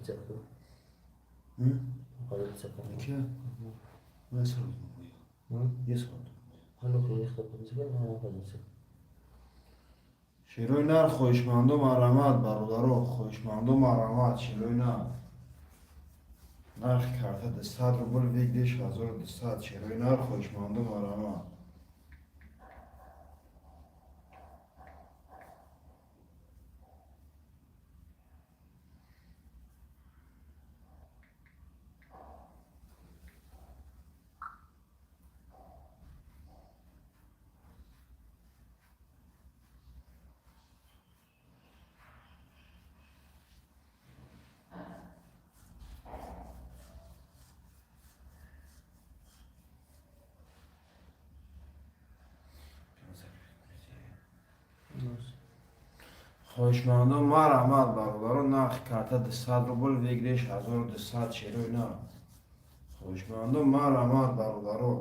Полиция. Полиция. Ки? Я сразу. Я сразу. Полиция. Шерои нар, хоҳишмандо, марҳамат, бародаро, хоҳишмандо, марҳамат, шерои нар. Нархи карта 200 рубл, выигрыш 1200. Шерои нар, хоҳишмандо, марҳамат. Хоҳишмандо, марҳамат, бародаро, нархи карта 200 рубл, выигрыш 1200. Шерои нар, хоҳишмандо, марҳамат, бародаро.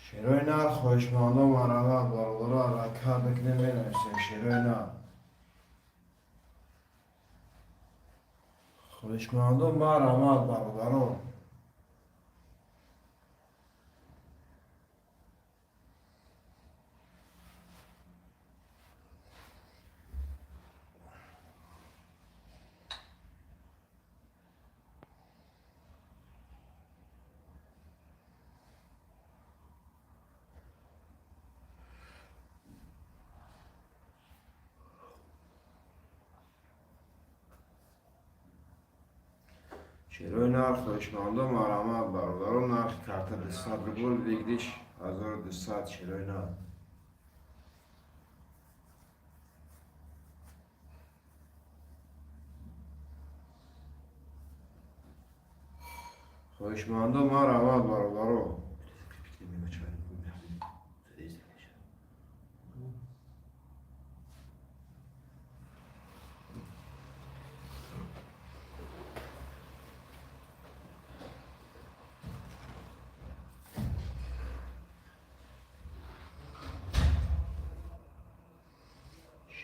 Шерои нар, хоҳишмандо, марҳамат, бародаро, ҳаракат бикунем, менависем. Шерои нар, хоҳишмандо, марҳамат, бародаро. Шерои нар, хоҳишмандо, марҳамат, бародаро, нархи карта 200 рубл, выигрыш 1200. Шерои нар. Хоҳишмандо, марҳамат, бародаро.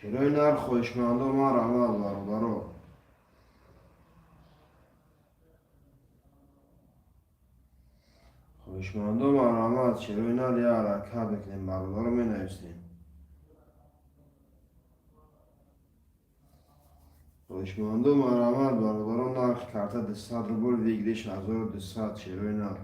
Шерои нар, хоҳишмандо, марҳамат, бародаро. Хоҳишмандо, марҳамат, шерои нар, я ҳаракат мекунем, бародаро, менависем. Хоҳишмандо, марҳамат, бародаро, нархи карта 200 рубл, выигрыш 1200. Шерои нар.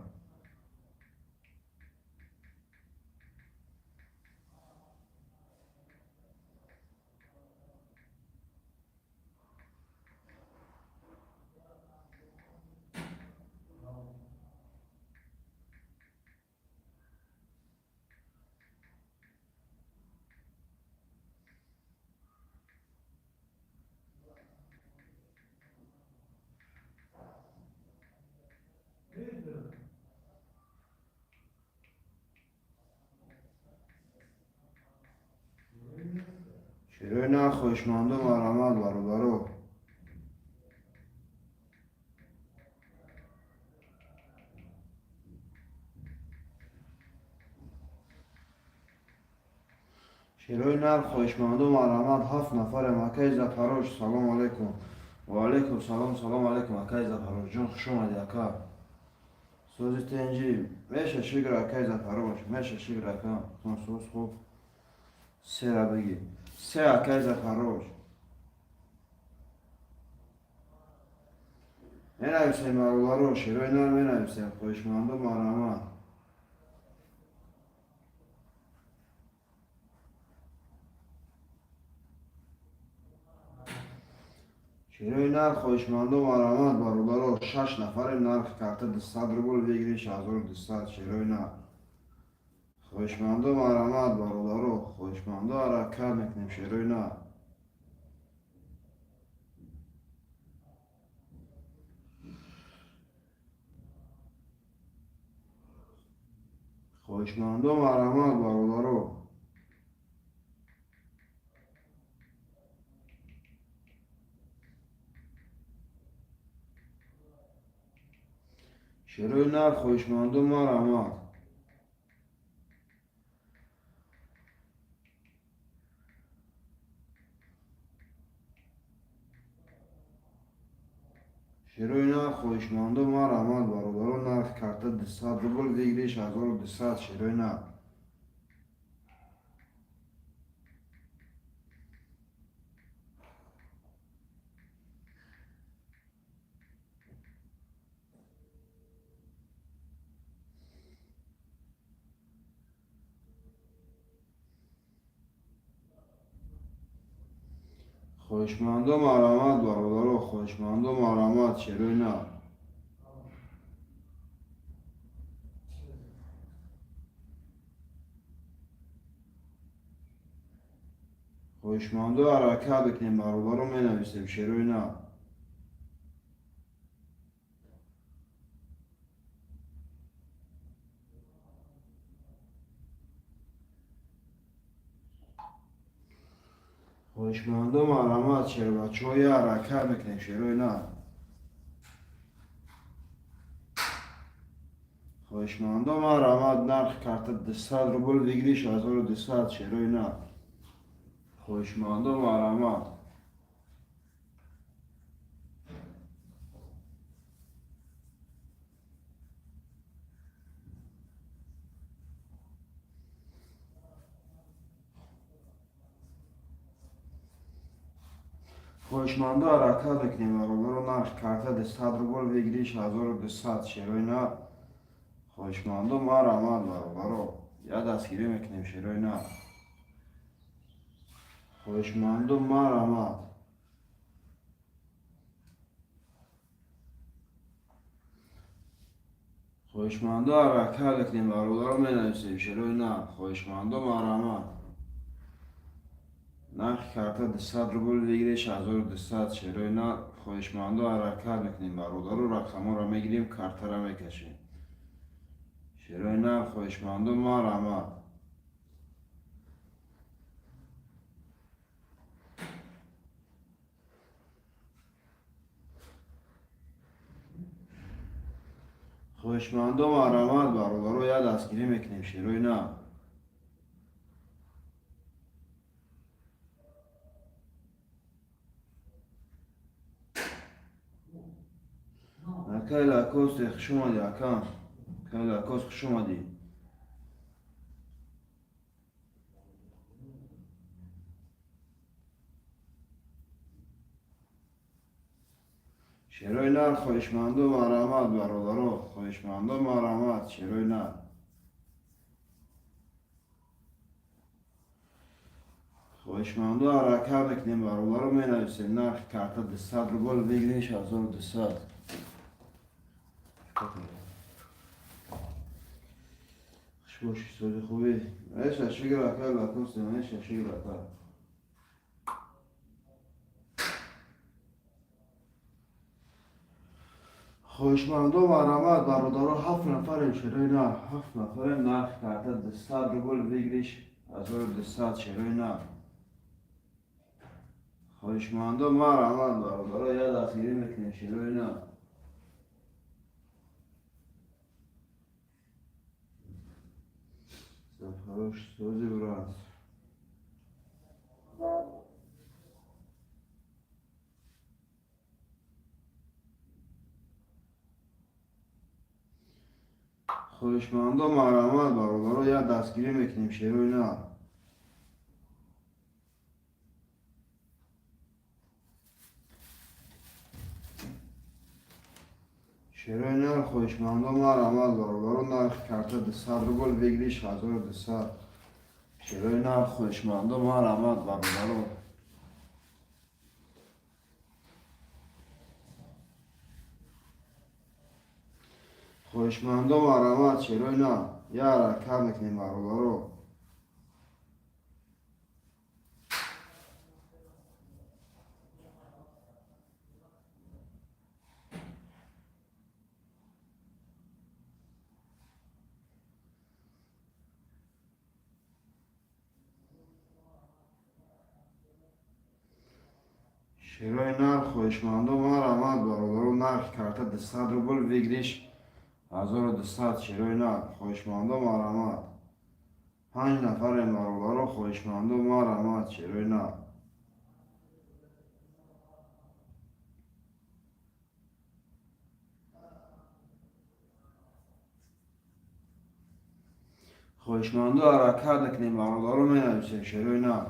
Шерои нар, хоҳишмандо, марҳамат, бародаро. Шерои нар, хоҳишмандо, марҳамат, ҳафт нафарем. Акаи Запорож, салом алейкум. Ва алейкум салом, салом алейкум, акаи Запорожҷон, хуш омадӣ, ака. Сози, тенҷи меша, шукр, акаи Запорож, меша, шукр, ака. Соз, хуб, сера бигӣ, се, акаи Запорож. Менависем, бародаро, шерои нар, менависем, хоҳишмандо, марҳамат. Шерои нар, хоҳишмандо, марҳамат, бародаро, шаш нафарем. Нархи карта 200 рубл, выигрыш 1200. Шерои нар, хоҳишмандо, марҳамат, бародаро, хоҳишмандо, ҳаракат мекунем. Шерои нар. Хоҳишмандо, марҳамат, бародаро. Шерои нар, хоҳишмандо, марҳамат. Шерои нар, хоҳишмандо, марҳамат, бародаро. Нархи карта 200 рубл, выигрыш 1200. Шерои нар. Хоҳишмандо, марҳамат, бародаро. Хоҳишмандо, марҳамат. Шерои нар. Хоҳишмандо, ҳаракат бикунем, бародаро. Менависем шерои нар. Хоҳишмандо, марҳамат. Шербачаҳо, я ҳаракат мекунем. Шерои нар. Хоҳишмандо, марҳамат. Нархи карта 200 рубл, выигрыш 1200. Шерои нар. Хоҳишмандо, марҳамат. Хоҳишмандо, ҳаракат мекунем, бародаро. Нархи карта 200 рубл, выигрыш 1200. Шерои нар. Хоҳишмандо, марҳамат, бародаро. Я дастгирӣ мекунем. Шерои нар. Хоҳишмандо, марҳамат. Хоҳишмандо, ҳаракат мекунем, бародаро. Менависем шерои нар. Хоҳишмандо, марҳамат. Нархи карта 200 рубл, выигрыш 1200. Шерои нар. Хоҳишмандо, ҳаракат мекунем, бародаро. Рақамҳоро мегирем, картара мекашем. Шерои нар. Хоҳишмандо, марҳамат. Хоҳишмандо, марҳамат, бародаро. Я дастгирӣ мекунем. Шерои нар. Акай Лакосте, хуш омадӣ, ака. Акай Лакос, хуш омадӣ. Шерои нар. Хоҳишмандо, марҳамат, бародаро. Хоҳишмандо, марҳамат. Шерои нар. Хоҳишмандо, ҳаракат мекунем, бародаро. Менависем нархи карта 200 рубл, выигрыш 1200. Хуш бошӣ, сози хубӣ. Эша, шукр, акай Лакосте, эша, шукр, ака. Хоҳишмандо, марҳамат, бародаро. Ҳафт нафарем. Шерои нар. Ҳафт нафарем. Нархи карта 200 рубл, выигрыш 1200. Шерои нар. Хоҳишмандо, марҳамат, бародаро. Я дастгирӣ мекунем. Шерои нар. Запорож, сози, брат. Хоҳишмандо, марҳамат, бародаро. Я дастгирӣ мекунем. Шерои нар. Шерои нар. Хоҳишмандо, марҳамат, бародаро. Нархи карта 200 рубл, выигрыш 1200. Шерои нар. Хоҳишмандо, марҳамат, бародаро. Хоҳишмандо, марҳамат. Шерои нар. Я ҳаракат мекунем, бародаро. Шерои нар. Хоҳишмандо, марҳамат, бародаро. Нархи карта 200 рубл, выигрыш 1200. Шерои нар. Хоҳишмандо, марҳамат. Панҷ нафарем, бародаро. Хоҳишмандо, марҳамат. Шерои нар. Хоҳишмандо, ҳаракат мекунем, бародаро, менависем, шерои нар.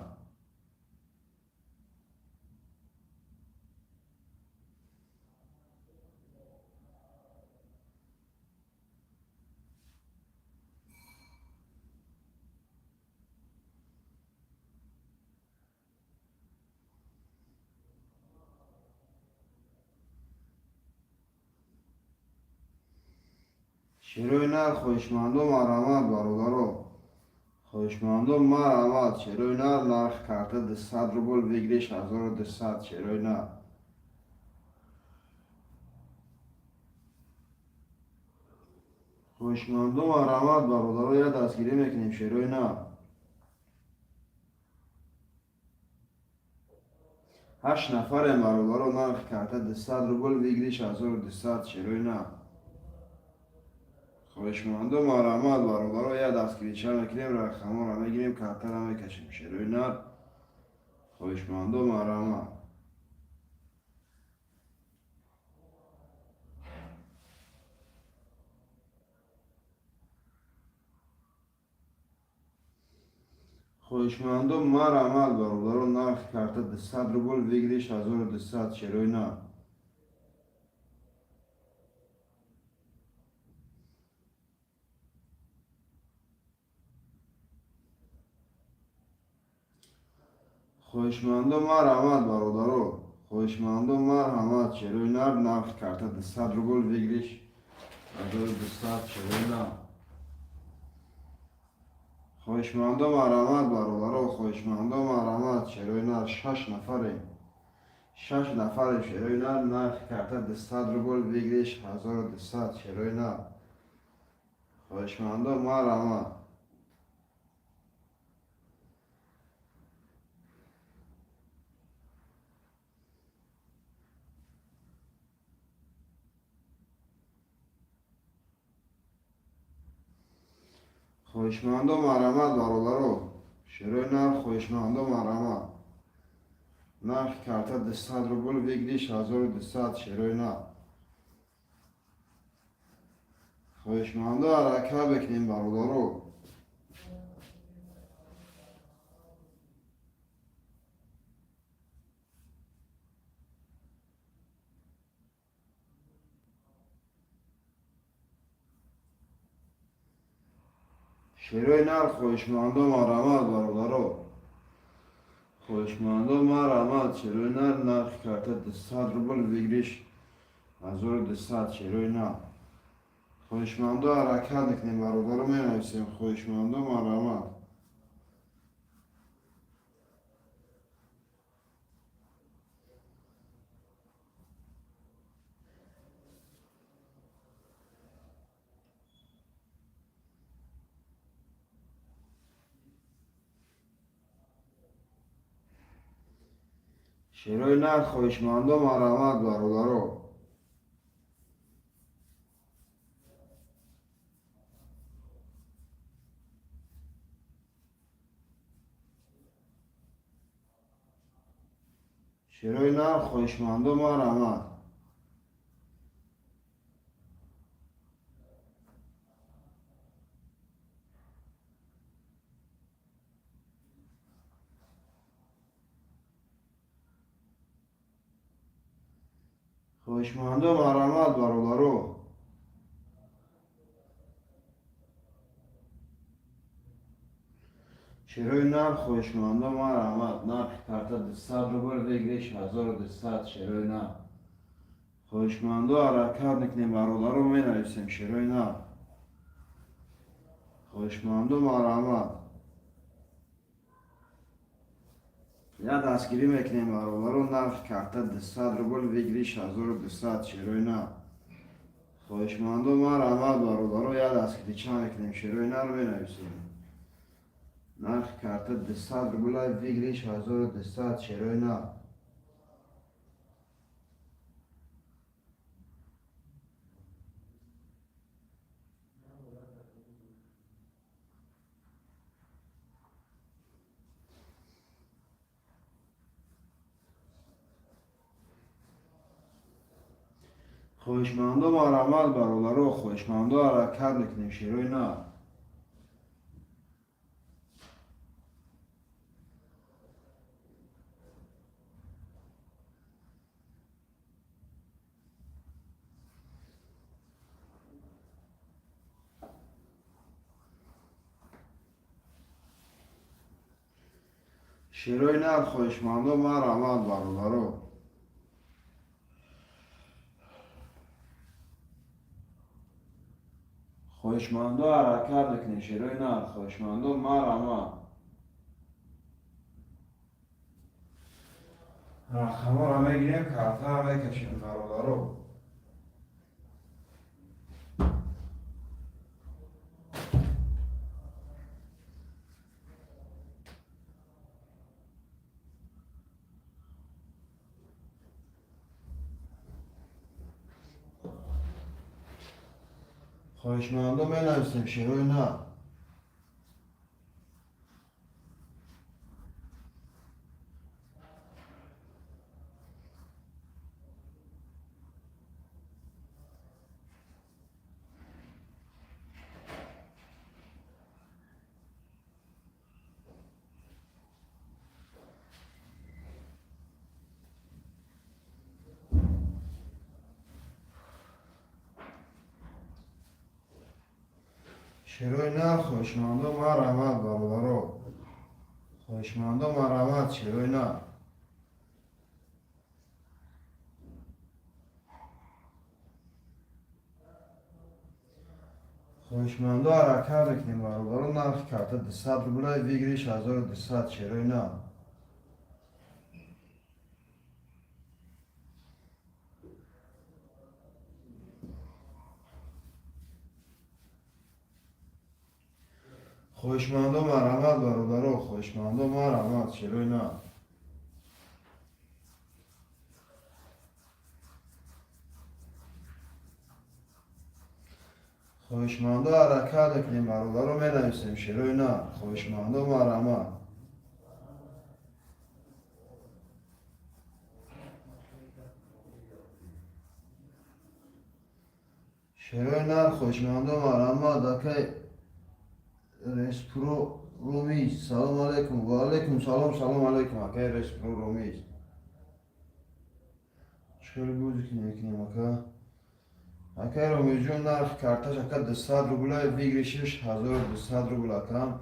Шерои нар, хоҳишмандо, марҳамат, бародаро, хоҳишмандо, марҳамат. Шерои нар, нархи карта 200 рубл, выигрыш 1200. Шерои нар, хоҳишмандо, марҳамат, бародаро, я дастгирӣ мекунем, шерои нар. Ҳашт нафарем, бародаро. Нархи карта 200 рубл, выигрыш 1200. Шерои нар, хоҳишмандо, марҳамат, бародаро, я дастгирича мекунем, рақамҳоро мегирем, картара мекашем. Шерои нар, хоҳишмандо, марҳамат. Хоҳишмандо, марҳамат, бародаро. Нархи карта 200 рубл, выигрыш 1200. Шерои нар. Хоҳишмандо, марҳамат, бародаро, хоҳишмандо, марҳамат. Шерои нар, нархи карта 200 рубл, выигрыш 1200. Шерои нар, хоҳишмандо, марҳамат, бародаро, хоҳишмандо, марҳамат. Шерои нар, шаш нафарем, шаш нафарем. Шерои нар, нархи карта 200 рубл, выигрыш 1200. Шерои нар, хоҳишмандо, марҳамат. Хоҳишмандо, марҳамат, бародаро. Шерои нар, хоҳишмандо, марҳамат. Нархи карта 200 рубл, выигрыш 1200. Шерои нар, хоҳишмандо, ҳаракат бикунем, бародаро. Шерои нар, хоҳишмандо, марҳамат, бародаро, хоҳишмандо, марҳамат. Шерои нар, нархи карта 200 рубл, выигрыш 1200. Шерои нар, хоҳишмандо, ҳаракат мекунем, бародаро, менависем. Хоҳишмандо, марҳамат. Шерои нар, хоҳишмандо, марҳамат, бародаро. Шерои нар, хоҳишмандо, марҳамат. Хоҳишмандо, марҳамат, бародаро. Шерои нар, хоҳишмандо, марҳамат. Нархи карта 200 рубл, выигрыш 1200. Шерои нар, хоҳишмандо, ҳаракат мекунем, бародаро, менависем. Шерои нар, хоҳишмандо, марҳамат. Я дастгирӣ мекунем, бародаро. Нархи карта 200 рубл, выигрыш 1200. Шерои нар, хоҳишмандо, марҳамат, бародаро, я дастгирича мекунем. Шерои нар, менависем. Нархи карта 200 рубла, выигрыш 1200. Шерои нар. Хоҳишмандо, марҳамат, бародаро, хоҳишмандо, ҳаракат мекунем, шерои нар. Шерои нар, хоҳишмандо, марҳамат, бародаро. Хоҳишмандо, ҳаракат мекунем. Шерои нар, хоҳишмандо, марҳамат. Рақамҳоро мегирем, картаро мекашем, бародаро. Хоҳишмандо, менависем шерои нар. Шерои нар, хоҳишмандо, марҳамат, бародаро. Хоҳишмандо, марҳамат, шерои нар. Хоҳишмандо, ҳаракат мекунем, бародаро. Нархи карта 200 рубля, выигрыш 1200. Шерои нар. Хоҳишмандо, марҳамат, бародаро. Хоҳишмандо, марҳамат, шерои нар. Хоҳишмандо, ҳаракат мекунем, бародаро, менависем шерои нар. Хоҳишмандо, марҳамат. Шерои нар, хоҳишмандо, марҳамат. Акай Респро Ромиз, салом алейкум. Ва алейкум салом, салом алейкум, акай Респро Ромиз. Чӣ хеле бозӣ мекунем, ака? Акай Ромизҷон, нархи карташ, ака, 200 рубля, выигрыш иш 1200 рубл, акам.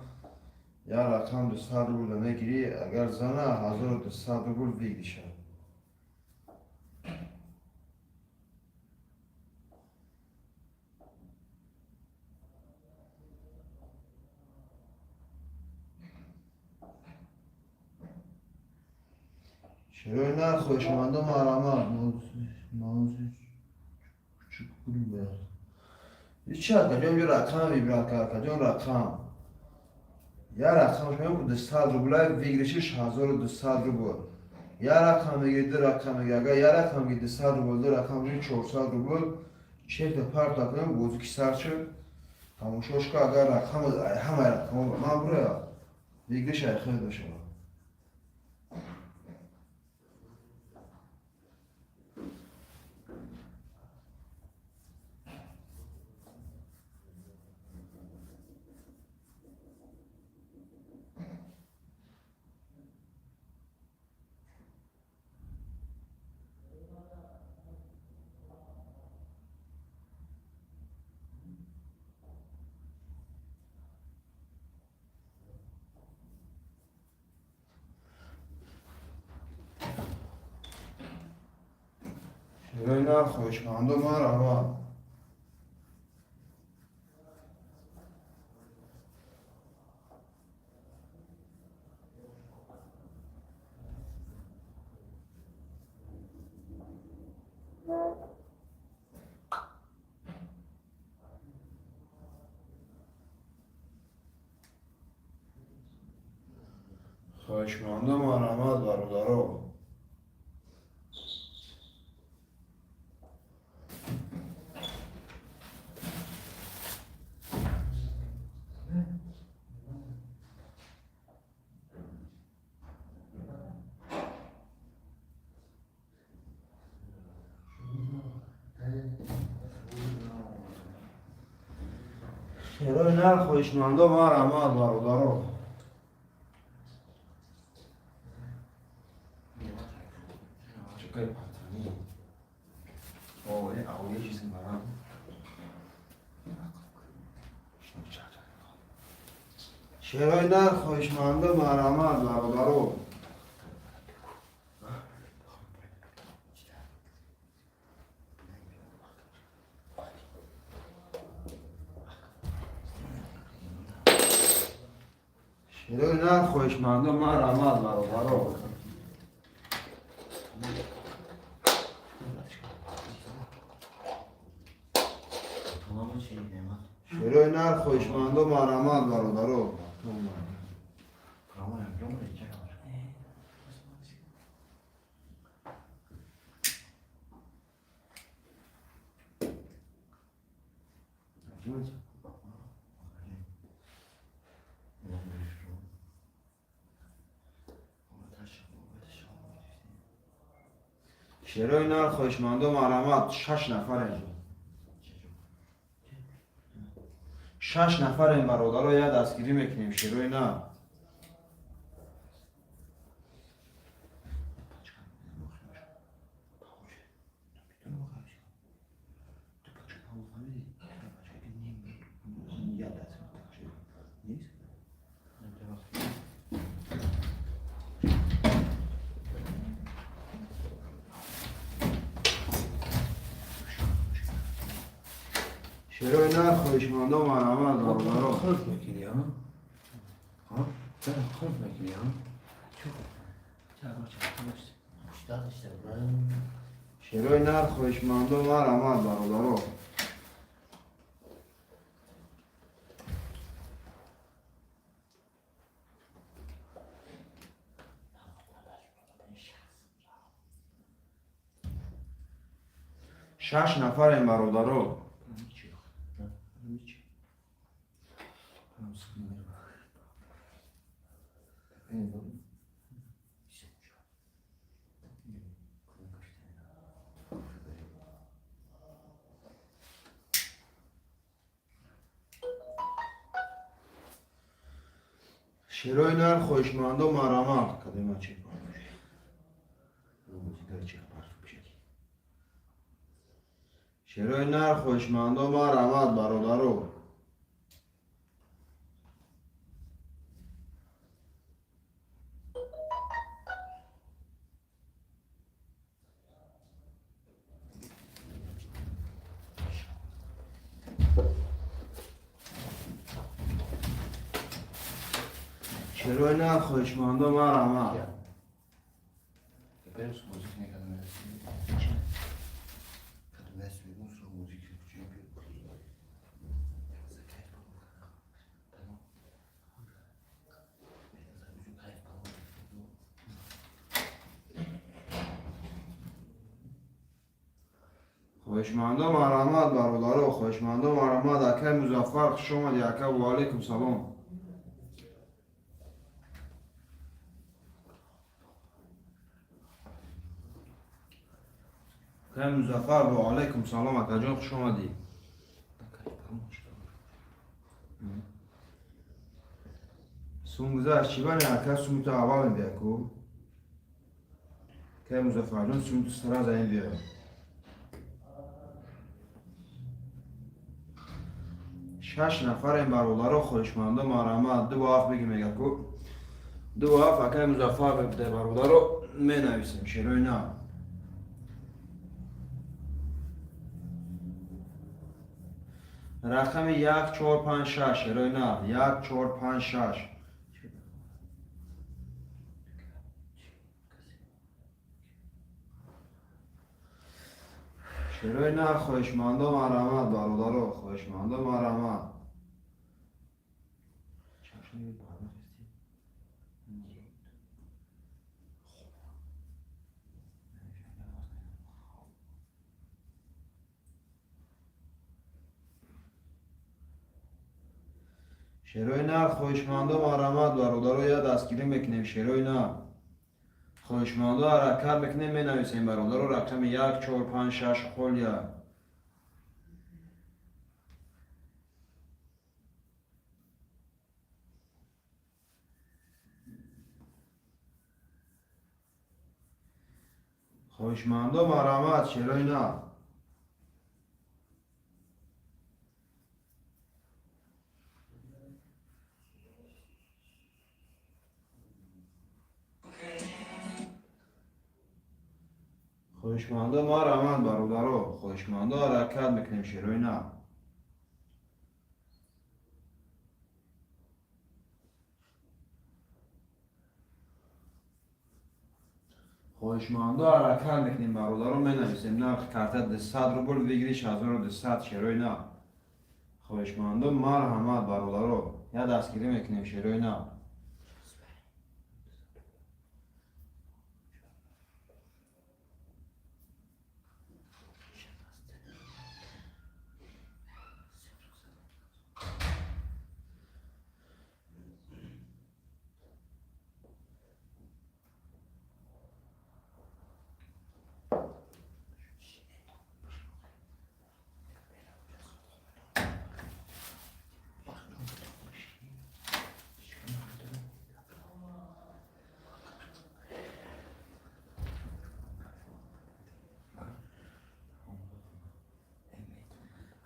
Як рақам 200 рубля мегирӣ, агар зана, 1200 рубл выигрыш а. Шерои нар, хоҳишмандо, марҳамат. Кучук чи, акаҷон, ҷо рақам выбрать ка, акаҷон, рақам. Як рақам шумо 200 рубля, выигрыш иш 1200 рубл. Як рақам мегири, ду рақам мегири. Агар як рақам мегири, 200 рубл, ду рақам мегири, 400 рубл. Чекта парта кунем, бозӣ ки сар шуд, тамошош ка. Агар рақам ҳамаи рақам ман буроя, выигрыш ай хел бошава. Шерои нар, хоҳишмандо, марҳамат. Хоҳишмандо, марҳамат, бародаро. Шерои нар, хоҳишмандо, марҳамат, бародаро. 这个patani. Oh, 熬夜去上班。 Шерои нар, хоҳишмандо, марҳамат, бародаро. Шерои нар, хоҳишмандо, марҳамат, бародаро. Шерои нар, хоҳишмандо, марҳамат, бародаро. Шерои нар, хоҳишмандо, марҳамат. Шаш нафарем, шаш нафарем, бародаро, як дастгирӣ мекунем, шерои нар. Шерои нар, хоҳишмандо, марҳамат, бародаро. Қулф мекунӣ, а? Ҳа? Қулф мекунӣ, а? Шерои нар, хоҳишмандо, марҳамат, бародаро. Шаш нафарем, бародаро. Шерои нар, хоҳишмандо, марҳамат. Кадема чи, шерои нар, хоҳишмандо, марҳамат, бародаро. Шерои нар, хоҳишмандо, марҳамат. Хоҳишмандо, марҳамат, бародаро. Хоҳишмандо, марҳамат. Акай Музаффар, хуш омадӣ, ака. Ваалайкум салом. Акай Музаффар, ваалайкум салом, акаҷон, хуш омадӣ. Сум гузашт, чӣ бане, ака? Сумту аввал мебия ку, акай Музаффарҷон, сумту сразу ин биё. Шаш нафарем, бародаро. Хоҳишмандо, марҳамат. Ду ҳафт бигӣ, мега ку, ду ҳафт, акай Музаффар бибиде, бародаро, менависем, шерои нар. Рақами 1, 4, 5, 6, шерои нар, 1, 4, 5, 6. Шерои нар, хоҳишмандо, марҳамат, бародаро. Хоҳишмандо, марҳамат. Шерои нар, хоҳишмандо, марҳамат, бародаро, як дастгирӣ мекунем, шерои нар. Хоҳишмандо, ҳаракат мекунем, менависем, бародаро, рақами 1, 4, 5, 6 холия. Хоҳишмандо, марҳамат, шерои нар. Хоҳишмандо, марҳамат, бародаро. Хоҳишмандо, ҳаракат мекунем, шерои нар. Хоҳишмандо, ҳаракат мекунем, бародаро, менависем. Нархи карта 200 рубл, выигрыш 1200. Шерои нав, хоҳишмандо, марҳамат, бародаро, я дастгирӣ мекунем, шерои нав.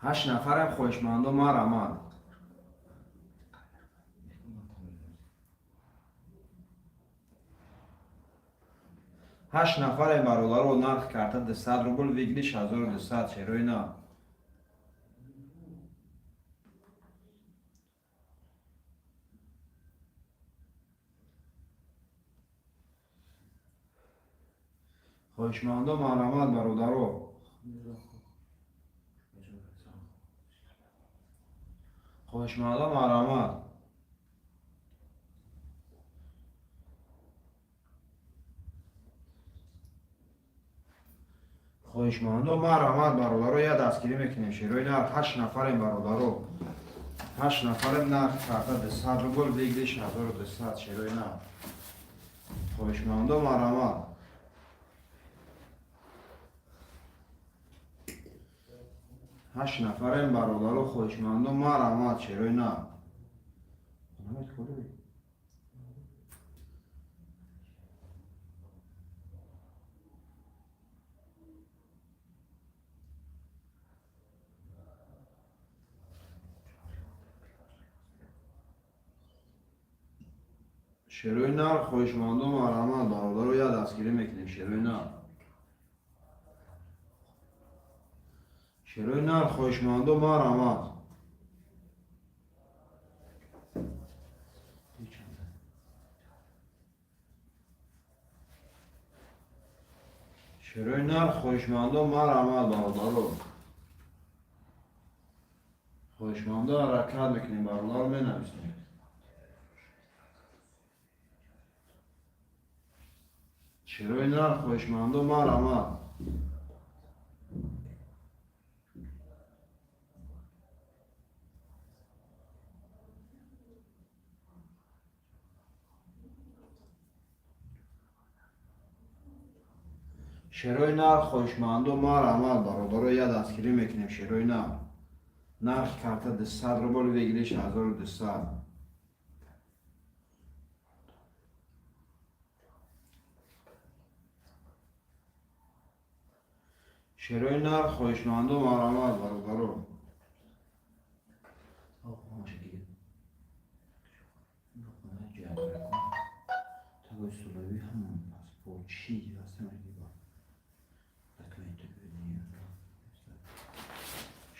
Ҳашт нафарам, хоҳишмандо, марҳамат. Ҳашт нафарем, бародаро. Нархи карта 200 рубл, выигрыш 1200. Шерои нав. Хоҳишмандо, марҳамат, бародаро. Хоҳишмандо, марҳамат. Хоҳишмандо, марҳамат, бародаро, я дастгирӣ мекунем, шерои нарх. Ҳашт нафарем, бародаро, ҳашт нафарем. Нархи карта 200 рубл, выигрыш 1200. Шерои нарх, хоҳишмандо, марҳамат. Ҳашт нафарем, бародаро, хоҳишмандо, марҳамат, шерои нарх. Шерои нар, хоҳишмандо, марҳамат, бародаро, я дастгирӣ мекунем, шерои нар. Шерои нар, хоҳишмандо, марҳамат. Шерои нар, хоҳишмандо, марҳамат, бародаро. Хоҳишмандо, ҳаракат мекунем, бародаро, менависем. Шерои нар, хоҳишмандо, марҳамат. Шерои нар, хоҳишмандо, марҳамат, бародаро, я дастгирӣ мекунем, шерои нар. Нархи карта 200 рубл, выигрыш 1200. Шерои нар, хоҳишмандо, марҳамат, бародаро.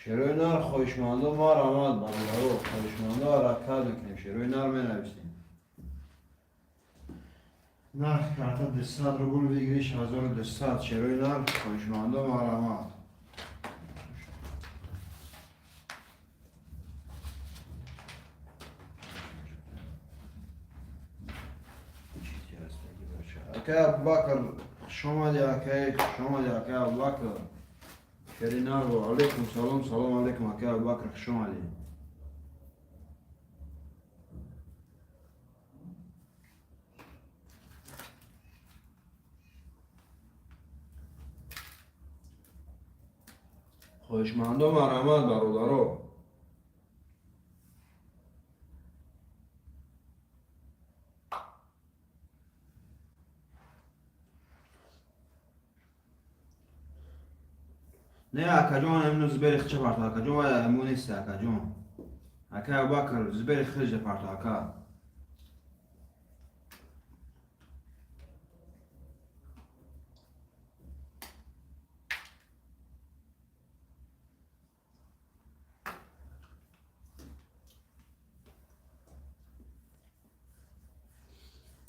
Шерои нар, хоҳишмандо, марҳамат, бародаро. Хоҳишмандо, ҳаракат мекунем, шерои нар, менависем. Нархи карта 200 рубл, выигрыш 1200. Шерои нар, хоҳишмандо, марҳамат. Акай Абубакр, хушомадӣ, акай, хушомадӣ, акай Абубакр. Шери нар, алейкум салом, салом алейкум, акай Абубакр, хушомадӣ. Хоҳишмандо, марҳамат, бародаро. Не, акаҷон, имну зибери хича парто, акаҷон, вай мо нест, акаҷон. Акай Абубакр, зибери хиҷа парто, ака.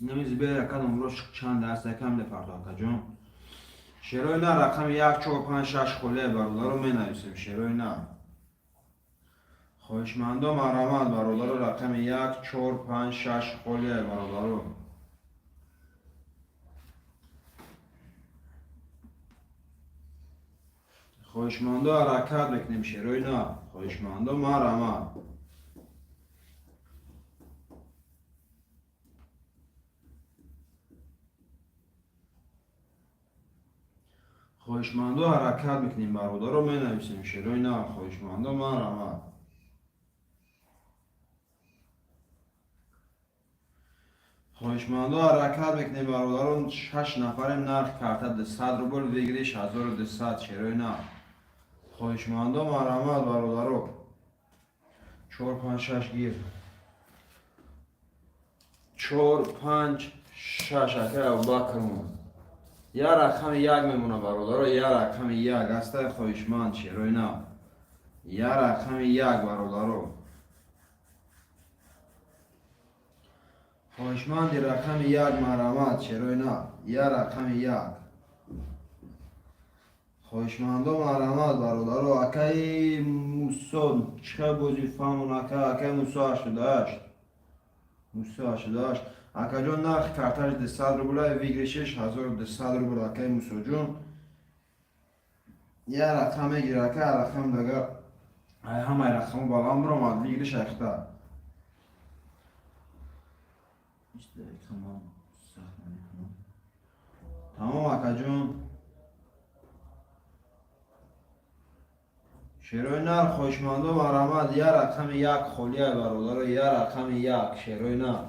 Инами зибери ака номрош чанд аст, якам мепарто акаҷон. Шерои нар рақами 1, 4, 5, 6 холия бародаро менависем. Шерои нар. Хоҳишмандо марҳамат бародаро, рақами 1, 4, 5, 6 холия бародаро. Хоҳишмандо ҳаракат мекунем шерои нар. Хоҳишмандо марҳамат. Хоҳишмандо ҳаракат мекунем бародаро, менависем шерои нар. Хоҳишмандо марҳамат. Хоҳишмандо ҳаракат мекунем бародарон, 6 нафарем, нарх карта 200 рубл, выигрыш 1200 шерои нар. Хоҳишмандо марҳамат бародаро. 4, 5, 6 гир. 4, 5, 6 акай Абубакрмон. Я рақами 1 мемона бародаро, я рақами 1 астаи хоҳишманд шерои нав. Я рақами 1 бародаро. Хоҳишманди рақами 1 марҳамат шерои нав. Я рақами 1. Хоҳишмандо марҳамат бародаро. Акаи Мусо чӣ бози фаҳмон ака, акаи Мусо 88. Мусо 88. Акаҷон, нархи карташ 200 рубла, выигрыш еш 1200 рубл. Акаи Мусоҷон, я рақам мегир ака, рақам дага ай ҳамаи рақамо баланд биромад, выигрыш айхта. Тамом акаҷон. Шерои нар хоҳишмандо марҳамат, я рақами 1 холия бародаро, я рақами 1 шерои нар.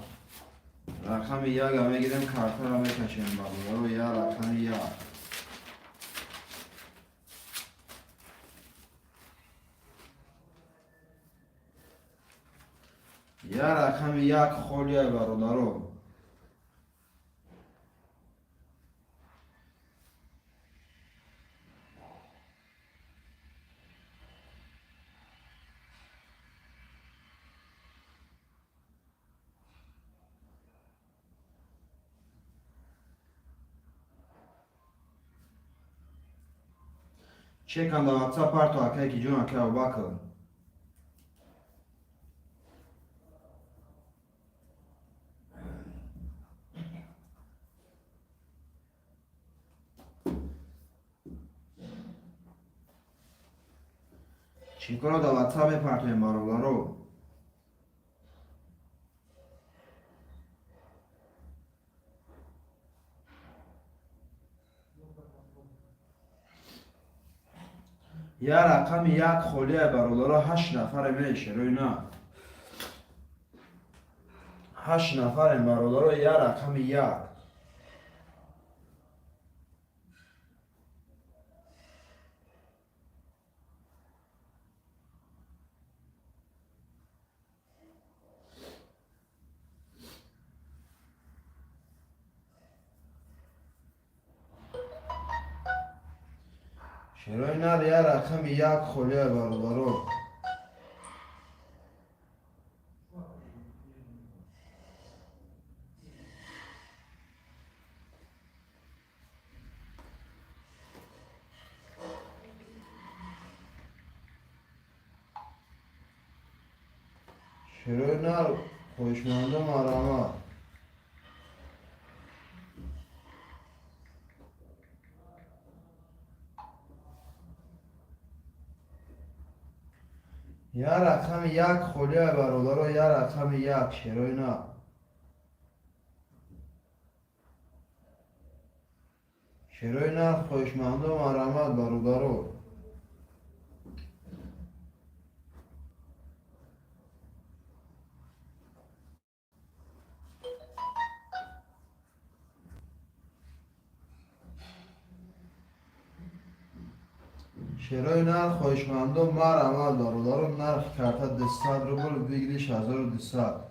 Рақами 1 мегирем, картаро мекашем бародаро, я рақами 1. Я рақами 1 холия бародаро. Чеканда WhatsApp парто акай ки ҷон, акай Абубакр. Чекоро дар WhatsApp мепартоем бародаро. Я рақами 1 холия бародаро, 8 нафаре мешерои на. 8 нафарем бародаро, я рақами 1. Шерои нар я рақами 1 холия бародаро. Шерои нар хоҳишмандо марҳамат. Я рақами 1 холия бародаро, я рақами 1 шерои нар. Шерои нар хоҳишмандо марҳамат бародаро. Шерои нар хоҳишмандо марҳамат бародаро, нархи карта 200 рубл, выигрыш 1200.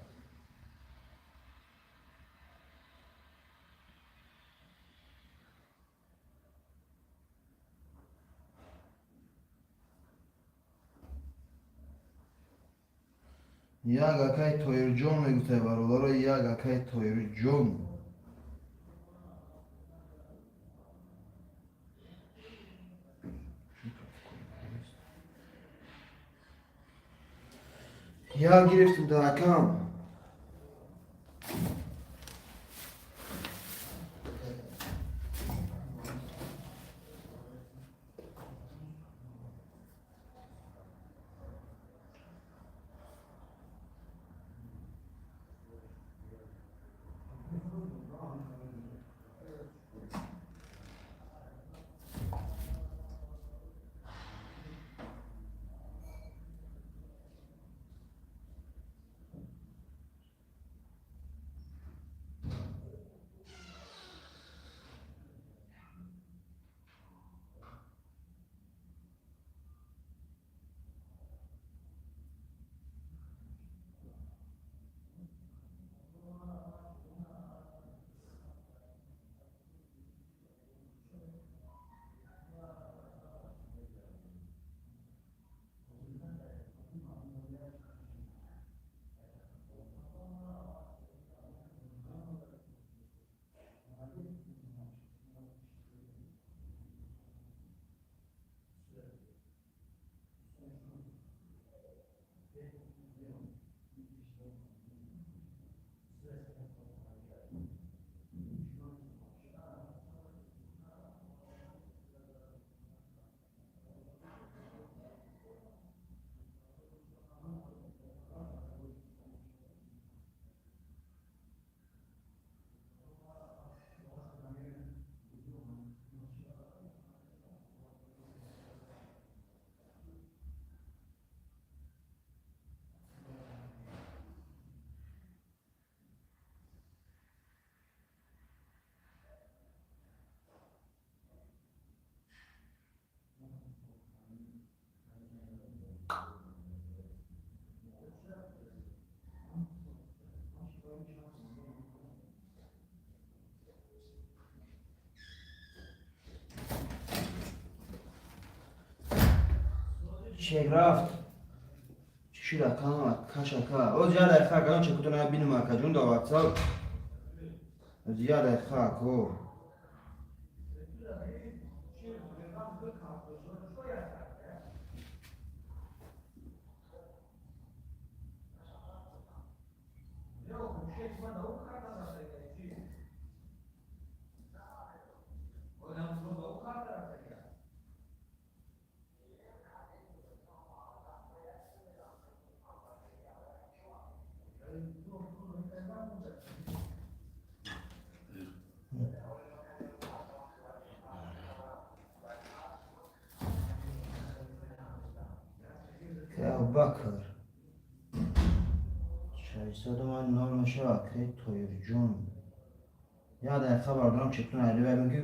Як акай Тоирҷон мегуфтай бародаро, як акай Тоирҷон. Як гирифтем дар акам. Чек рафт. Чӣ шуд, акам? Каш, ака, оз як дақиқа, акаҷон, чекутона бинум, акаҷон, да ватсап. Оз як дақиқа, ако. Абубакр, 600 нол мешавад. Ки Тоирҷон, як дақиқа бардорам, чекутон айли меги.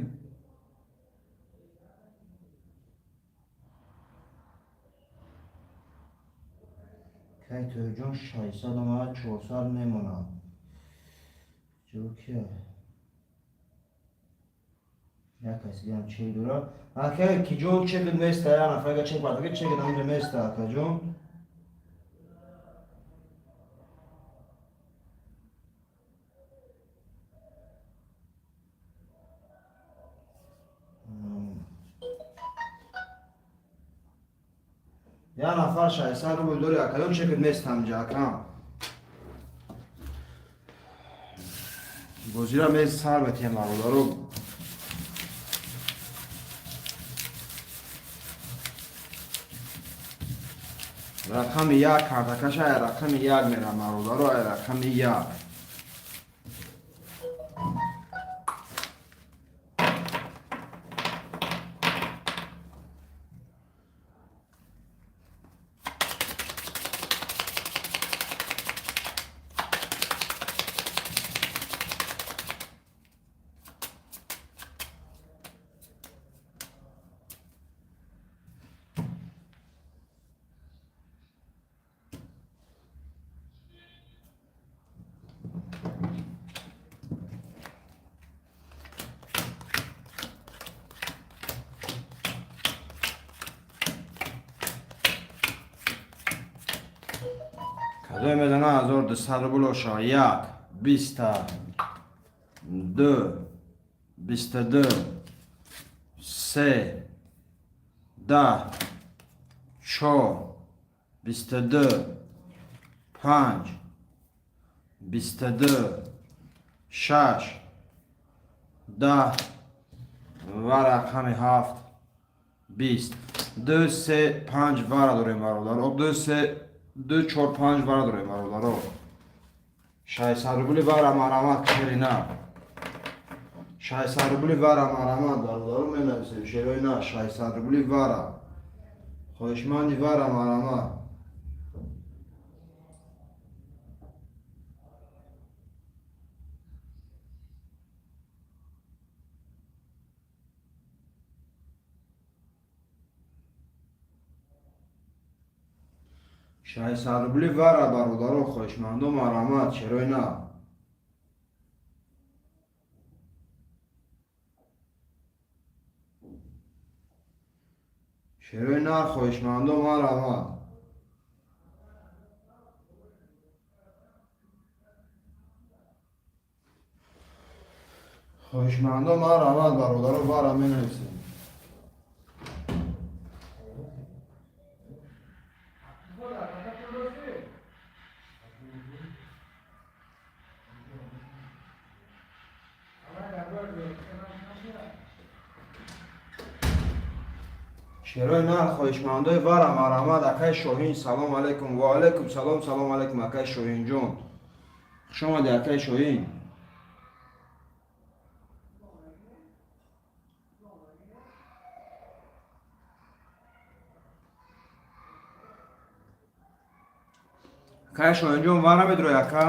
Кай, Тоирҷон, 600 омад, 400 мемонад. Ҷо кия? Як каси дигаам чек дорад. Ака, ки ҷон, чекит места. Як нафарга чек бардага, чекит ҳамҷа места, акаҷон. Як нафар 600 рубл дори, акаҷон, чекит места ҳамҷа, акам. Бозира мез сар метиҳем, бародаро. Рақами як картакаша, ай рақами як мерам, бародаро, ай рақами як. Кадоме мезана 1200 рубл оша? Як, биста ду, 22, се, 10, чор, 22. 5, 22, 6, 10 ва рақами 7, 20. 2, 3, 5 вара дорем, бародаро. 2, 3, 2, 4, 5 вара дорем, бародаро. 600 рубли вара, марҳамат, шерина. 600 рубли вара, марҳамат, бародаро, менависем. Шерои на, 600 рубли вара. Хоҳишманди вара, марҳамат. 600 рубли вара, бародаро, хоҳишмандо, марҳамат, шерои на. Шерои на, хоҳишмандо, марҳамат. Хоҳишмандо, марҳамат, бародаро, вара менависем. Шерои нар, хоҳишмандои вара, марҳамат. Акай Шоҳин, салом алайкум. Ва алайкум салом, салом алайкум, акай Шоҳинҷон, хуш омадӣ, акай Шоҳин. Акай Шоҳинҷон, вара медрои, ака?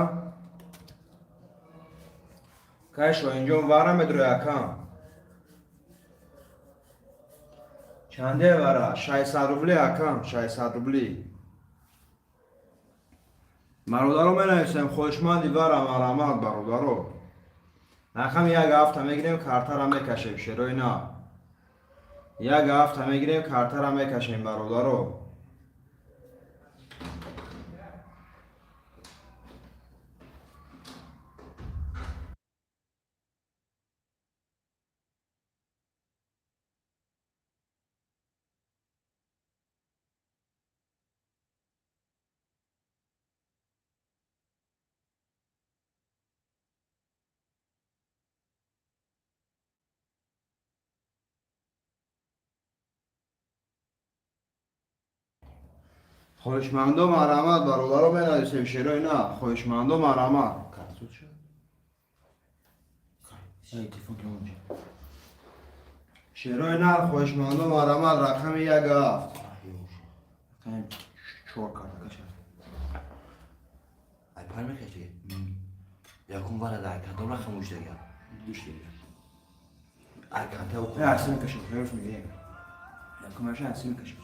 Акай Шоҳинҷон, вара медрои, ака? Чанде вара? 600 рубли, акам, 600 рубли. Бародаро, менависем, хоҳишманди вара, марҳамат, бародаро. Рақами як ҳафта мегирем, картара мекашем, шерои на. Як ҳафта мегирем, картара мекашем, бародаро. Хоҳишмандо, марҳамат, бародаро, менависем, шерои на. Хоҳишмандо, марҳамат. Карту шуд? Ай, телефон ки онҷа. Шерои нар, хоҳишмандо, марҳамат, рақами як ҳафт. Рақами чор карта каша. Ай, пар мекаши? Якум вара дар кадом рақам уштага? Душ дигар. Ай, карта. Не, аси мекашем, хелош мегирем. Якумаша аси мекашем.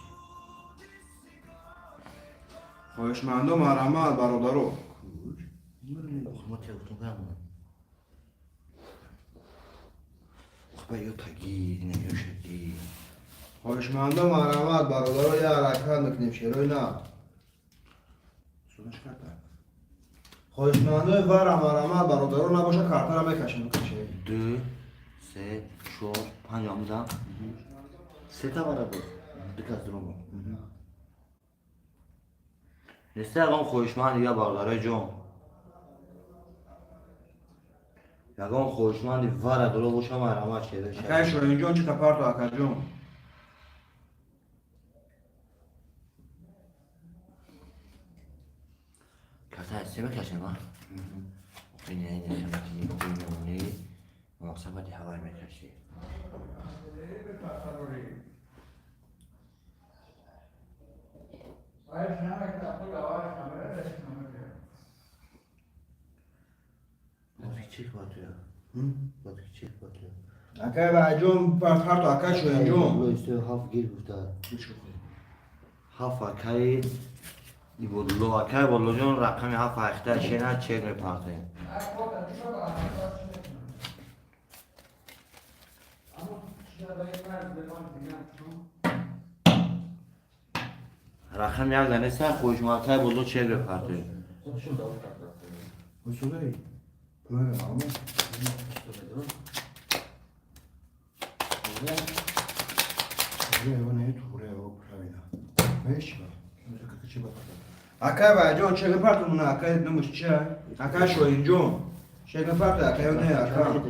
Хоҳишмандо, марҳамат, бародаро. Охир телефон кардам. Охир ё таги, не ё шаги. Хоҳишмандо, марҳамат, бародаро, як ҳаракат мекунем, шерои на. Судаш карта. Хоҳишмандои вара, марҳамат, бародаро, набоша картара мекашем, мекашем. Ду, се, чор, панҷ амза. Сета вара буд. Ду кас дурумо. Неста ягон хоҳишманд дига, бародарои ҷон? Ягон хоҳишманди вара дуро боша, марҳамат, шерои. Акай Шоҳинҷон, чӣ тапарту, акаҷон? Карта се мекашем, а? Не, не, не, не, муҳосабати ҳавай мекашӣ. Боз кичик батуя. Боз кичик батуя. Акай Баҷон, парту, акай Шоҳинҷон. Ҳафт гир гуфта. Ҳафт, акаи Ибодулло, акаи Ибодуллоҷон, рақами ҳафт ҳахта шена чек мепартоем. Рақами як данеса, хоҳишма, акаи Ибодулло, чек мепартоем. Усулай. Пулай алма. Туре, о, не, туре, о, правильно. Знаешь, чего? Акай Вайҷон, чек мепартум, на, акай номаш чия? Акай Шоҳинҷон. Чек мепарта, акай ё не, ака?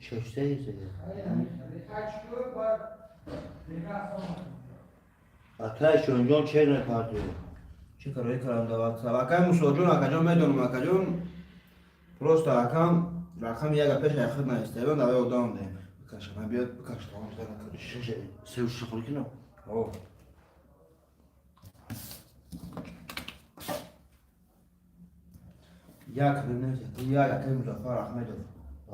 Шаш се. Акай Шоҳинҷон, чек мепарту. Чӣ карои кардам дар WhatsApp? Акай Мусоҷон, акаҷон, медонам, акаҷон. Просто акам рақами яга пеш ай худ наистаён, давай одам дем. Бикаша, на биёд, бикаш, тамом шуда накард. Шаш се уш хӯрӣ кино. О. Як як, акай Музаффар Аҳмедов.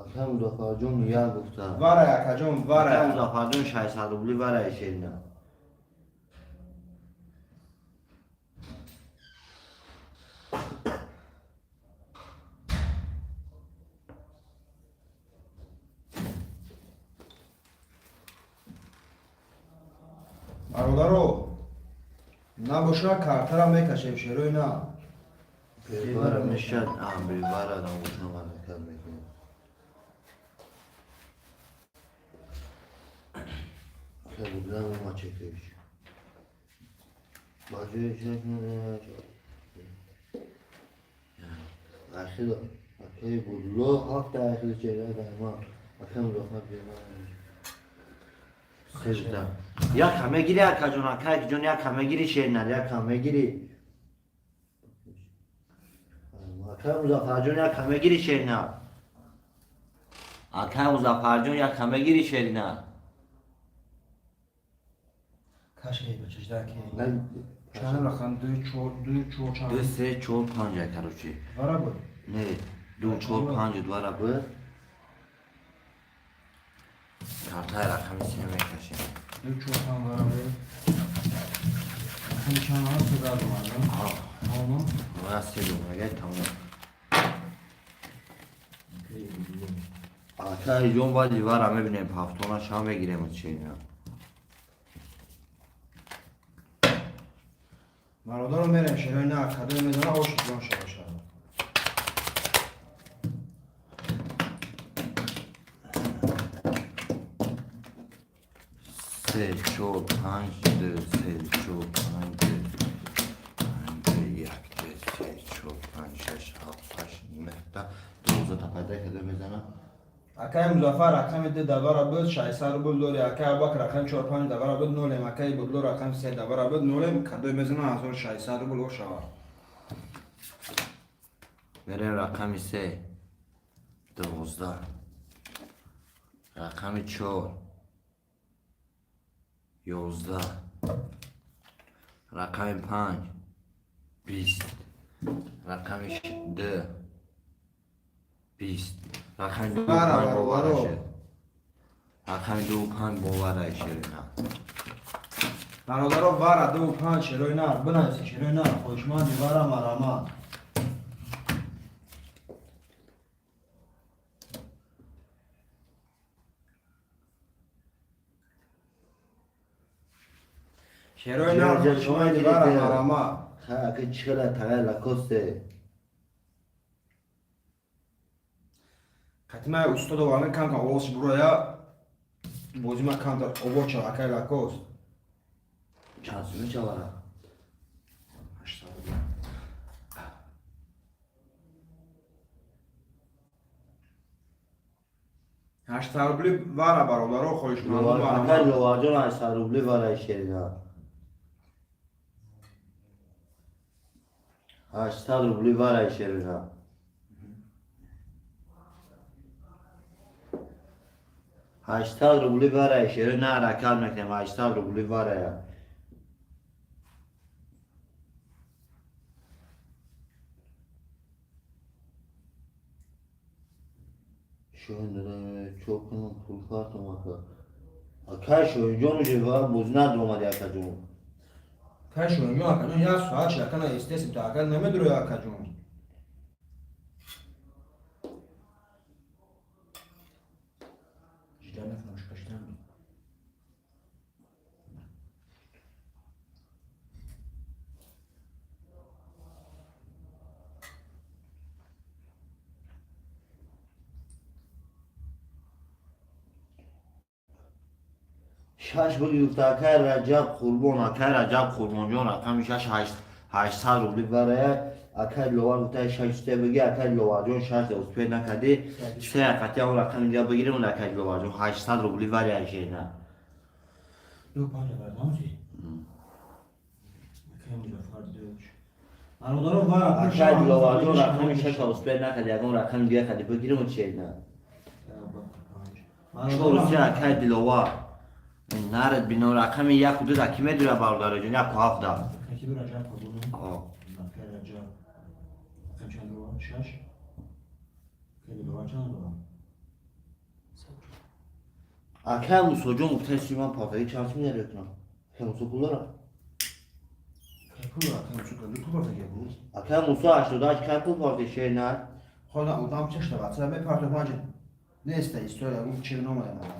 Акай Музаффарҷон як гуфта. Вара, акаҷон, Акай вара. Музаффарҷон, 600 рубли вара шерина. Бародаро, набоша, картара мекашем, шерои на. Бевара мешад, а бевара намошам ҳаракат мекунем. Кабудлам ма чекеш. Баҷои чек Ахило, акай будло ҳафта ахило чера дайма. Акай Музаффар бевара. Сежда. Як ҳама гири, акаҷон, акай ҷон, як ҳама гири, шернар, як ҳама гири. Акай Музаффарҷон, як ҳама гири, шернар. Акай Музаффарҷон, як ҳама гири, шернар. Каши бачажда ки. Чанд рақам? Ду, чор, ду, чор, чанд? Ду, се, чор, панҷ, короче. Вара буд. Не, ду, чор, панҷ двара буд. Картаи рақами се мекашем. Ду, чор, панҷ вара буд. Рақами чанд ҳаст дар омадам? Тамом. Ма се думага тамом. Акай ҷон, баъди вара мебинем, ҳафтона чанд мегирем чена. Бародаро, мерем, шерои на, кадои медона, оши ҷон шава шава. Се, чор, панҷ, ду, се, чор, панҷ, ду, панҷ, ду, як, ду, се, чор, панҷ, шаш, ҳафт, ҳашт, нӯҳ, 10, 12 та пайда карда мезанам. Акай Музаффар, рақами ду давара буд, 600 рубл дори. Акай Абубакр, рақами чор, панҷ давара буд, нолем. Акай Будло, рақами се давара буд, нолем. Кадои мезана, 1600 рубл ошава. Мерем рақами се, 12, рақами чор, 11, рақами панҷ, 20, рақами ду, 20, рақами ду, Бара, панҷ бародаро. бовара шуд. Рақами ду, панҷ бовара ширина. Бародаро, вара ду, панҷ, шерои нар, бинависе, шерои нар, хоҳишманди вара, марҳамат. Шерои нар, Ҷо, ҷо, хоҳишманди шумо вара, гирифте. марҳамат. Ха, ака чихела тағай лакосте. Қатимаи устодо вале кам кам овоз буроя, бозима камтар овоз шава, акай Лакост. Чанд сум мешавара? 800 рубл. 800 рубли вара, бародаро, хоҳишманду, Акай марҳамат. Ловарҷон, 800 рубли вараи шерина. 800 рубли вараи шерина. 800 рубли вараи шерина, ҳаракат мекунем, 800 рубли варая. Шоҳин, чо кунам, пул картам, ака. Акай Шоҳинҷон, уже ва боз надромади, акаҷон. Кай Шоҳинҷон, акаҷон, як соат ши, ака, на естественно, ака намедуроя, акаҷон. Жида накунам, шикаштан. Шаш буд гуфта акай Раҷаб Қурбон, акай Раҷаб Қурбонҷон, рақами шаш, ҳашт 800 рубли барая. Акай Диловар гуфта 6 се бигӣ, акай Диловарҷон 6 успеть накардӣ. Се қати он рақами дига бигирем, акай Диловарҷон 800 рубли вария шена. Ду панҷ барномаи. Акай Музаффар дуч. Бародаро вара. Акай Диловарҷон рақами 6 успеть накардӣ, ягон рақами дига қади бигирем чена. 4 се акай Диловар. Нарад бино рақами 1 ду да ки медура, бародароҷон, 1 ҳафт да. Акай Раҷаб Қурбонов. Акай Раҷаб. Рақам чанд дора? 6. Акай Диловар чанд дора? Акай Мусоҷон гуфтаи ман пафаги чанд сум ярекунам? Акай Мусо пул дора? Акай пул дора, акай Мусо каду пул партаги буд. Акай Мусо 88 кай пул парти шена? Хода одам чешта ватса мепарту панҷ. Неста история, гуфт чӣ номада мана.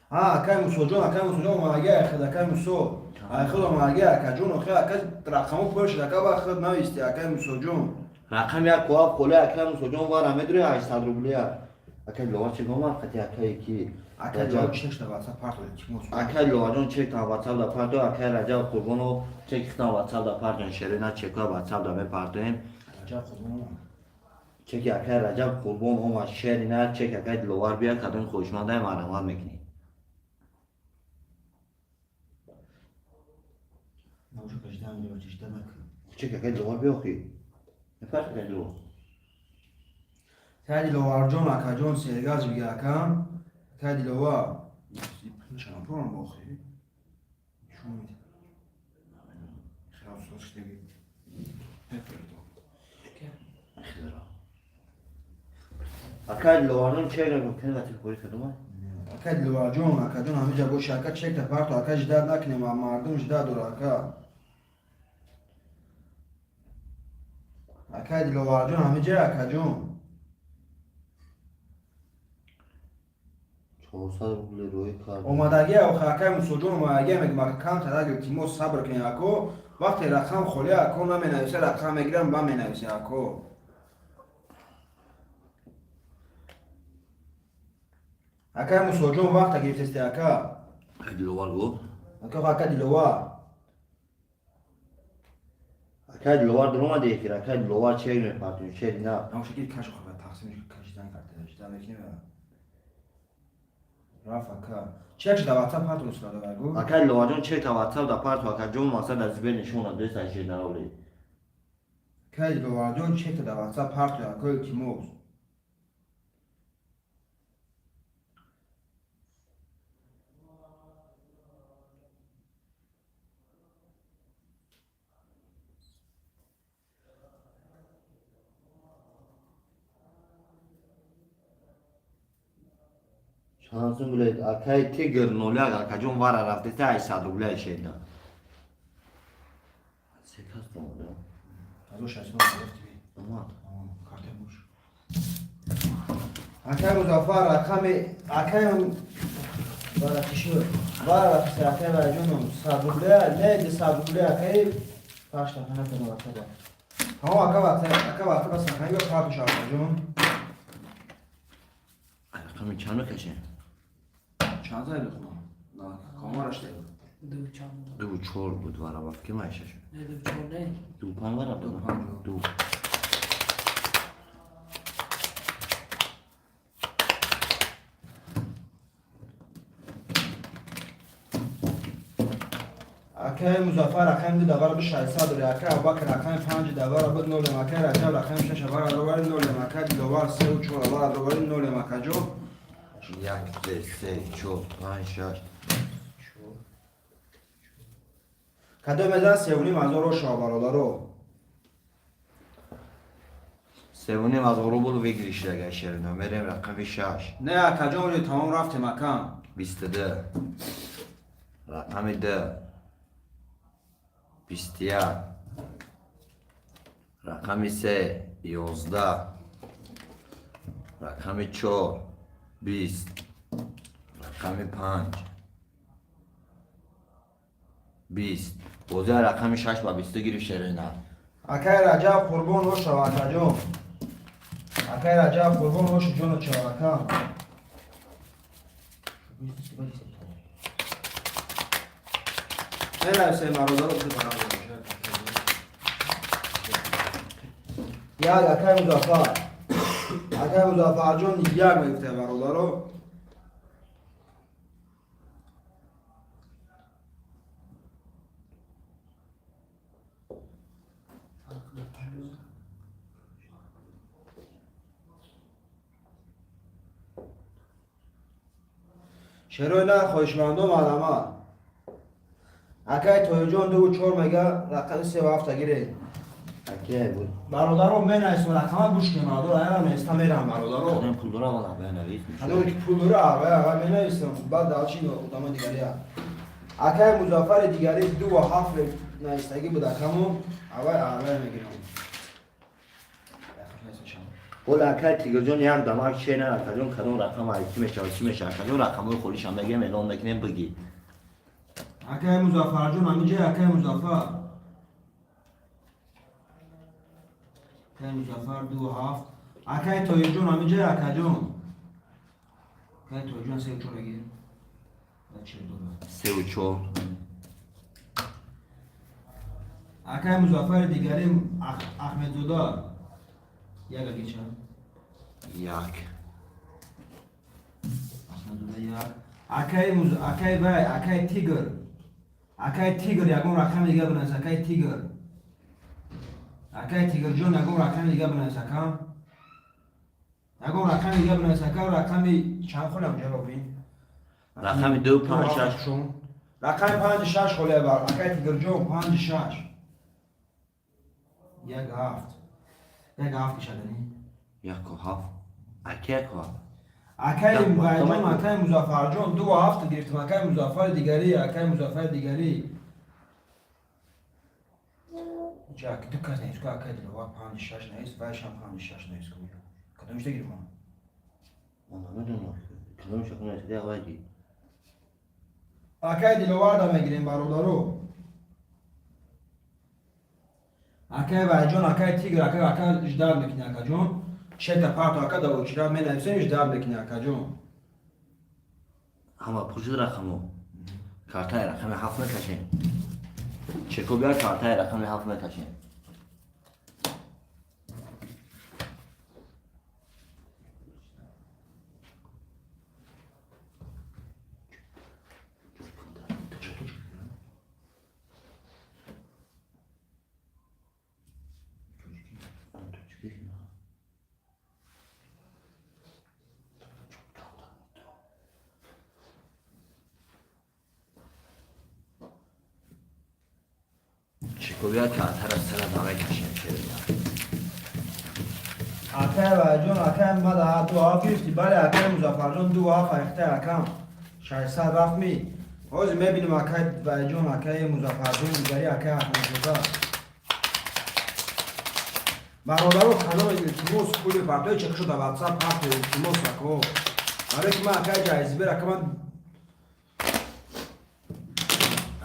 А, акай Мусоҷон, акай Мусоҷон омадаги айхед, акай Мусо. Айхед омадаги, акаҷон, охи акай рақамо пур шуд, ака ба худ нависти, акай Мусоҷон. Рақами 1 ҳафт холи акай Мусоҷон вара медури 800 рублия. Акай Диловар чӣ гомад қати акай ки? Акай Диловар чек шуда ватса парту, илтимос. Акай Диловарҷон чек там ватсап да парту, акай Раҷаб Қурбонов чек там ватсап да партон, шерина чека ватсап да мепартоем. Раҷаб Қурбонов. Чеки акай Раҷаб Қурбон омад шерина, чек акай Диловар бия, кадоми хоҳишмандаи марҳамат мекунӣ. Наушо кашидан мева чишта накун. Чек акай Диловар биё охи. Мепарт акай Диловар. Акай Диловарҷон, акаҷон сергаз бига акам. Акай Диловар. Чанд пурам охи? Нишон медиҳад. Хеле суст шудаги. Мепардо. Хидра. Акай Диловарҷон чек накун, кани вати хӯри кадома? Ака Диловарҷон, акаҷон ҳамиҷа боши, ака чекта парту, ака ждать накунем, мардум ждать дора, ака. Ака Диловарҷон ҳамиҷа, акаҷон. 400 рубли рӯй кард. Омадагӣ охи акай Мусоҷон омадагӣ мегӯм, ака кам тарак илтимос сабр кунем, ако. Вақте рақам холӣ ако наменависа, рақам мегирам ба менависа, ако. Акай Мусоҷон вақта гирифтести, ака. Акай Диловар гуфт. Ака, ака Диловар. Акай Диловар дуромади эфир, акай Диловар чек мепартем, шерина. Наушаки каш хӯрда тақсим кашидан карда, жда мекунем. Раф ака. Чек шуда ватсап парту устада вайгу. Акай Диловарҷон чек та ватсап да парту, акаҷон мақсад аз бер нишона деста шерина роли. Акай Диловарҷон чек та ватсап парту, ака илтимос. Чанд сум билет? Акай Тигр 01 акаҷон вара рафтеста 800 рубля шерина. Се кас омада. 1600 гирифти. Омад. Карта бош. Акай Музаффар рақами акай бара кишур. Бара рафти акай Раҷоном 100 рубля, не 100 рубля акай пашта хана кана ватсап. Тамом ака ватсап, ака ватсап сахани ба парту шаҳрҷон. Рақами чанд мекашем? Чанд зайд худо? На, камараш дед. Ду чанд. 2 чор буд вара ба фикр ман шаш. Не, 2 4 не. 2 панҷ вара буд. 2 панҷ. Ду. Акай Музаффар рақами ду давара бу 600 дори, акай Абубакр рақами панҷ давара буд нолем, акай Раҷаб рақами шаш авара довари нолем, акай Диловар сеу чор авара довари нолем, акаҷо. Як, се, се, чор, панҷ, шаш. Кадом мезан 3,5 ҳазор ошава бародаро. 3,5 ҳазор рубл выигрыш дага шерина. Мерем рақами шаш. Не, акаҷон, оли тамом рафтем, акам. 22. Рақами ду. 21. Рақами се. 11. Рақами чор. 20. Рақами панҷ. 20. Бозия рақами шаш ба 20 гирифт шерина. Акай Раҷаб Қурбон ошава, акаҷон. Акай Раҷаб Қурбон ошу ҷону чава, акам. Менависем, бародаро. Як, акай Музаффар, акай Музаффарҷон, як мегуфте, бародаро. Шерои на, хоҳишмандо, марҳамат. Акай Тоҳирҷон дуву чор мега, рақами севу ҳафта гиред. Акай буд. Бародаро, менависем рақама, гӯш кунем, бародаро. Аяра неста мерам, бародаро. Кадом пул дора, вала бенавис. Кадоме ки пул дора, ава менависем, баъд далчи одамои дигария. Акай Музаффари дигари дуву ҳафт навистагӣ буд, акамон, авай авай мегирам. Ола, акай Тигрҷон, як дамак чена, акаҷон, кадом рақам ай ки мешавад, чӣ мешавад, акаҷон, рақамҳои холишам мегем, эълон мекунем, бигӣ. Акай Музаффарҷон, ҳаминҷа, акай Музаффар, акай Музаффар ду ҳафт. Акай Тоҳирҷон, ҳаминҷа, акаҷон, акай Тоҳирҷон севу чор мегир. Севу чор. Акай Музаффари дигари Ахмедзода як агича. Як. Ахмедзода як. Акай акай вай, акай Тигр, акай Тигр, ягон рақами дига бинавис. Акай Тигр, акай Тигрҷон, ягон рақами дига бинавис, акам, ягон рақами дига бинавис, ака. Рақами чанд холам ҷавобин? Рақами ду, панҷ, шаш. Рақами панҷи шаш холия бар акай Тигрҷон, панҷи шаш, як ҳафт, як ҳафт кишадани. Яку ҳафт, аки, яку ҳафт. Акай Вайҷон, акай Музаффарҷон, дуву ҳафт гирифтем. Акай Музаффари дигарӣ, акай Музаффари дигарӣ, ду кас нест ку. Акай Диловар панҷи шаш нест, вайшам панҷи шаш нест ку. Кадомишта гирифтам? Ман намедонам кадомиша нест, авайги. Акай Диловарда мегирем, бародаро. Акай Вайҷон, акай Тигр, акай, ака, ждать мекунӣ, акаҷон. Чета парто, ака, да очира менависем, ждать мекунӣ, акаҷон. Ҳама пуршид рақамо. Картаи рақами ҳафт мекашем. Чеко биёр, картаи рақами ҳафт мекашем. Чеко биёр, картара сара намекашем, шерина. Акай Вайҷон, акай, мада ду ҳафт гирифтӣ, бале. Акай Музаффарҷон, ду ҳафт айхта, акам, 600 рафт ми. Ҳозир мебинем, акай Вайҷон, акай Музаффарҷон дигари, акай Аҳмадзода. Бародаро, кадом, илтимос, пули партои чека шуда, ватсап парто, илтимос, ако. Барое ки ман, акай Ҷайзибер, ака, ман,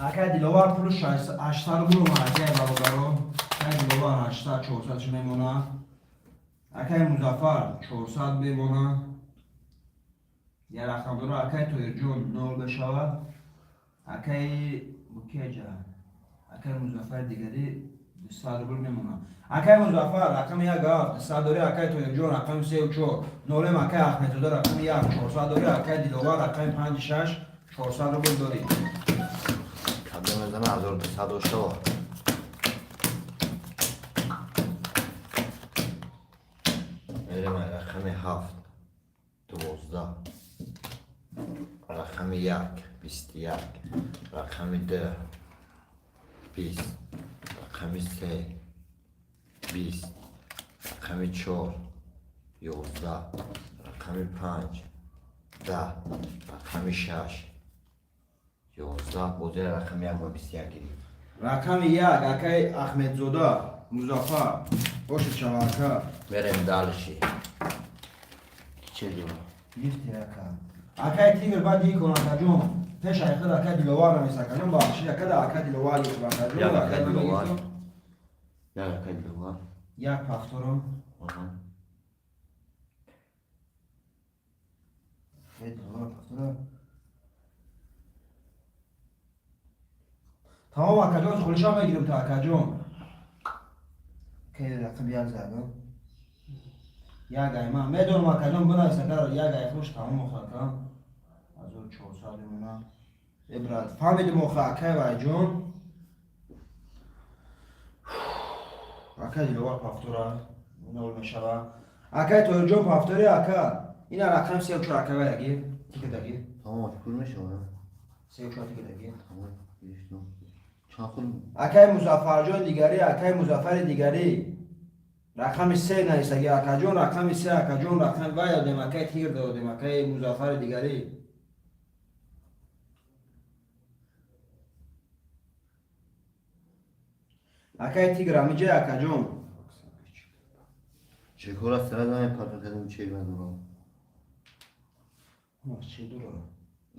акай Диловар пулу 800 рубл, акай, бародаро, акай Диловар 800, 400 мемона, акай Музаффар 400 мемона, я рақам дора. Акай Тоҳирҷон нол бешавад. Акай букеҷа, акай Музаффари дигари 200 рубл мемона. Акай Музаффар рақами як ҳафт 200 дори, акай Тоҳирҷон рақами сеу чор нолем, акай Аҳмедзода рақами як 400 дори, акай Диловар рақами панҷи шаш 400 рубл дорӣ. Кадом мезана, 1200 дошта. Мерем рақами ҳафт 12, рақами як 21, рақами ду 20, рақами се 20, рақами чор 11, рақами панҷ 10, рақами шаш 11. Бозиро рақами як ва 21 гирифт. Рақами як, акай Аҳмедзода Музаффар, бошед шава, ака. Мерем дальше. Че дела? Гирифти, ака. Акай Тигр, баъд ин кун, акаҷон, пеш айхир акай Диловар навис, акаҷон, бахшид, акада, акай Диловар гирифт, акаҷон. Як, акай Диловар. Як, акай Диловар. Як повтором. Аҳа. Акай Диловар повтора. Тамом, акаҷон, холиша мегирем то, акаҷон. Ки рақам як задам. Як ай ман медонам, акаҷон, бинавис, ака, як ай хуш тамом охо, ака. 1400 мона. Э, брат, фаҳмидим охо, акай вайҷон. Акай Диловар пафтора нол мешава. Акай Тоҳирҷон пафтори, ака. Ина рақам сеу чор, акай вайаги. Тикадаги. Тамом, пул мешава. Сеу чор тикадаги. Тамом, гирифтам. Чанд хол? Акай Музаффарҷон дигарӣ, акай Музаффари дигарӣ. Рақами се нависаги, акаҷон, рақами се, акаҷон, рақами вай додем, акай Тигр додем, акай Музаффари дигарӣ. Акай Тигр ҳамиҷа, акаҷон. Чекора сара замин партон кардем, чек надорам. Чӣ дура?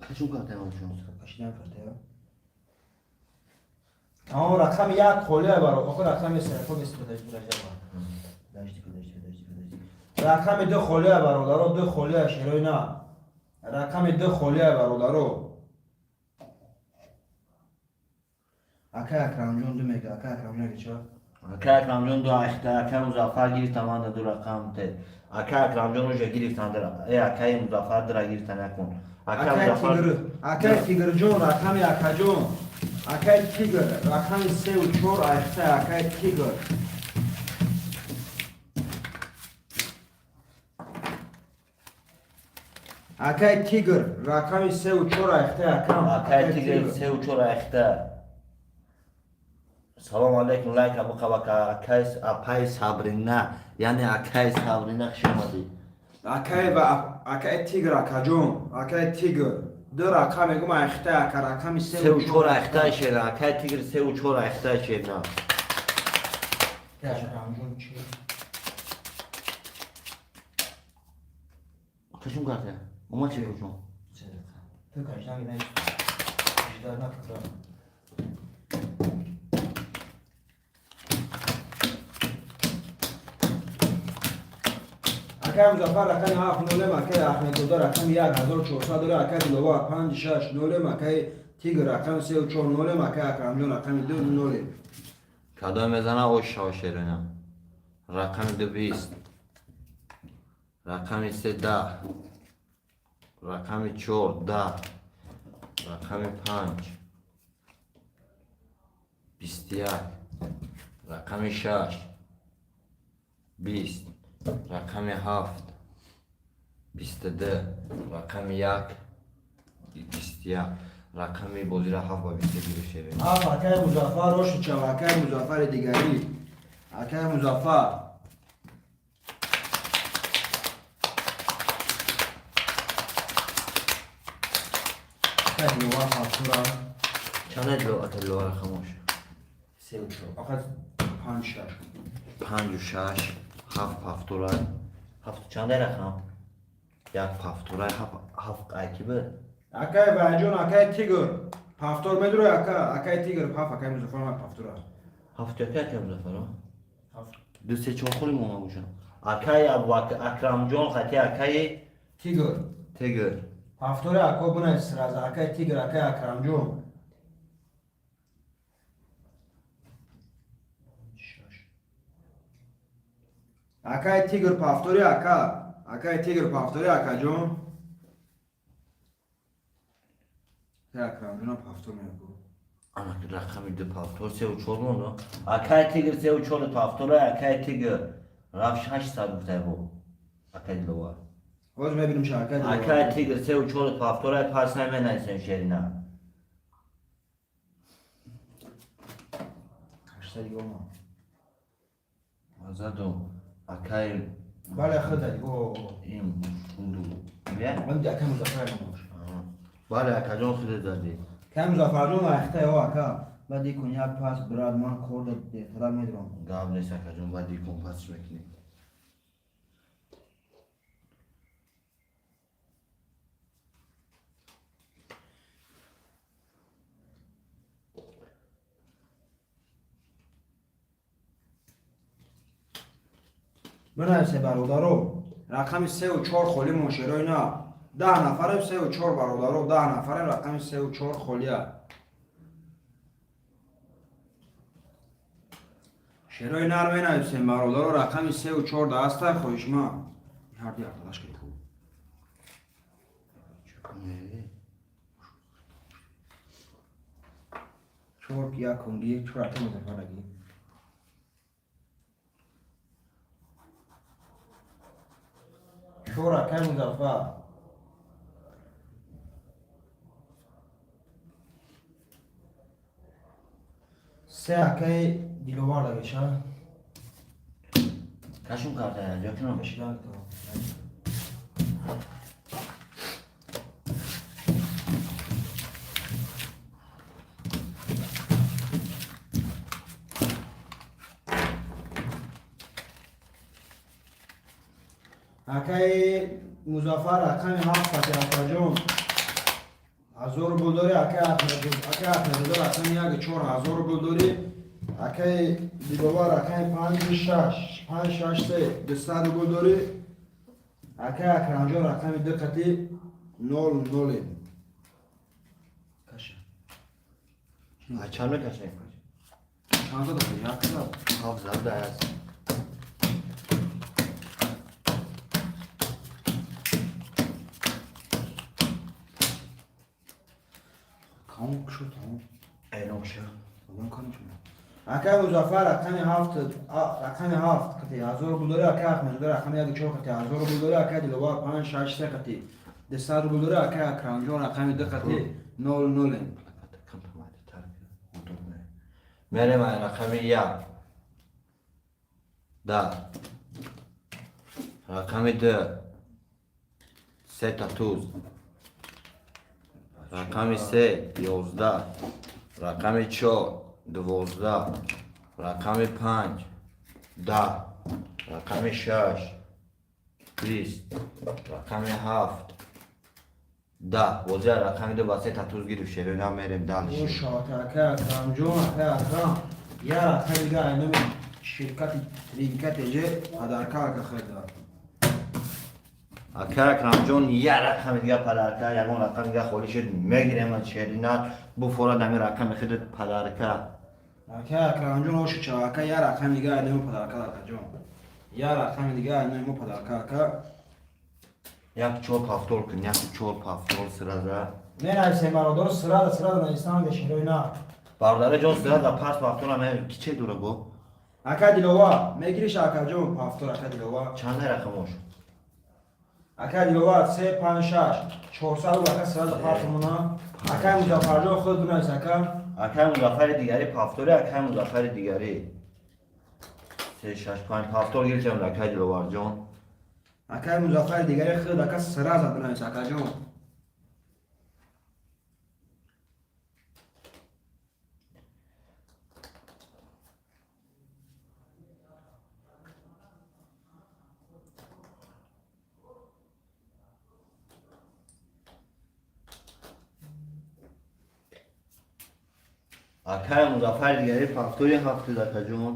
Качун картаям чун? Кашидан картая. Тамом, рақами як холия баро. Охо, рақами се, хо бис, подожди, подожди. Подожди, подожди, подожди, подожди. Рақами ду холия, бародаро, ду холия, шерои на. Рақами ду холия, бародаро. Акай Акрамҷон ду мега, акай Акрамҷон ча? Акай Акрамҷон ду ахта, акай Музаффар гирифтан, ман ду рақам те. Акай Акрамҷон уже гирифтан дара. Э, акай Музаффар дара гирифтан якун. Акай Акай Музаффар Тигр, акай Тигрҷон, рақами акаҷон. Акай Тигр, рақами сеу чор ахта, акай Тигр. Акай Тигр, рақами сеу чор ахта, акам. Акай Тигр сеу чор ахта. Салом алейкум, лайк абу қабака, акай апай Сабрина, яъне акай Сабрина, хуш омадӣ. Акай ва акай Тигр, акаҷон, акай Тигр. Ду рақам мегум ахта, ака, рақами сеу чор ахта шера, акай Тигр сеу чор ахта шера. Акрамҷон чӣ? Кашум карта. Ома чӣ кушум? Ту кашидан гина. Кашидан накарда. Акай Музаффар рақами ҳафт нолем, акай Аҳмедзода рақами як 1400 дора, акай Диловар панҷ шаш нолем, акай Тигр рақами сеу чор нолем, акай Акрамҷон рақами ду нолем. Кадом мезана ош шава шерина. Рақами ду бист. Рақами се даҳ. Рақами чор даҳ. Рақами панҷ 21. Рақами шаш 20. Рақами ҳафт 22. Рақами як 21. Рақами бозира ҳафт ба бисту гирифт шерина. Ҳафт, акай Музаффар ошичава, акай Музаффари дигарӣ. Акай Музаффар. Акай Диловар ҳафтура. Чанд Диловар хамош? Сеу чор. Ака панҷ шаш. Панҷу шаш, ҳафт ҳафтура. Ҳафту чанде рақам? Як ҳафтура, ҳафт ҳафт айки буд? Акай Вайҷон, акай Тигр. Пафтор медуро, ака, акай Тигр, ҳафт, акай Музаффар пафтора. Ҳафту яка акай Музаффар? Ҳафт. Ду се чор холи мона бошам. Акай Акрамҷон хати акаи Тигр. Тигр. Пафтори ако бинавис сразу, акай Тигр, акай Акрамҷон. Шаш. Акай Тигр пафтори, ака. Акай Тигр пафтори, акаҷон. Акай Акрамҷонам пафтор мегӯ. Ана рақами ду пафтор, сеу чор мондо. Акай Тигр сеу чор пафтора, акай Тигр. Рафт 800 гуфтай бо. Акай Диловар. Ҳозир мебинем ша, акай Диловар. Акай Тигр сеу чор пафтора, пас наменайсен шерина. 800 ёма. Заду акай Бале, худа, о. Им хунду. Я? Ман ди акай Музаффар номош. Бале, акаҷон, худат задӣ. Акай Музаффарҷон ахтай, о, ака. Баъд икун як пас, брат, ман кор да дертарак медурам. Гап нест, акаҷон, баъд икун пасш мекунем. Бинависе, бародаро, рақами сеу чор холӣ мошерои на. 10 нафарем, сеу чор, бародаро, 10 нафарем, рақами сеу чор холия. Шерои нар менависем, бародаро, рақами сеу чор да ҳастай, хоҳишманд. Ҳарди арталаш кунед хуб. Не. Чор як кунги, чор ака Музаффараги. Чор акай Музаффар. Се акай Диловар дагиша. Кашум карта я, ҷо. Кашидан. Акаи Музаффар рақами ҳафт қати, акаҷон, 1000 рубл дорӣ. Акаи Ахмедзода рақами як 4000 рубл дорӣ. Акаи Диловар рақами панҷи шаш, панҷ шаш се, 200 рубл дорӣ. Акаи Акрамҷон рақами ду қати нол ноле. Каша. А чанд мекашем? Чанд дорӣ? Як сад. Ҳафт зарб аст. Тамом шуд, тамом. Эълон шуд. Тамом кардем шумо. Акаи Музаффар рақами ҳафт, рақами ҳафт қати 1000 рубл дорӣ. Акаи Ахмедзода рақами як чор қати 1000 рубл дорӣ. Акаи Диловар панҷ шаш се қати 200 рубл дорӣ. Акаи Акрамҷон рақами ду қати нол ноле. Мерем ай рақами як. Да. Рақами ду. Сета туз. Рақами се 11. Рақами чор 12. Рақами панҷ 10. Рақами шаш 20. Рақами ҳафт 10. Бозия рақами ду ба сета туз гирифт. Шерина мерем дальше. Шоҳат, акаи Акрамҷон, акаи Акрам я рақами дига айноми ширкати Тринка ТЖ подарка ака харида. Ака Акрамҷон я рақами дига подарка, ягон рақами дига холӣ шуд, мегирем аз шерина буфорад ами рақами худат подарка. Ака Акрамҷон, оши ча, ака, я рақами дига айноми подарка, акаҷон. Я рақами дига айноми мо подарка, ака. Як чор повтор кун, як чор повтор сразу. Менависем, бародар, сразу сразу нависам шерои нар. Бародари ҷон, сразу пас повтор ам ки че дура бо? Ака Диловар, мегириш, акаҷон, повтор, ака Диловар. Чанд рақамош? Ака Диловар се панҷ шаш 400 рубл, ака, сразу партумона. Акаи Музаффарҷон, худ бинавис, ака. Акаи Музаффари дигари повтори, акаи Музаффари дигари. Се шаш панҷ повтор гирифтем, акаи Диловарҷон. Акаи Музаффари дигари, худ, ака, сразу бинавис, акаҷон. Акаи Музаффари дигари повтори ҳафтуд, акаҷон.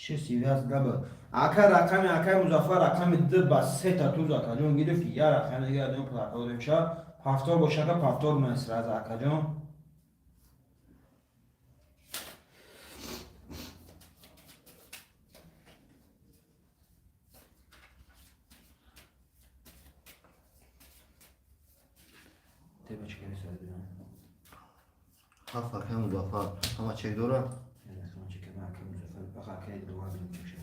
Чӣ сивяз габа. Ака, рақами акаи Музаффар рақами д ба сета туз, акаҷон, гирифт. Я рақами дига адоми подарка додем ша. Повтор боша, ака, повтор бинавис сразу, акаҷон. Теба чӣ гирифт, бинам. Ҳафт акаи Музаффар. Ҳама чек дора? Чек акаи Музаффар, бақа акаи Диловар бинам чек шуд.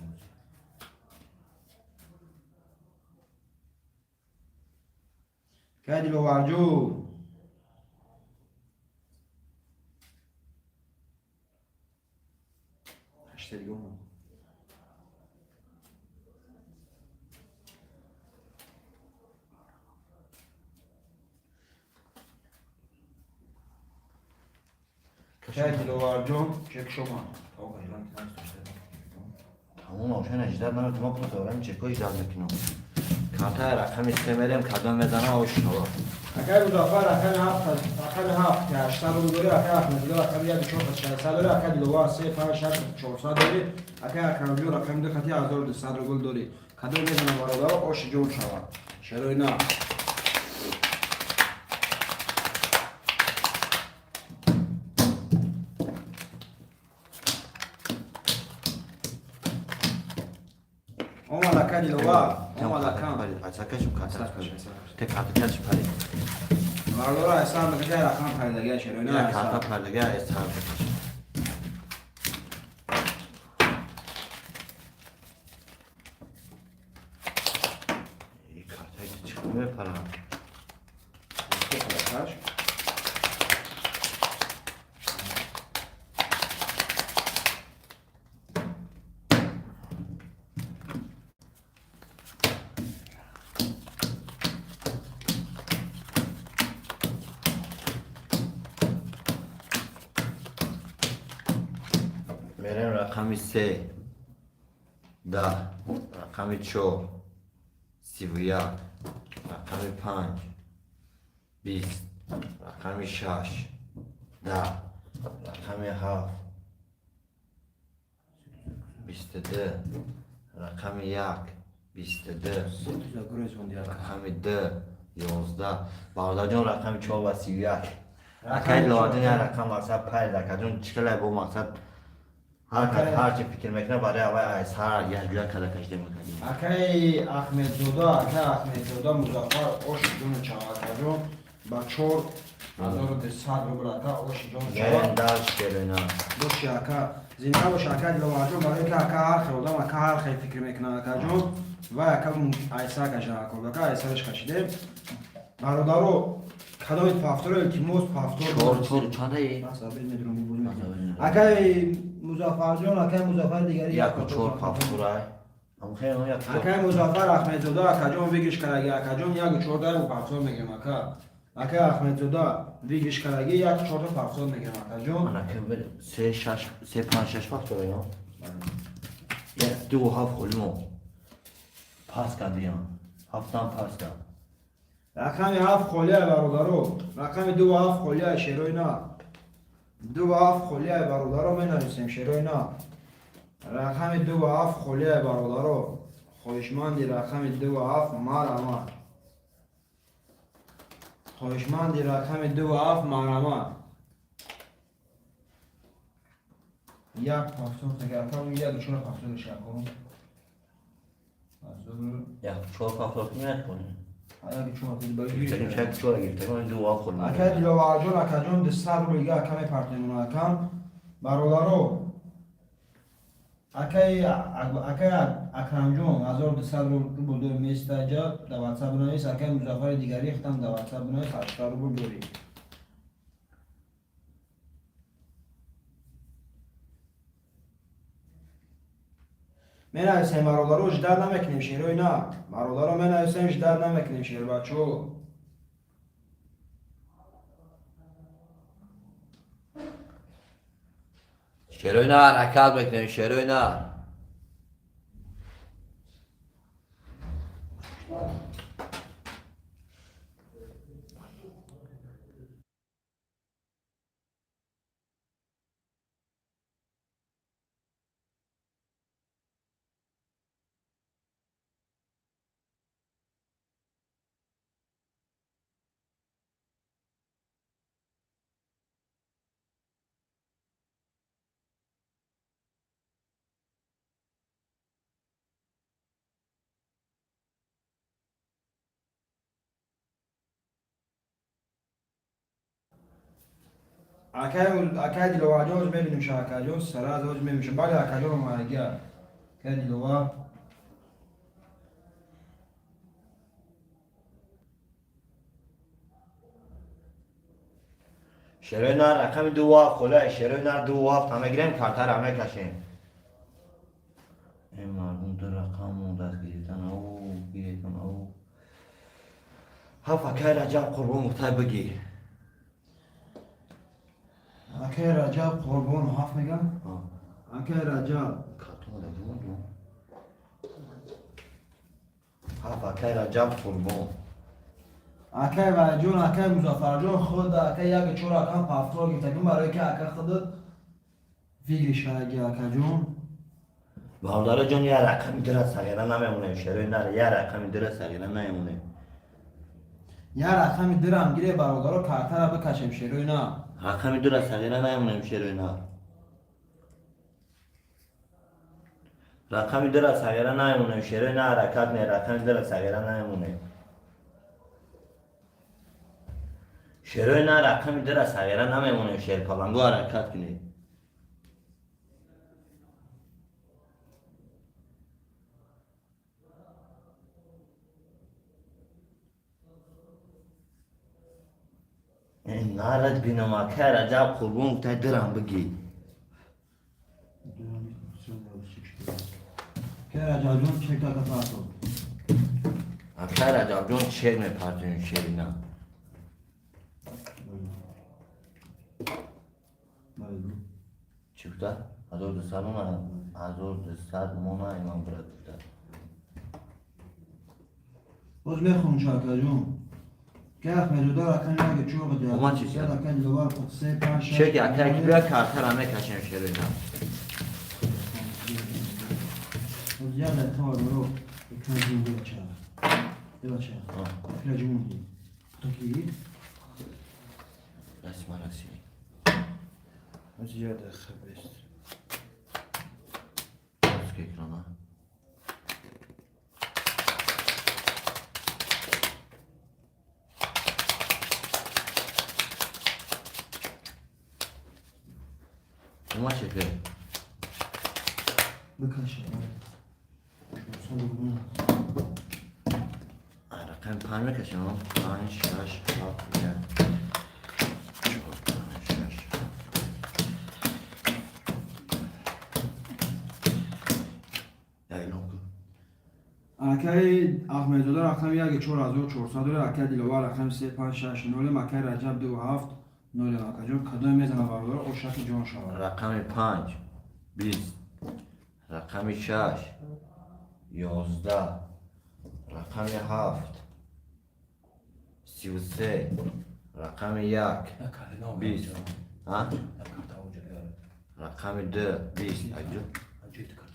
Акаи Диловарҷон. Ҳашта дига омад. Акаи Диловарҷон, чек шума. Тамом, ошан аждад ман ма пул дорам, чекҳои ждад мекунам. Картаи рақами се мерем, кадом мезанам, ошнова. Акаи Музаффар рақами ҳафт, рақами ҳафт ки 800 рубл дорӣ. Акаи Ахмедзода рақами як чор 600 дорӣ. Акаи Диловар се панҷ шаш 400 дорӣ. Акаи Акрамҷон рақами ду хати 1200 рубл дорӣ. Кадом мезанам, бародаро, оши ҷон шавад. Шерои на. Ака Диловар, омад акам. Асакашум карта. Те карта каш пари. Бародаро, айсар мекашай, рақам пайдагия шерои на. Карта пайдагия айсар мекашай. Карта чӣ мепарам? Каш. Мерем рақами 3, 10, рақами 4, 31, рақами 5, 20, рақами 6, 10, рақами 7, 22, рақами 1, 22, рақами 2, 11. Бародарҷон, рақами 4 ва 31. Акай Лодин як рақам мақсад пайд, акаҷон, чӣ хеле бо мақсад ҳар кас ҳарчи фикр мекунад, барои аввал айсар якҷоя када кашида мекардем. Акаи Ахмедзода, акаи Ахмедзода Музаффар, оши ҷону чав, акаҷон, ба 4200 рубл, ака, оши ҷону чава. Мерем дальше, шерина. Боши, ака, зинда бош, ака Диловарҷон, барои ки ака ҳар хел одам, ака ҳар хел фикр мекунад, акаҷон, вай ака айсар кашида, ака, ака айсараш кашидем. Бародаро, кадомит пафторо, илтимос, пафтор. Чор чор чандаи? Акаи Музаффарҷон, акаи Музаффар дигари 1 4 пафторай. Акаи Музаффар Ахмедзода, акаҷон, выигрыш кардаги, акаҷон, 1 4 даем, пафтор мегирем, ака. Акаи Ахмедзода выигрыш кардаги, 1 4 пафтор мегирем, акаҷон. 3 6 3 5 6 пафтор ё? 1 2 7 холимо. Пас кардиям. Ҳафтам пас кард. Рақами 7 холия, бародаро. Рақами 2 7 холия, шерои на. 2 7 холия, бародаро, менависем, шерои на. Рақами 2 7 холия, бародаро. Хоҳишманди рақами 2 7 марама. Хоҳишманди рақами 2 7 марама. Як пафтор рақам 1 4 пафтор шаком. 1 4 пафтор мекунем. 1 4. Гирифтагим, 1 4 гирифтагим, 2 7 холимо. Акай Диловарҷон, акаҷон, 200 рубл дига ака мепартем, акам. Бародаро, акаи Акрамҷон 1200 рубл дори местаҷа, дар ватсап бинавис. Акаи Музаффари дигари хитам дар ватсап бинавис, 800 рубл дорӣ. Менависем, бародаро, ждать намекунем, шерои на. Бародаро, менависем, ждать намекунем, шербачо. Шерои на, ҳаракат мекунем, шерои на. Акай Диловарҷон, оз мебинем ша, акаҷон, сараз оз мебинем. Бале, акаҷон, омадагия. Акай Диловар. Шерои нар, рақами 2 7 холия, шерои нар, 2 7 ҳама гирем, картара мекашем. Эй мардум, ду рақам мондааст, гирифтан, ау, гирифтан, ау. 7, акай Раҷаб Қурбон, мухтай бигир. Акай Раҷаб Қурбон 7 мегам? Акай Раҷаб. 7, акай Раҷаб Қурбон. Акай Валиҷон, акай Музаффарҷон, худ акай 1 4 рақам пафтор гирифтагим, барое ки ака худат выигрыш кардаги, акаҷон. Бародаро ҷон, як рақами дира сағира намемонем, шерои нар, як рақами дира сағира намемонем. Як рақами дирам гире, бародаро, картара бикашем, шерои на. Рақами дура сағира намемонем, шерои нар. Рақами дура сағира намемонем, шерои на ҳаракат не, рақами дура сағира намемонем. Шерои на рақами дура сағира намемонем, шерпалангу ҳаракат кунед. Нарад бинам, акай Раҷаб Қурбон гуфтай дурам бигӣ. Акай Раҷабҷон чек ака партов. Акай Раҷабҷон чек мепартоем шерина. Чӣ гуфта? 1200 мона, 1200 мона имам брат гуфта. Боз мехонам чо акаҷон. Ки Ахмедзода рақами яке чор қадя. Омад чӣ Як акай Диловар се панҷ шаш. Чек акай ки бия картара мекашем шерина. Боз як дақиқа бародаро. Экран ҷун бача. Бача. Экран ҷун. Таки. Дасти ман расид. Боз як дақиқа бест. Боз экрана. Омад чеке. Бикаши. Рақами панҷ мекашем, панҷ, шаш, ҳафт, як, чор, панҷ, шаш. Як эълон кун. Акаи Ахмедзода рақами яке 4400 дорад, акаи Диловар рақами се панҷ шаш нолем, акаи Раҷаб ду ҳафт нолем. Акаҷон кадоме мезана бародаро ошаки ҷон шавад. Рақами панҷ 20, рақами шаш 11, рақами ҳафт 33, рақами як 20, рақами ду 20, аҷо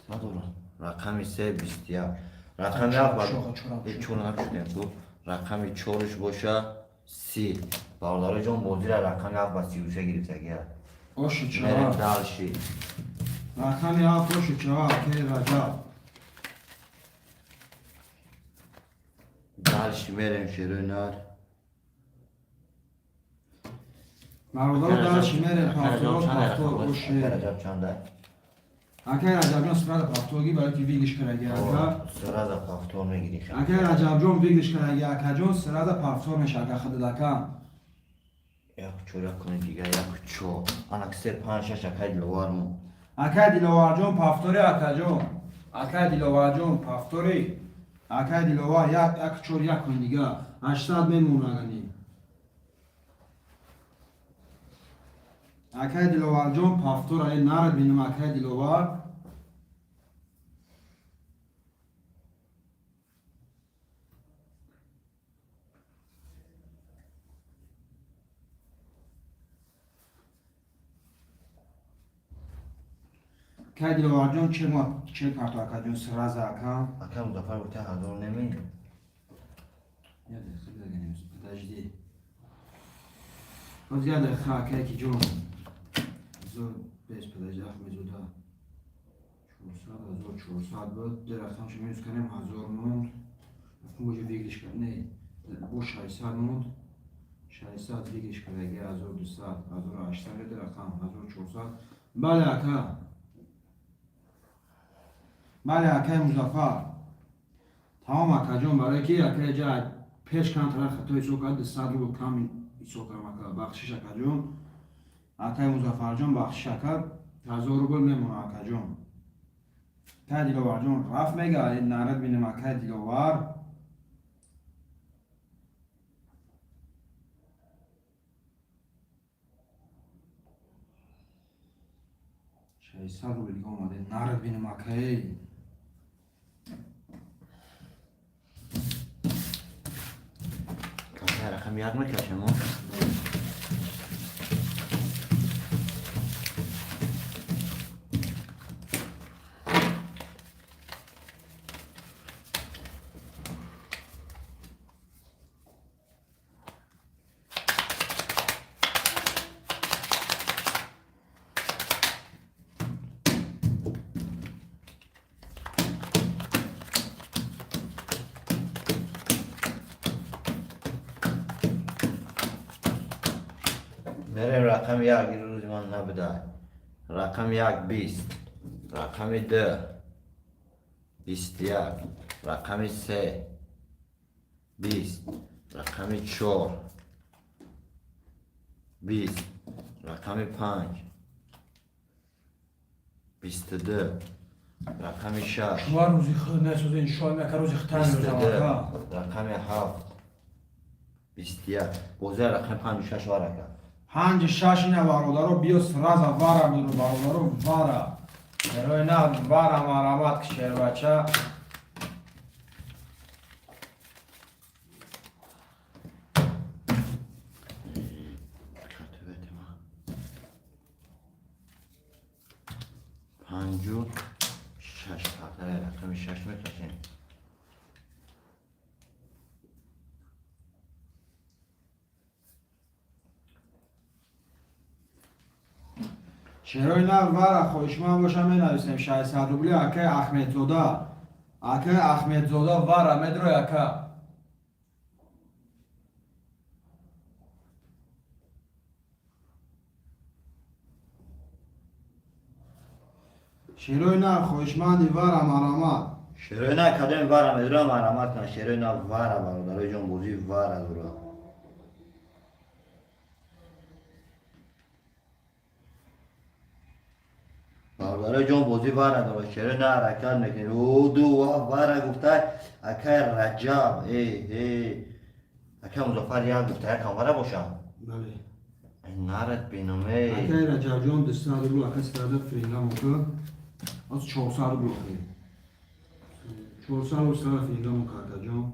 надорам, рақами се 21, рақами ҳафт чор нашудем ку, рақами чорш боша 30. Бародароҷон бозира рақами ҳафт ба 33 гирифтагия. Оши Мерем чава. дальше. Рақами ҳафт оши чава, акаи Раҷаб. Дальше мерем шерои нар. Бародаро дальше мерем пафтор, пафтор оши. Раҷаб чанда? Акаи Раҷабҷон сразу пафторги барои ки выигрыш кардаги ака. Сразу пафтор мегири. Акаи Раҷабҷон выигрыш кардаги акаҷон сразу пафтор меша ака худат ака. Як чор як куни дига як чор. Ана се панҷ шаш акай Диловармо. Акаи Диловарҷон пафтори акаҷон. Акаи Диловарҷон пафтори. Акаи Диловар як як чор як куни дига. 800 мемонагани. Акаи Диловарҷон пафтор ай нарад бинам акаи Диловар. Акаи Диловарҷон че ма че парто акаҷон сразу ака. Акай Музаффар гуфта ҳазор неми. Я дақиқа бизанем, подожди. Боз як дақиқа акаи ки ҷон. Зор бес подожди Ахмедзода. 400 1400 буд. Ду рақамшо минус кардем 1000 монд. Афкун боҷа выигрыш кард. Не, бо 600 монд. 600 выигрыш кардаги 1200, 1800 ду рақам 1400. Бале ака. Бале акаи Музаффар. Тамом акаҷон барое ки акаи ҷа пеш камтара хато ҳисоб кард, 200 рубл кам ҳисоб кардам ака. Бахшиш акаҷон. Акаи Музаффарҷон бахшиш ака. 1000 рубл мемона акаҷон. Акаи Диловарҷон рафт мега, нарад бинем акаи Диловар. 600 рубл дига омаде. Нарад бинем акаи. Акай рақами як мекашем. Мерем рақами як, рӯзи ман набуда. Рақами як 20, рақами ду 21, рақами се 20, рақами чор 20, рақами панҷ 22, рақами шаш Шумо рӯзи худ насозен, шоя мека рӯзи хитан 22, рӯзам. рақами ҳафт 21. Бозия рақами панҷу шаш варака. Панҷ шаш ина, бародаро, биё, сразу вара медро, бародаро, вара. Шерои на вара, марамат ки шербача. Панҷу шаш, рақами шаш мекашем. Шерои нав вара хоҳишманд боша, менависем 600 рубли, акаи Ахмедзода. Акаи Ахмедзода, вара медрой, ака. Шерои нав хоҳишманди вара, марамат. Шерои нав кадоми вара медурам, марамат кунад. Шерои нав вара, бародарои ҷон, бозии вара дура. Бародарои ҷон, бозӣ вара дора. Шерои нав ҳаракат мекунед. О, ду вара гуфта акай Раҷаб. Э, э. Акай Музаффар як гуфта, якам вара боша. Бале. Нарад биноме. Акай Раҷабҷон, 200 рубл, ака, сразу фиринга мока. Аз 400 рубл охи. 400 рубл сразу фиринга мока, акаҷон.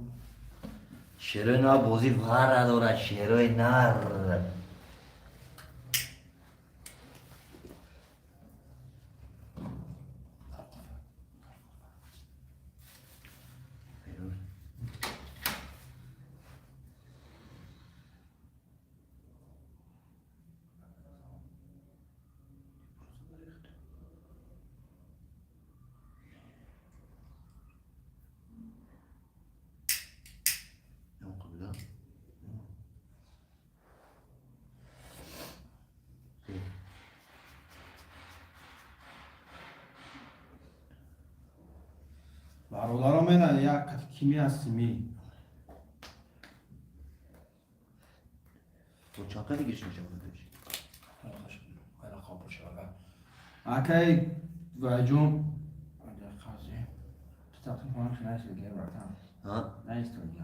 Шерои нав бозӣ вара дорад, шерои нар. Бародаро, мена як кими ҳастими. Чанқа дигиш мешавад? Акай Вайҷон. Тақсим кунам, братан. Ҳа? Наистоди.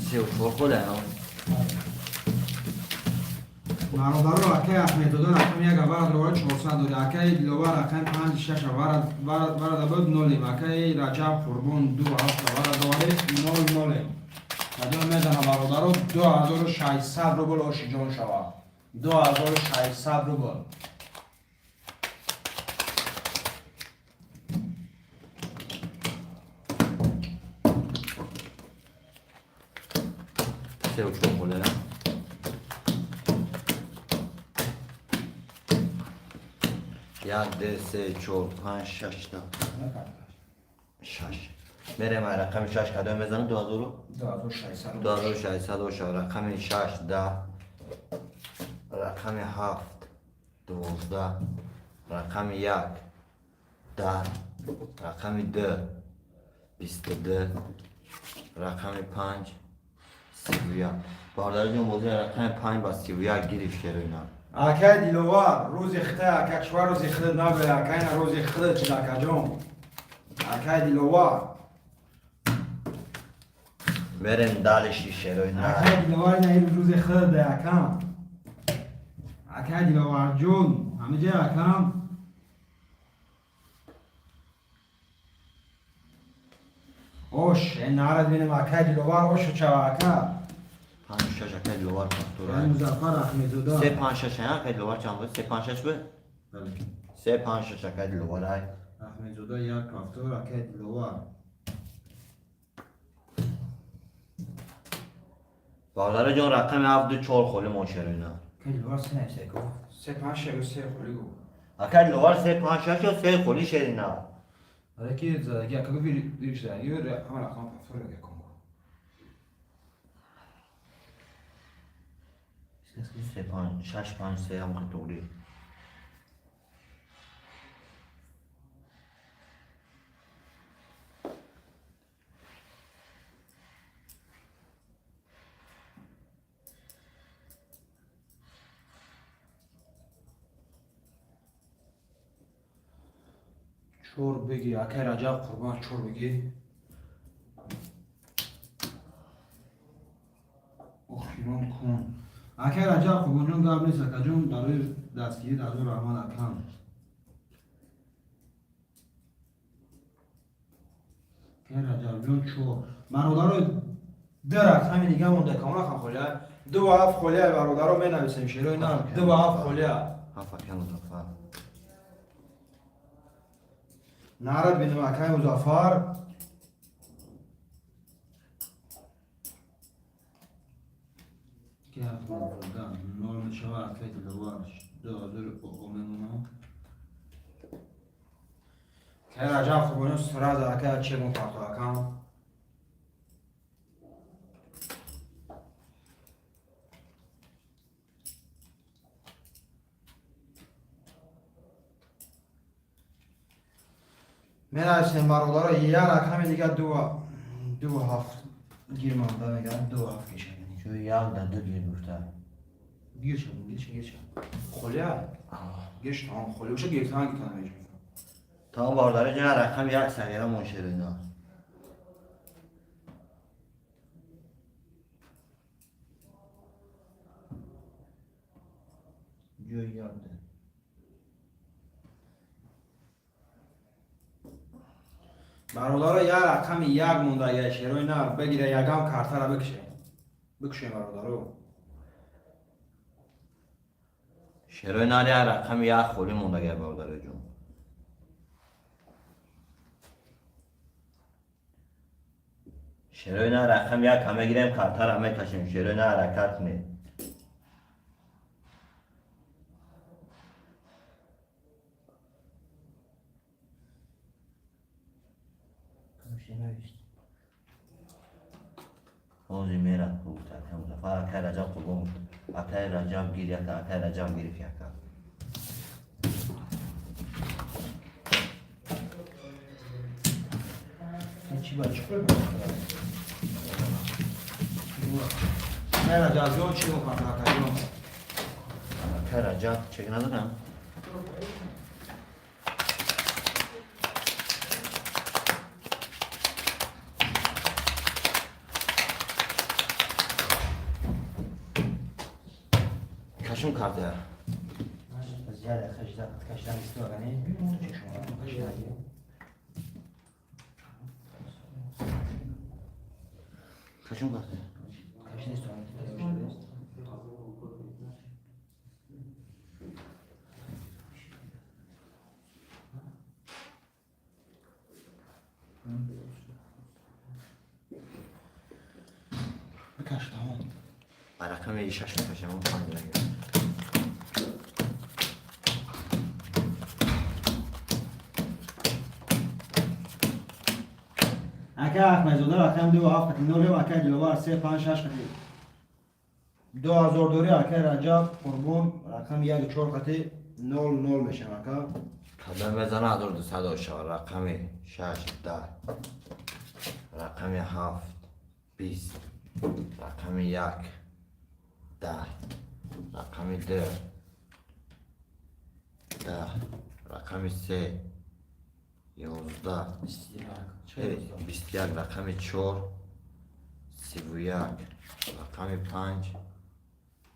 Сеу чор хола. Бародаро, акаи Ахмедзода рақами як аввал дора, 400 дори. Акаи Диловар рақами панҷ шаш варада буд, нолем. Акаи Раҷаб Қурбон ду ҳафт варада дорем, нол нолем. Кадом мезана, бародаро, 2600 рубл ошиҷон шавад. 2600 рубл. Сеу чор хола. Як, ду, се, чор, панҷ, шаш та. Шаш. Мерем ай рақами шаш, кадом мезанад 2000? 2600 рубл. 2600 боша. Рақами шаш 10, рақами ҳафт 12, рақами як 10, рақами ду 22, рақами панҷ 31. Бародари ҷон, бозии рақами панҷ ба 31 гирифт шерои нав. Акай Диловар, рӯзи хитай, ака, чува рӯзи хидат набе, ака, ина рӯзи хидат чиз, акаҷон. Акай Диловар. Мерем дальше, шерои нав. Акай Диловар, ина ин рӯзи хидат, акам. Акай Диловарҷон, ҳамиҷа, акам. Ош, нарад бинем, акай Диловар, ошу чава, ака. Панҷ шаш, акай Диловар пахтура. Музаффар Ахмедзода. Се панҷ шаш, акай Диловар чанд буд? Се панҷ шаш буд? Бале. Се панҷ шаш, акай Диловар ай. Ахмедзода як ҳафтор, акай Диловар. Бародари ҷон, рақами ҳафт ду чор холи мон, шерои нав. Акай Диловар се нависа ко. Се панҷ шаш се холи гу. Акай Диловар се панҷ шаш ё се холи, шери нав. Барои ки задаги ака гуфт вириш задаги ҳама рақам повтор якон. Се панҷ, шаш панҷ се ҳам туғри. Чор бигӣ, акай Раҷаб Қурбон, чор бигӣ. Охирон кун. Акай Раҷаб Қурбонҷон, гап нест, акаҷон, барои дастгирӣ ҳазор раҳмат, акам. Акай Раҷабҷон, чор. Бародаро, ду рақами дига монда, кам рақам холия? Ду ва ҳафт холия, бародаро, менависем шерои нар. Ду ва ҳафт холия. Ҳафт, акай Музаффар. Нарад бинем, акай Музаффар. Ки ҳафт нол мешава, акай Диловар 2000 о мемона. Акай Раҷаб Қурбонҷон, сразу акай чегон парто, акам. Менависем, бародаро, як рақами дига ду ҳафт гир монда, мегӯям, ду ҳафт кешад. Чӯ як да ду гир гуфта. Гир шад, гир шад, гир шад. Холия? Гир шад, тамом холия. Оша гирифтан гирифтан мешавад. Тамом, бародари ҷон, рақами як сағира мон шерои нар. Ҷои як да. Бародаро, як рақами як монда, я шерои нар бигира, ягам картара бикше. Бикшем, бародаро. Шерои нар як рақами як холӣ мондагай, бародари ҷон. Шерои нар рақами як ҳама гирем, картара мекашем. Шерои нар, ҳаракат кунед. Ҳозир мерад гуфт акай Музаффар, акай Раҷаб Қурбон гуфт. Акай Раҷаб гир яка, акай Раҷаб гирифт яка. Чӣ ба чӣ кор? Акай Раҷаб ҷон, чӣ мекунад, акай ҷон? Акай Раҷаб чек надорам? Кашум карда. Зиёда хашда кашдан истогани. Чешма кашдан. Кашум карда. Кашдан истогани. Бикаш, тамом. Ба рақами шаш мекашам, он панҷ нагирам. Акай Аҳмедзода рақами ду ҳафт қати нолем, акай Диловар се панҷ шаш қати 2000 дори, акай Раҷаб Қурбон рақами як чор қати нол нол мешава, ака. Кадам мезана 1200 шава. Рақами шаш 10, рақами ҳафт 20, рақами як 10, рақами ду 10, рақами се 11, 21, рақами чор 31, рақами панҷ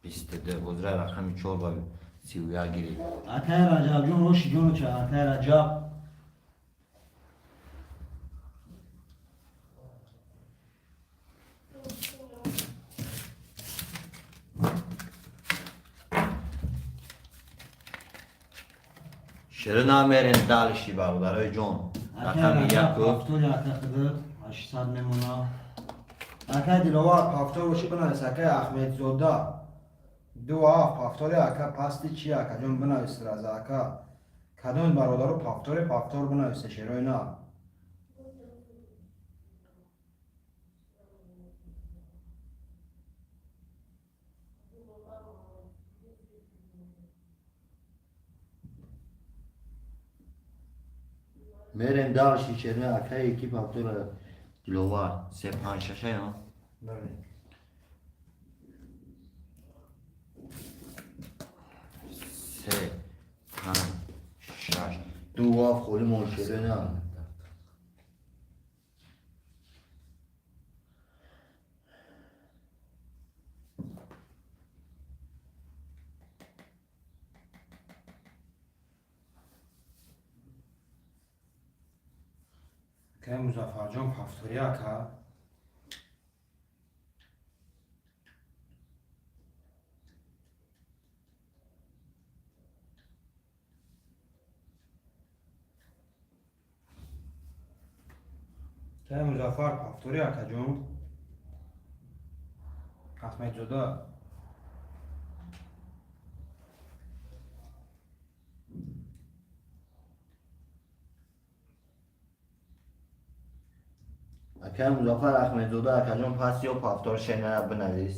22. Бозира рақами чор ба 31 гирифт. Акай Раҷабҷон, оши ҷону ча, акай Раҷаб. Шири намерем дальше, бародарои ҷон. Акай Рақами Раҷаб яку. Ҳафтоди, ака хидр 800 мемона. Акай Диловар, повтор боши бинавис, акай Ахмедзода. Ду ҳафт повтори, ака, пасти чи, акаҷон, бинавис раза, ака. Кадом бародаро повтори, повтор бинависе, шерои на. Мерем дальше, шерои акаи ки повтора Диловар. Се панҷ шаша ё? Бале. Се панҷ шаш. Ду ҳафт холи мон шерои на. Акаи Музаффарҷон повтори ака. Акаи Музаффар повтори акаҷон. Аҳмедзода. Акаи Музаффар Аҳмедзода акаҷон пас ё повтор шенара бинавис.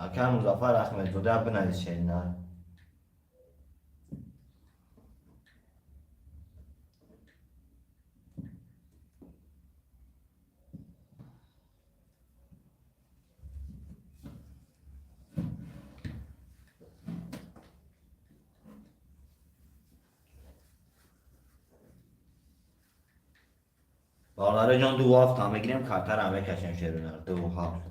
Акаи Музаффар Аҳмедзода бинавис шенар. Бародари ҷон, ду ҳафт ҳам мегирем, картара ҳам мекашем шерунар. Ду ҳафт.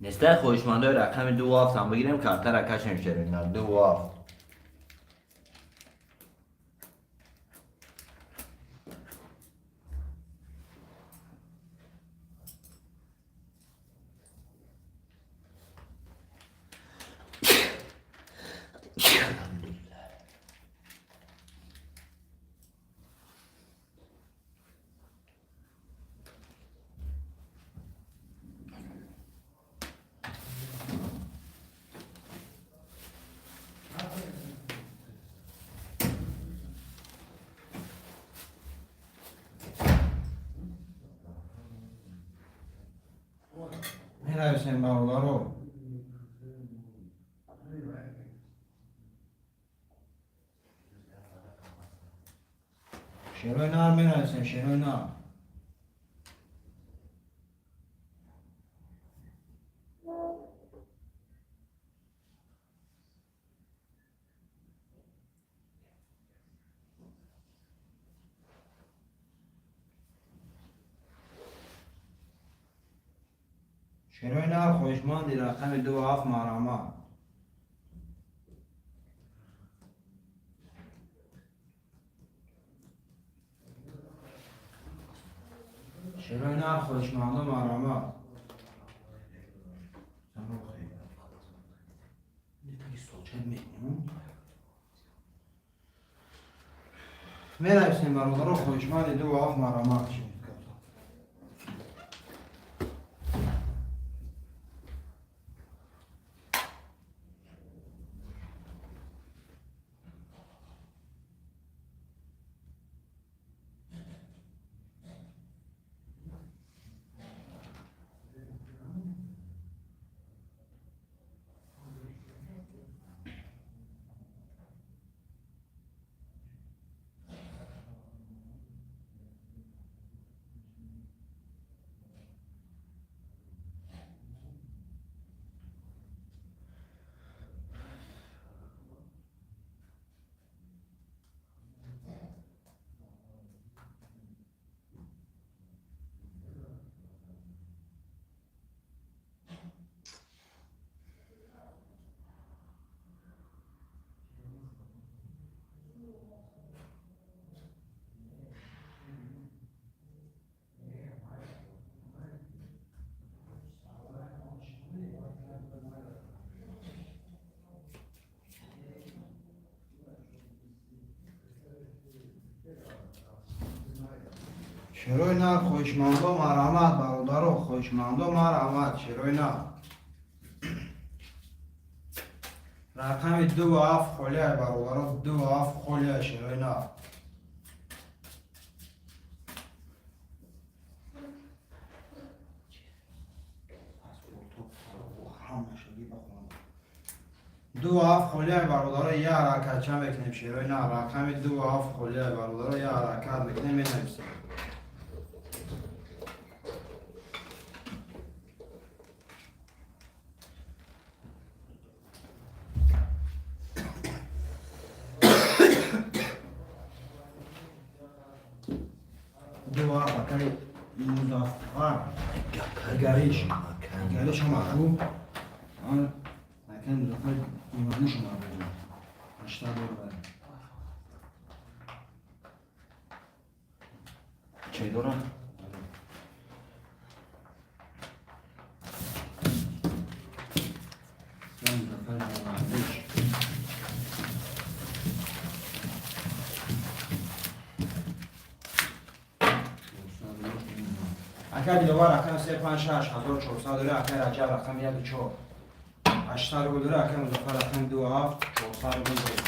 Нестаи хоҳишмандои рақами ду ҳафт ҳам бигирем, картара кашем шерунар. Ду ҳафт. Менависем бародаро. Шерои нар менависем, шерои нар. Шерои нар хоҳишманди рақами ду ҳафт марҳамат. Шерои нар хоҳишмандо марҳамат. Менависем бародаро хоҳишманди ду ҳафт марҳамат. Шерои нар, хоҳишмандо, марҳамат, бародаро, хоҳишмандо, марҳамат, шерои нар. Рақами 2 ва 7 холия, бародаро, 2 ва 7 холия, шерои нар. 2 ва 7 холия, бародаро, я ҳаракатча мекунем, шерои нар. Рақами 2 ва 7 холия, бародаро, я ҳаракат мекунем, менависем. 2 ва 7, акаи Музаффар. Гариш. Гариш омад хуб. Акаи Музаффар имануш омад. 80 доллар. Чай дорам? Музаффар Имануш. Акай Диловар рақами 3 5 6 1400 дора, акай Раҷаб рақами 1 4 800 рубл дора, акай Музаффар рақами 2 7 400 рубл дора.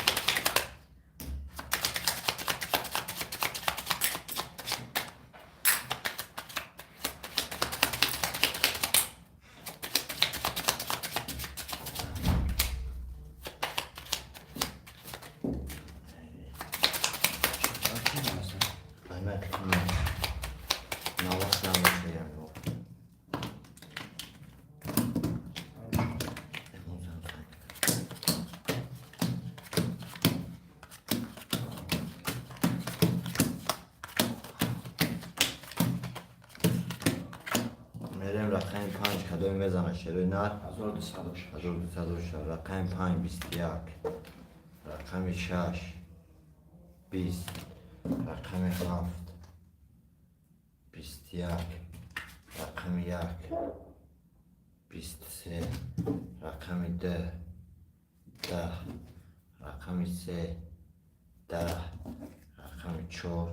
Қаймақ навас намешаям. Мерем рақами 5, кадоме мезана, шерои нар? 1206. 1206. Рақами 5 21, рақами 6 20, рақами 7 21, рақами 1 23, рақами 2 10, рақами 3 10, рақами 4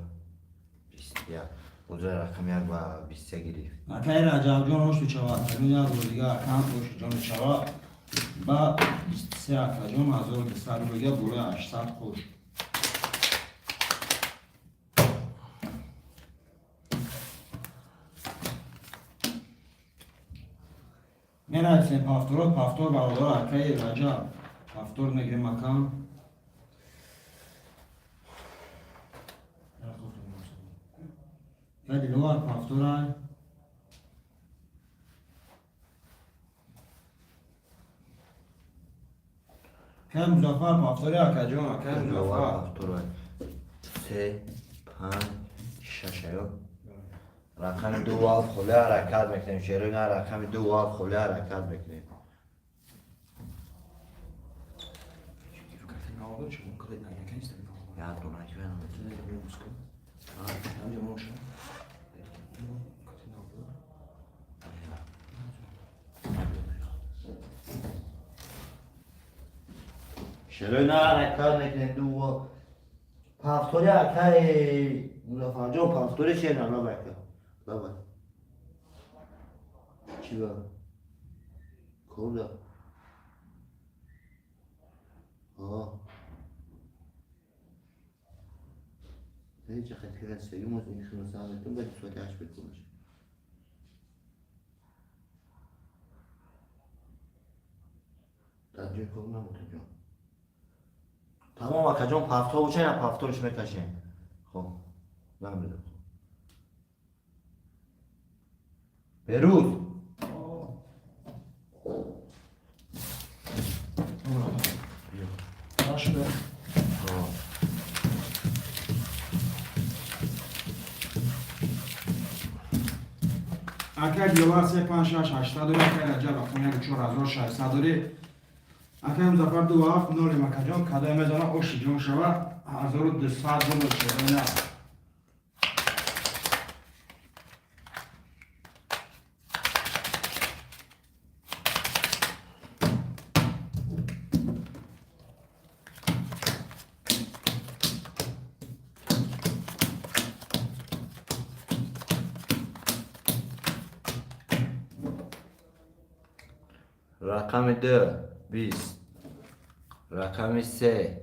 21. Боза рақами 1 ба 23 гирифт. Акай Раҷабҷон, ошту чава, тамин як бор дига акам ошуҷону чава ба 23, акаҷон, 1200 рубл дига болои 800 қош. Менависем повторо, повтор, бародаро, акаи Раҷаб. Повтор мегирем, акам. Я Диловар повтора. Акаи Музаффар повтори, акаҷон, акаи Музаффар. Повтор 3 5 6 аё. Рақами 2 ва 7 холӣ, ҳаракат мекунем. Шерои на, рақами 2 ва 7 холӣ, ҳаракат мекунем. Як дона ки вена. Шерои на, ҳаракат мекунем. Ду повтори, акаи Музаффарҷон, повтори шер на, лабай, ака. Лабай. Чӣ ба? Курда. Аа. ҳеҷ хатира сеюм аз ин хиносаметон ба соати 8 бекунаш. Дар ҷои кор набуд, ҷон. Тамом, акаҷон, повтор боша, я повторш мекашем. Хоб. Намедонам. Берӯз. Нашуда. Хоб. Акай Диловар 3 5 6 800 дори, акай Раҷаб рақами 1 4 1600 дори. Акай Музаффар 2 7 0, акаҷон, кадоме мезана, оши ҷон шава, 1200 рубл, шерои нар. Рақами 2 20. Рақами 3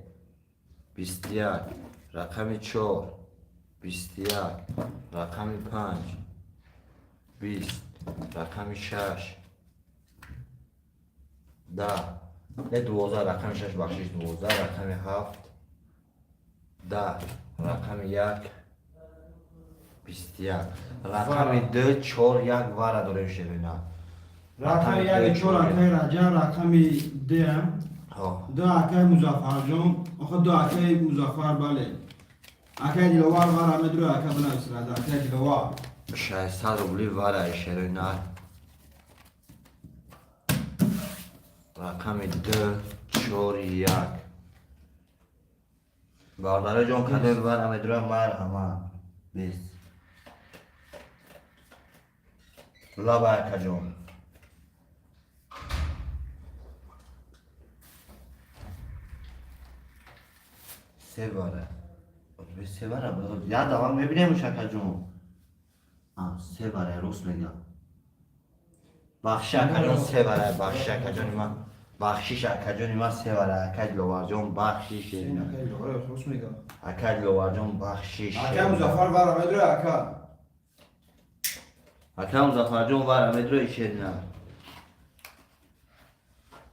21. Рақами 4 21. Рақами 5 20. Рақами 6 10. Не 12, рақами 6 бахшиш 12, рақами 7 10, рақами 1 21. Рақами 2 4 1 вара дорем шерина. Рақами 1 4 акаи Раҷаб, рақами 2 2 акаи Музаффарҷон, охо 2 акаи Музаффар, бале. Акаи Диловар вара медро, ака бинависрад, акаи Диловар. 600 рубли вара шерина. Рақами 2 4 1. Бародарҷон, кадом вара медро, марҳамат. 20. Лаба акаҷон. Се вара. Се вара. Я давам мебинем акаҷон. Се вара, рост мегам. Бахшиш акаҷон, се вара, бахшиш акаҷони ман. Бахшиш акаҷони ман, се вара, акаи Диловарҷон, бахшиш. Акаи Диловарҷон, бахшиш. Акаи Музаффар вара медро, ака. Акаи Музаффарҷон вара медро, ишерина.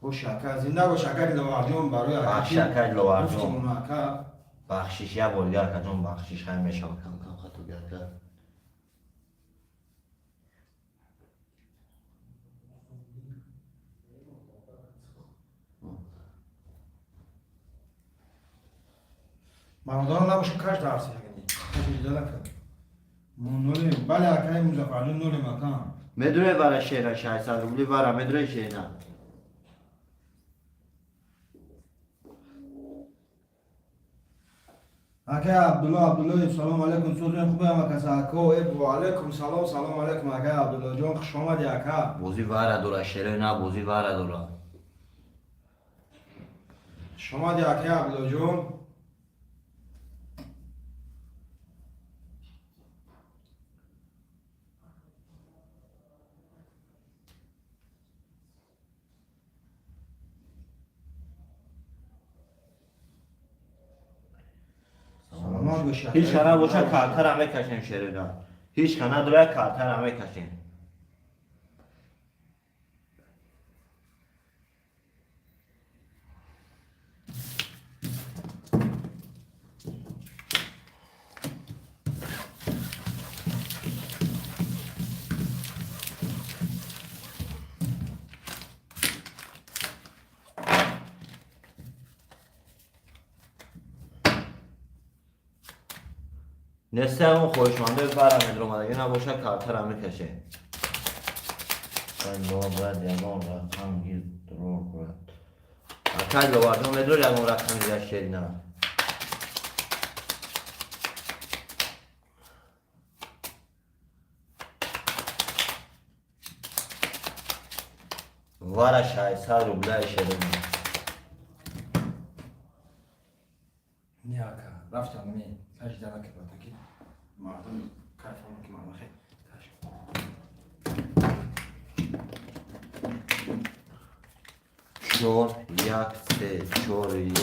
Бош ака, зинда бош акаи Диловарҷон барои ака. Бахшиш акаи Диловарҷон. Бахшиш як бор дигар акаҷон, бахшиш, хай мешавад кам кам хато ака. Бародарон набошад, каш дарси ягани. Каш иҷоза накард. Мо нолем. Бале акаи Музаффарҷон, нолем ака. Медуре вара шера 600 рубли вара медуре шера. Акаи Абдулло Абдуллоев, салом алейкум, созен хубе ама каса ако, ва алейкум салом, салом алейкум акаи Абдуллоҷон, хуш омади ака. Бози вара дора шера, на бози вара дора. Хуш омади акаи Абдуллоҷон. Ҳеҷ хана боша, картара мекашем шерина. Ҳеҷ хана дора, картара мекашем. Несе он хоҳишманде вара медромада, набоша, картара мекаше. Брат, ягон рақам гир дрор, брат. Акай Ловарҷон медрор ягон рақам дигар шерина. Вара 600 рубля шерина. Не ака, рафтам не, каш дара кабатаки. Мардум кайфам ки ман хе. Каш. 4 1 3 4 1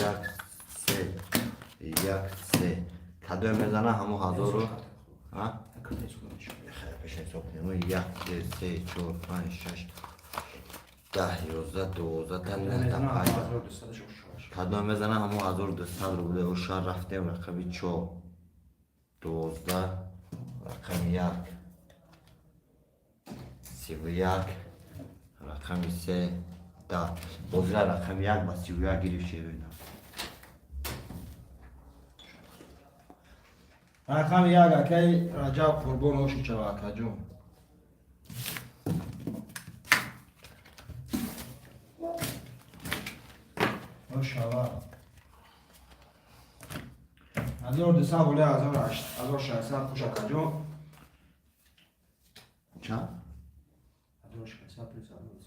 3 1 3. Кадом мезана ҳамо ҳазору? Ҳа? Хай пеш ҳисоб кунем. 1 2 3 4 5 6 10 11 12 та 9 та 5. Кадом мезана ҳамо 1200 рубле. Ошар рафтем рақами 4 12 рақами 1 31 рақами 3 10. Бозира рақами 1 ба 31 гирифт шерина. Рақами 1 акаи Раҷаб Қурбон, оши чава акаҷон. Ошава. 1200 боле 1600 хуш акаҷон. Чанд? 1600 плюс 1200.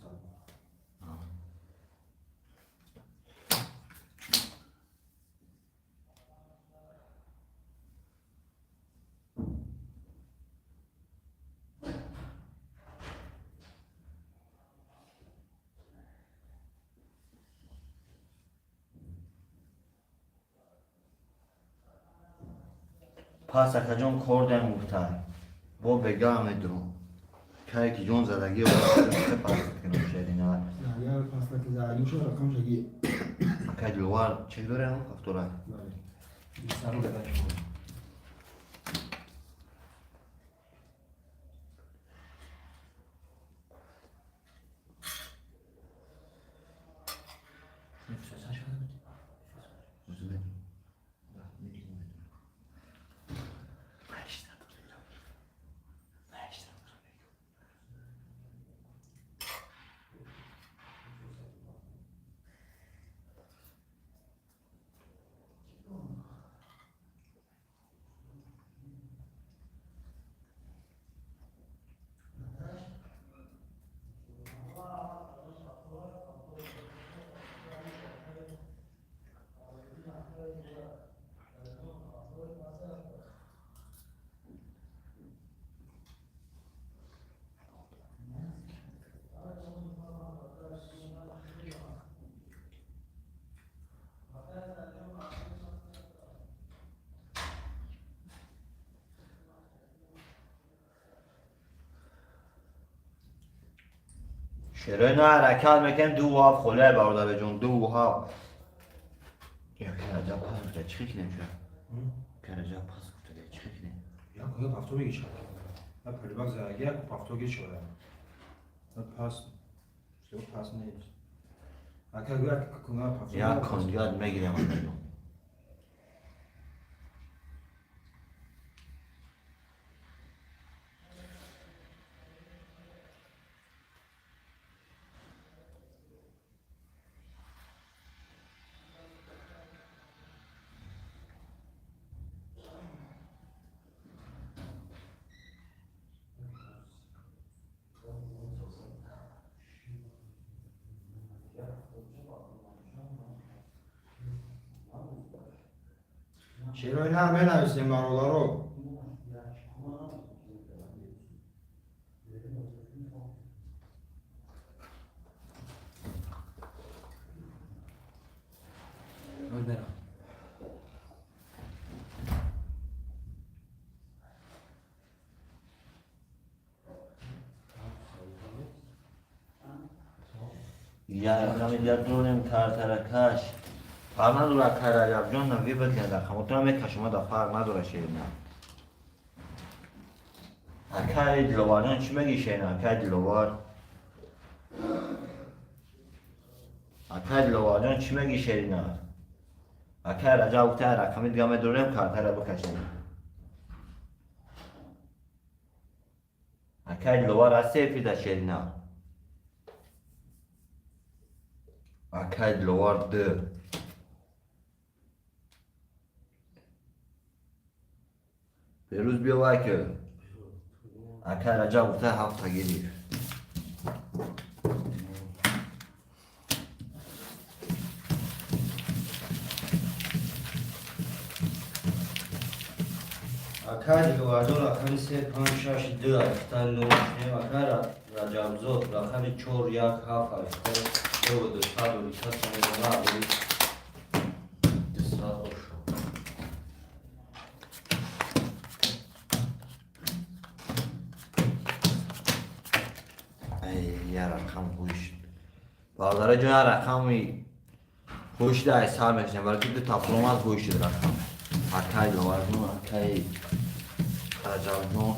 Пас акаҷон кор даем гуфта. Бо бега медурам. Кае ки ҷон задагӣ пас кунам шерина. Агар пастаки задагӣ шуд, рақам шаги. Акай Диловар чек дорем ҳафтора. Бале. Сару дада шумо. شرای نه حرکت میکنیم دو هاف خله برادر جون دو هاف. یا کرجا پاس گفته چی کنیم شو؟ کرجا پاس گفته چی کنیم؟ Я куда пафто мегӣ шуд. Я полибак задагӣ, як пафто гир шуда. Я пас. Всё пас нест. Ака гӯя куна пафто. Я кондият мегирем акаҷон. Шерои нар менависем бародаро. Я рақами дигар дорем картаракаш. Фарқ надорад акай Раҷабҷон вибр кунед рақамотро мекашам да фарқ надорад шерина. Акай Диловарҷон чӣ мегӣ шерина? Акай Диловар. Акай Диловарҷон чӣ мегӣ шерина? Акай Раҷаб гуфта рақами дигар медорем картара бикашем. Акай Диловар ҳасти эфирда шерина? Акай Диловар д. Берӯз биё вай ки. Акай Раҷаб гуфта ҳафта гирифт. Акай Диловарҷон рақами се панҷ шаш ду ҳафта нол шунем. Акай Раҷабзод рақами чор як ҳафт ҳафта ду дусад дусад сомона абри дусад ошо. Ай, я рақам ҳушт. Бародаро ҷон, я рақами ҳушт ай сар мекашем, барои ки ду тафлом аз ҳушт рақам. Акай Диловарҷон, акай Раҷабҷон.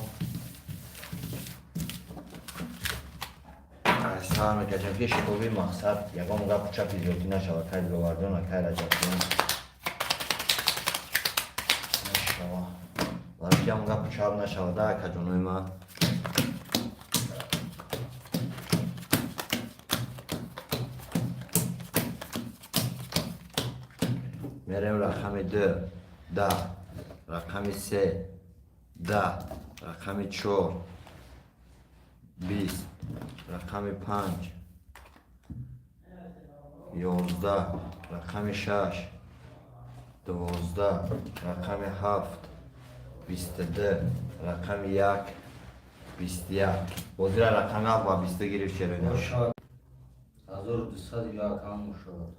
Ай сар мекашем ки шитоби мақсад ягон гапу чапи зиёдӣ нашавад. Акай Диловарҷон, акай Раҷабҷон. Нашава. Барои ки ягон гапу чап нашавад, акаҷонои ман. Мерем рақами ду, да, рақами се, да, рақами чор, бист, рақами панҷ, ёздаҳ, рақами шаш, дувоздаҳ, рақами ҳафт, бисту ду, рақами як, бисту як. Бозира рақами ҳафт ва бисту гирифт шероина. Бошад. 1201 ҳам мешавад.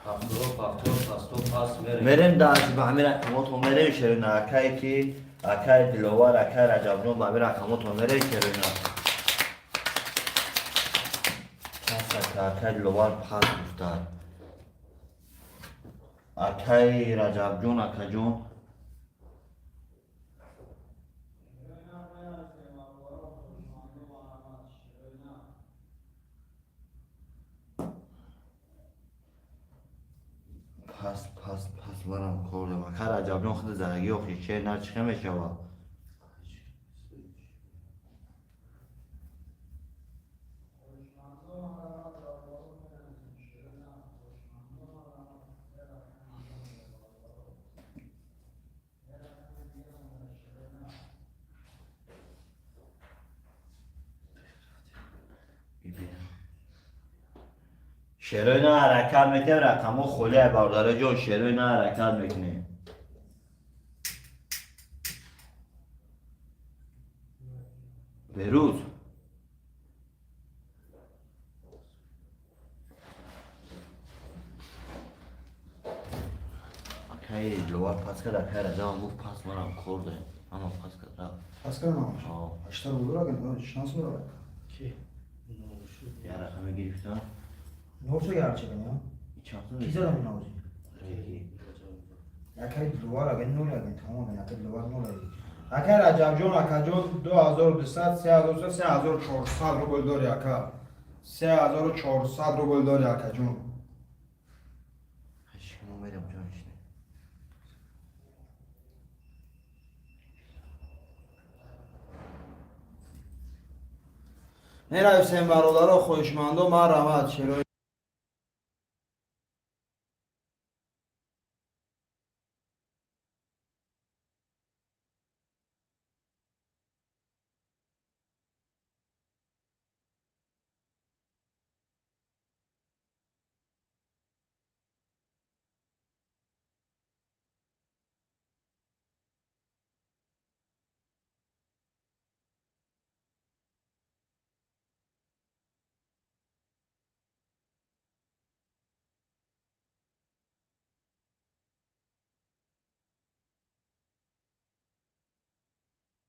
Повтор, повтор, пастор, пас мерем. Мерем дар ба ҳамин рақамотон мерем, шерина, акае ки акаи Диловар, акаи Раҷабҷон, ба ҳамин рақамотон мерем, шерина. Пас ака, акаи Диловар пас гуфтад. Акаи Раҷабҷон, акаҷон. Пас, пас, пас, манам кор дорам. Ака Раҷабҷон худи зараги охи шер нар чӣ мешавад? Шерои на ҳаракат мекунем, рақамҳо холия, бародараҷон, шерои на ҳаракат мекунем. Берӯз. Акаи Диловар пас кард, акаи Раҷабам гуфт пас, манам кор дорем. Ама пас кард, рафт. Пас кард намаш. О. Ҳашта рубл дорад, шанс дорад. Ки? Я рақаме гирифтам. Нол ча гарча кани, Чанд ки задам навози? Акаи Диловар агар нол агар тамом, акаи Диловар нол агар. Акаи Раҷабҷон, акаҷон, 2200, 3300, 3400 рубл дори, ака. 3400 рубл дори, акаҷон. Мо мерем ҷонишне. Мерависем, бародаро, хоҳишмандо, марҳамат, шерои.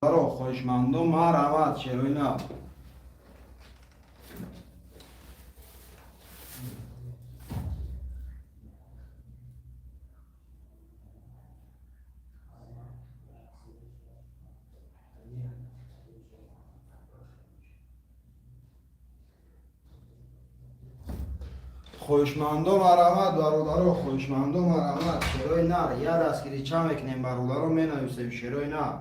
Бародаро, хоҳишмандо, марҳамат, шерои нав. Хоҳишмандо, марҳамат, бародаро, хоҳишмандо, марҳамат, шерои нар, я дастгирӣ ча мекунем, бародаро, менависем шерои нар.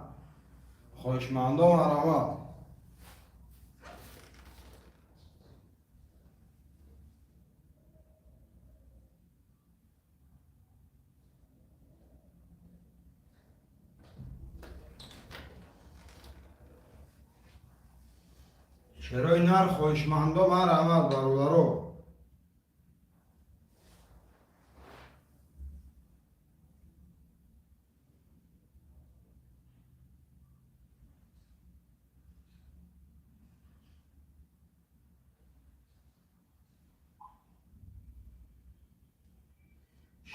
Хоҳишмандо, марҳамат. Шерои нар, хоҳишмандо, марҳамат, бародаро.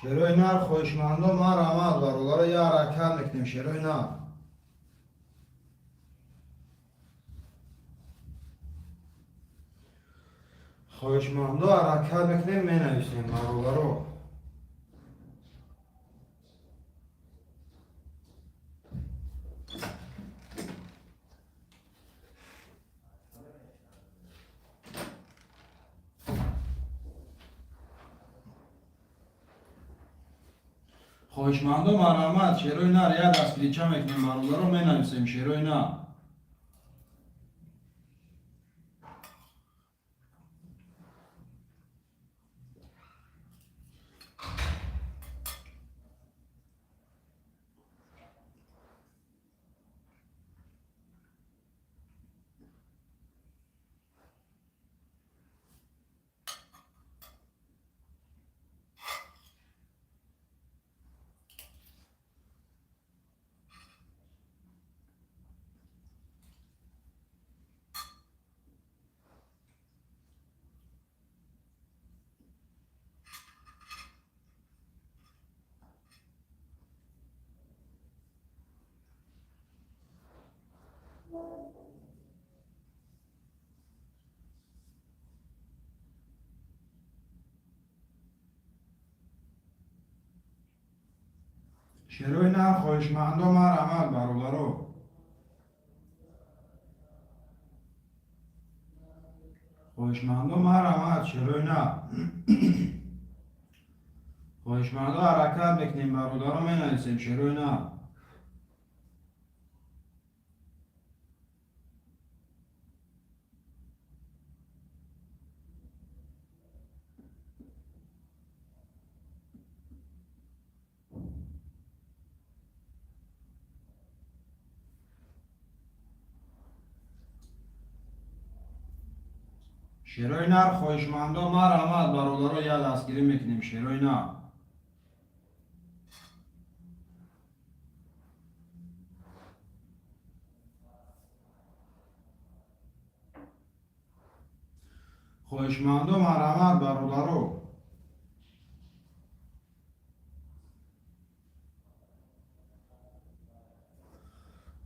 Шерои нар, хоҳишмандо, марҳамат, бародаро, я ҳаракат мекунем, шерои нар. Хоҳишмандо, ҳаракат мекунем, менависем, бародаро. Хоҳишмандо, марҳамат, шерои нар, я дастгирӣ ча мекунем, бародаро, менависем шерои нар. Шерои нар, хоҳишмандо, марҳамат, бародаро. Хоҳишмандо, марҳамат, шерои нар. Хоҳишмандо, ҳаракат мекунем, бародаро, менависем шерои нар. Шерои нар, хоҳишмандо, марҳамат, бародаро, як дастгирӣ мекунем, шерои нар. Хоҳишмандо, марҳамат, бародаро.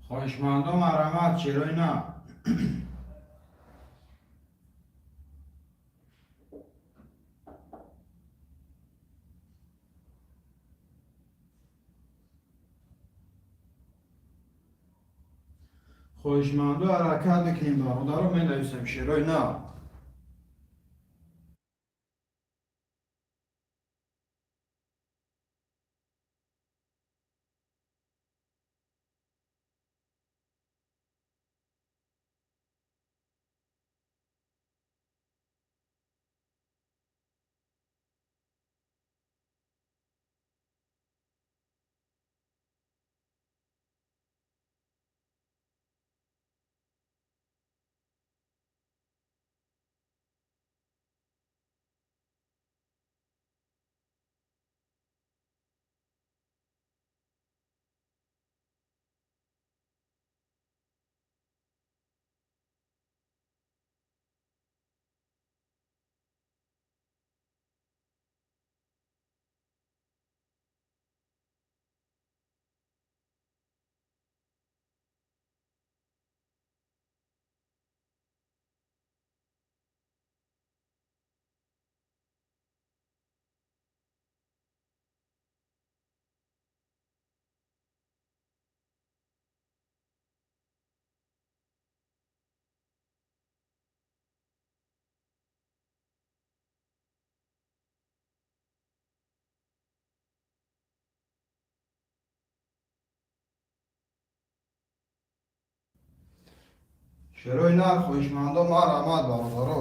Хоҳишмандо, марҳамат, шерои нар. Хоҳишмандо, ҳаракат мекунем, бародаро, менависем шерои нар. Шерои нар, хоҳишмандо, марҳамат, бародаро.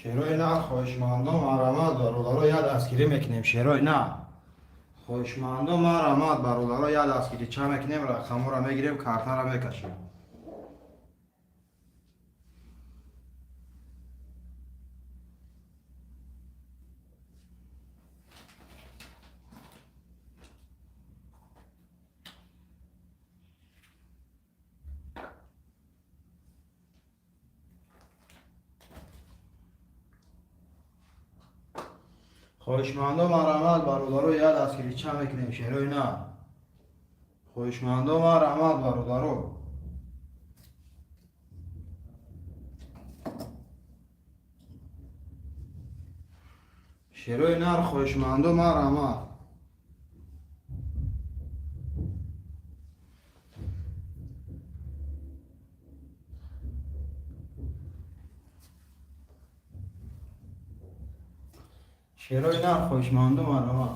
Шерои нар, хоҳишмандо, марҳамат, бародаро, як дастгирӣ мекунем. Шерои нар, хоҳишмандо, марҳамат, бародаро, як дастгирӣ ча мекунем, рақамҳоро мегирем, картаро мекашем. Хоҳишмандо, марҳамат, бародаро, як дастгирӣ ча мекунем. Шерои нар, хоҳишмандо, марҳамат, бародаро. Шерои нар, хоҳишмандо, марҳамат. Шерои нар, хоҳишмандо, марҳамат.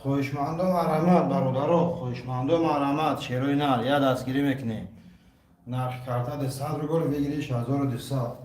Хоҳишмандо, марҳамат, бародаро, хоҳишмандо, марҳамат. Шерои нар, як дастгирӣ мекунем. Нархи карта 200 рубл, выигрыш 1200.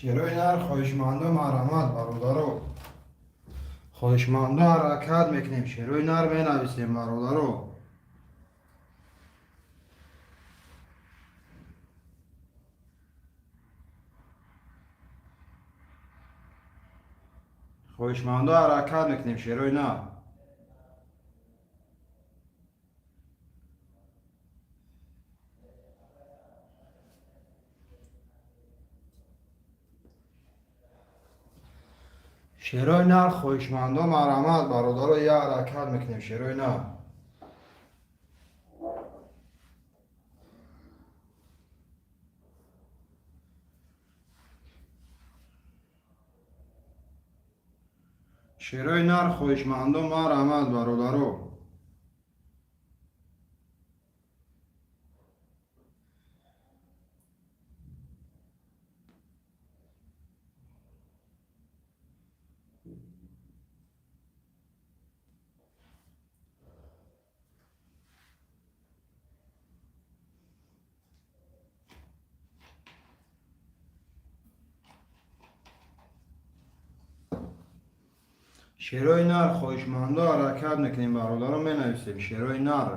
Шерои нар, хоҳишмандо, марҳамат, бародаро, хоҳишмандо, ҳаракат мекунем. Шерои нар менависем, бародаро. Хоҳишмандо, ҳаракат мекунем. Шерои нар. Шерои нар, хоҳишмандо, марҳамат, бародаро, як ҳаракат мекунем, шерои нар. Шерои нар, хоҳишмандо, марҳамат, бародаро. Шерои нар, хоҳишмандо, ҳаракат мекунем, бародаро, менависем шерои нар.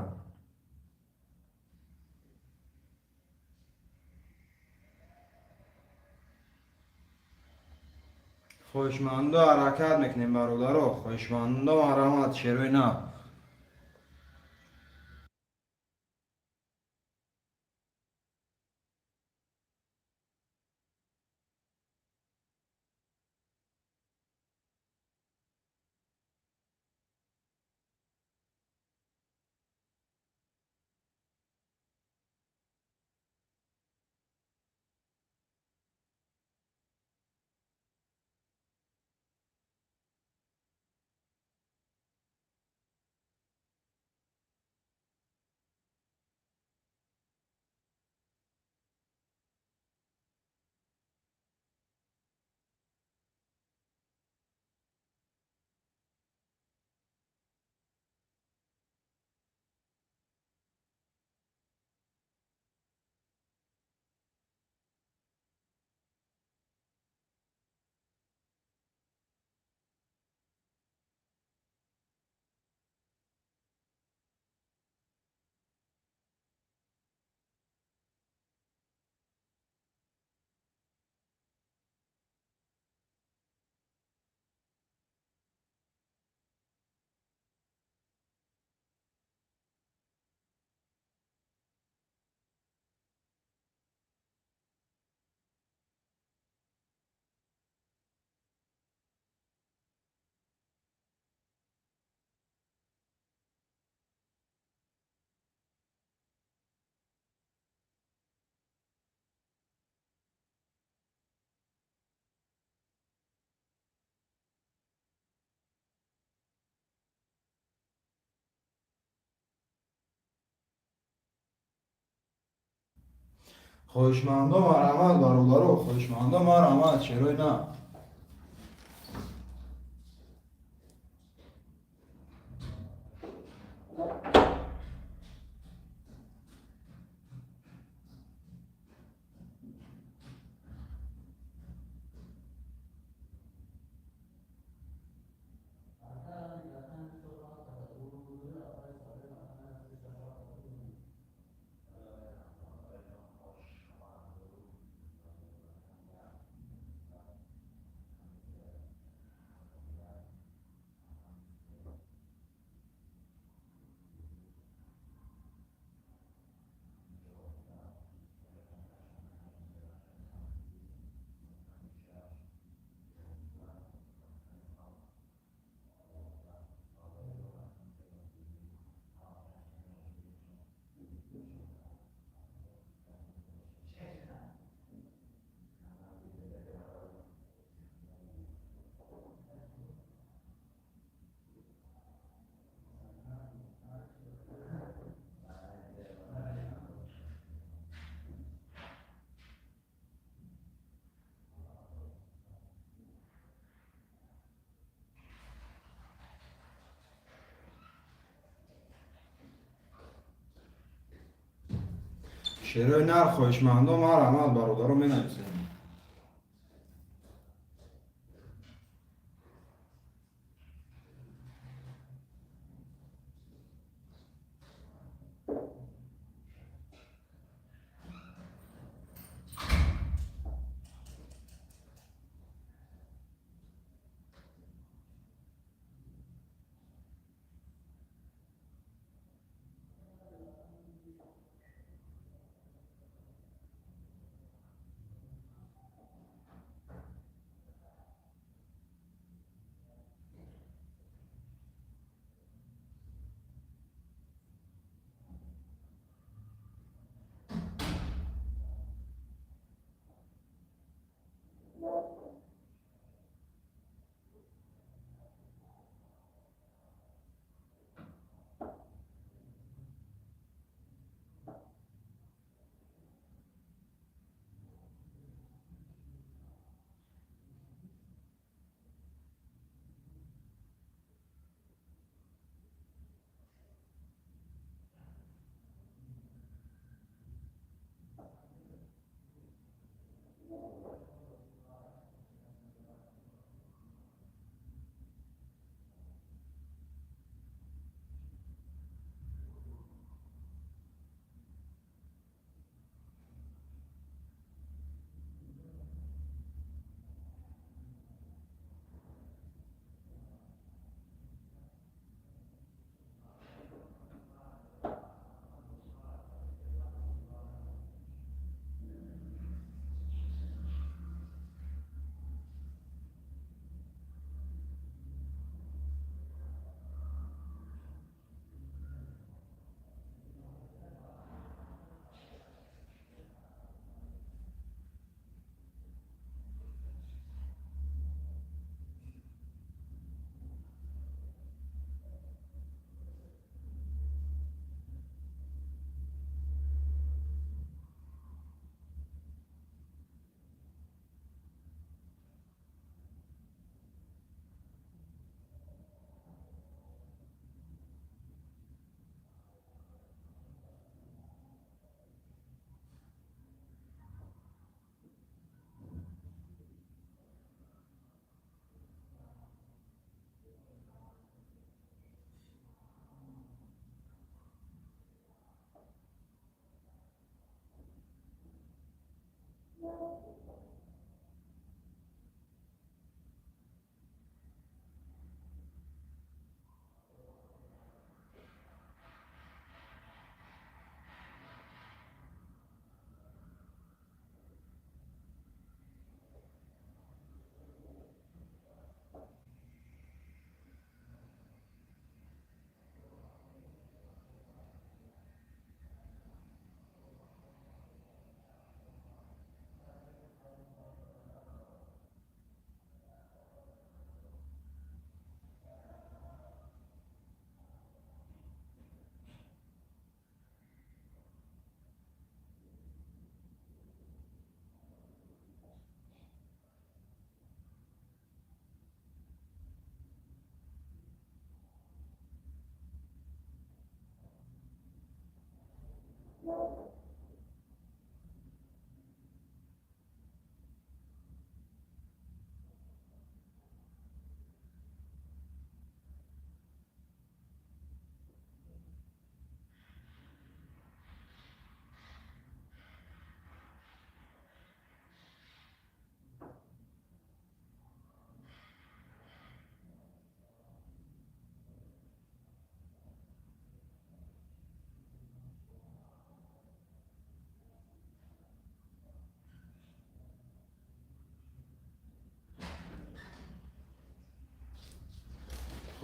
Хоҳишмандо, ҳаракат мекунем, бародаро, хоҳишмандо, марҳамат, шерои нар. Хоҳишмандо, марҳамат, бародаро, хоҳишмандо, марҳамат, шерои нар. Шерои нар, хоҳишмандо, марҳамат, бародаро, менависем.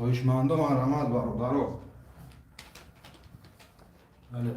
Хоҳишмандо, марҳамат, бародаро. Алло.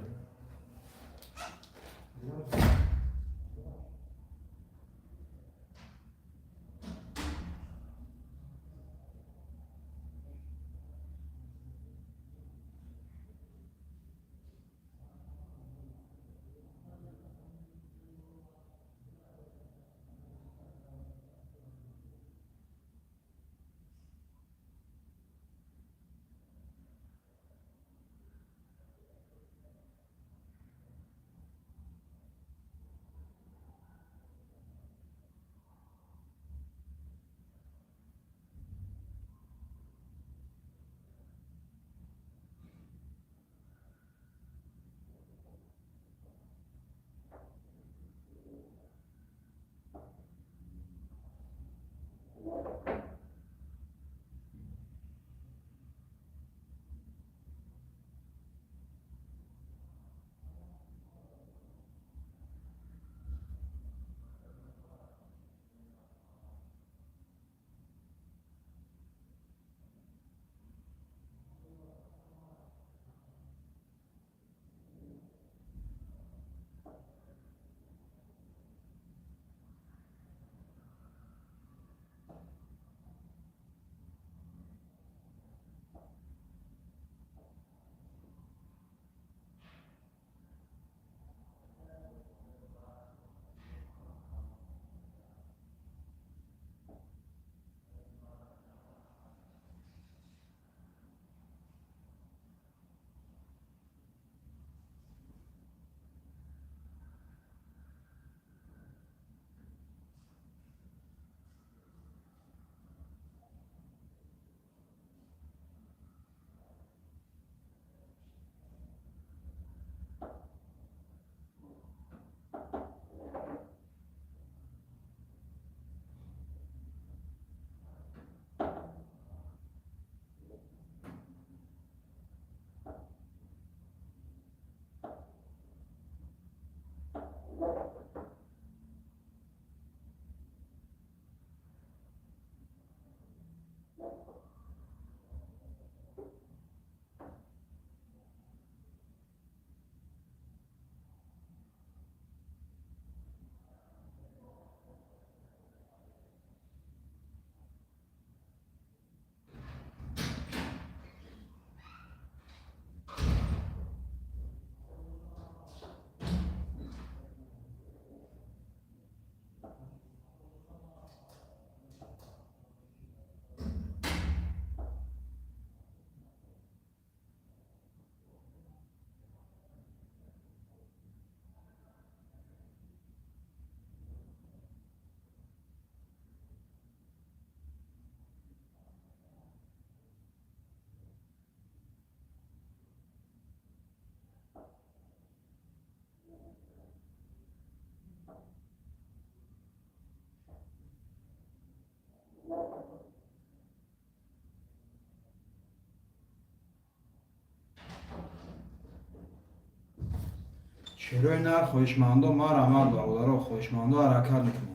Шерои нар, хоҳишмандо, марҳамат, бародаро, хоҳишмандо, ҳаракат мекунем.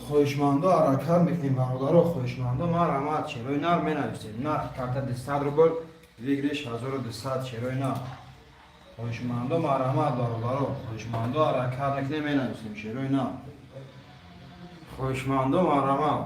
Хоҳишмандо, ҳаракат мекунем, бародаро, хоҳишмандо, марҳамат, шерои нар менависем. Нархи карта 200 рубл, выигрыш 1200, шерои нар. Хоҳишмандо, марҳамат, бародаро, хоҳишмандо, ҳаракат мекунем, менависем шерои нар. Хоҳишмандо, марҳамат.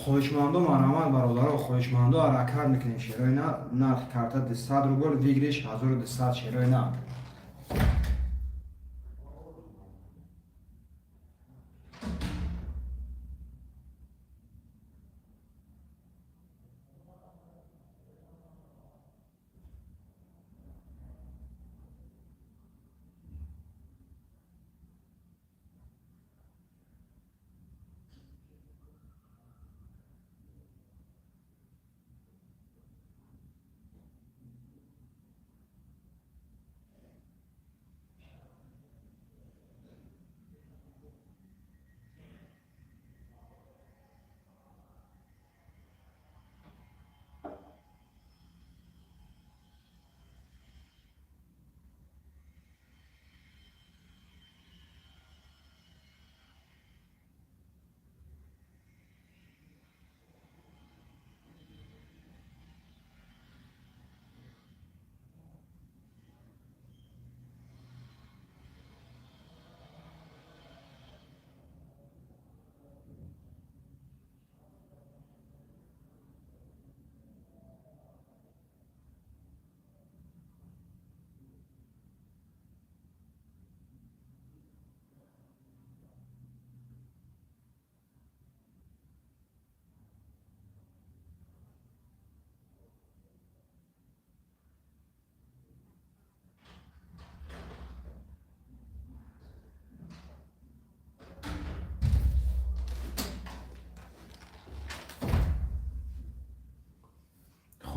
Хоҳишмандо, марҳамат, бародаро, хоҳишмандо, ҳаракат мекунем, шерои нар. Нархи карта 200 рубл, выигрыш 1200, шерои нар.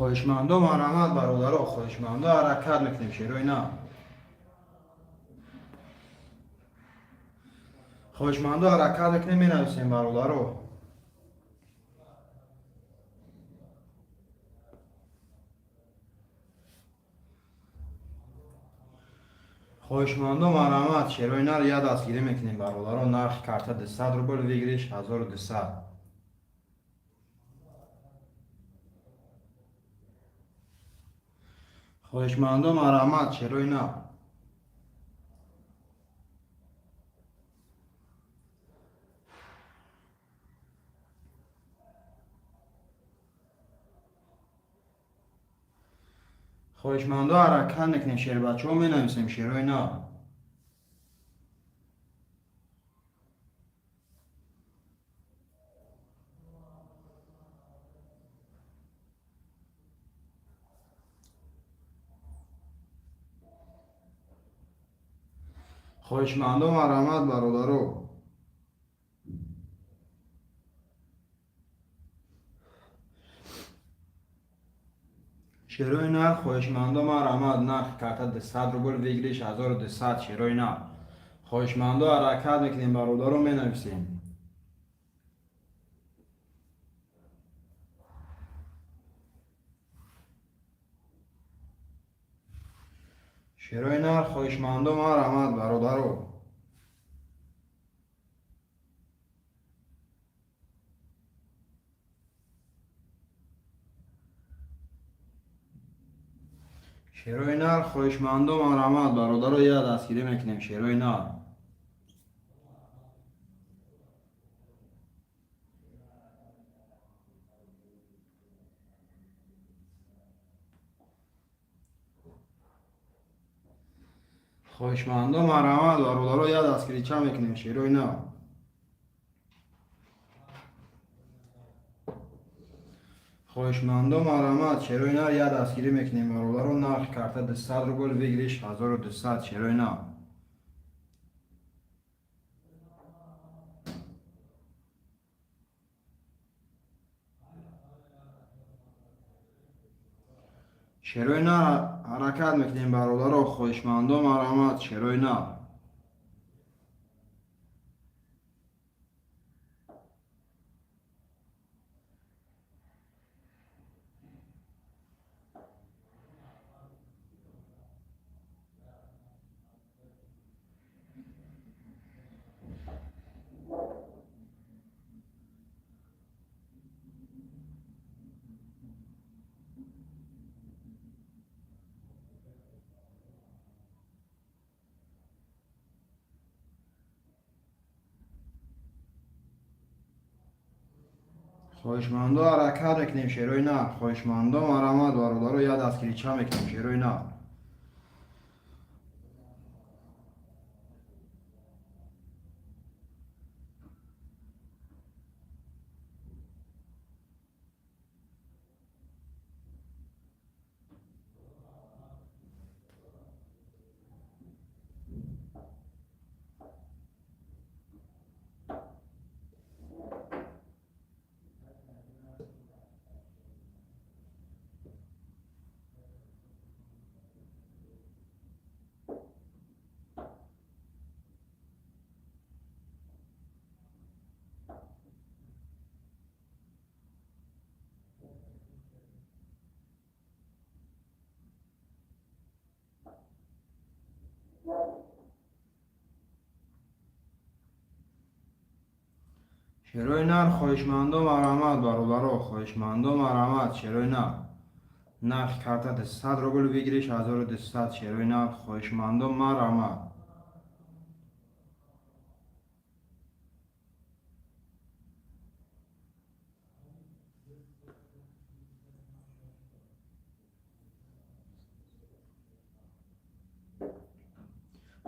Хоҳишмандо, марҳамат, бародаро, хоҳишмандо, ҳаракат мекунем, шерои нар. Хоҳишмандо, ҳаракат мекунем, менависем, бародаро. Хоҳишмандо, марҳамат, шерои нар я дастгирӣ мекунем, бародаро. Нархи карта 200 рубл, выигрыш 1200. Хоҳишмандо, марҳамат, шерои нар. Хоҳишмандо, ҳаракат мекунем, шербачаҳо, менависем шерои нар. Хоҳишмандо, марҳамат, бародаро. Шерои нар, хоҳишмандо, марҳамат. Нархи карта 200 рубл, выигрыш 1200. Шерои нар, хоҳишмандо, ҳаракат мекунем, бародаро, менависем. Шерои нар, хоҳишмандо, марҳамат, бародаро. Шерои нар, хоҳишмандо, марҳамат, бародаро, я дастгирӣ мекунем шерои нар. Хоҳишмандо, марҳамат, бародаро, я дастгирӣ ча мекунем шерои нар. Хоҳишмандо, марҳамат, шерои нар я дастгирӣ мекунем, бародаро. Нархи карта 200 рубл, выигрыш 1200. Шерои нар. Шерои нар ҳаракат мекунем, бародаро. Хоҳишмандо, марҳамат, шерои нар. Хоҳишмандо, ҳаракат мекунем шерои нар. Хоҳишмандо, марҳамат, бародаро, я дастгирӣ ча мекунем шерои нар. Шерои нар, хоҳишмандо, марҳамат, бародаро. Хоҳишмандо, марҳамат, шерои нар. Нархи карта 200 рубл, выигрыш 1200. Шерои нар, хоҳишмандо, марҳамат.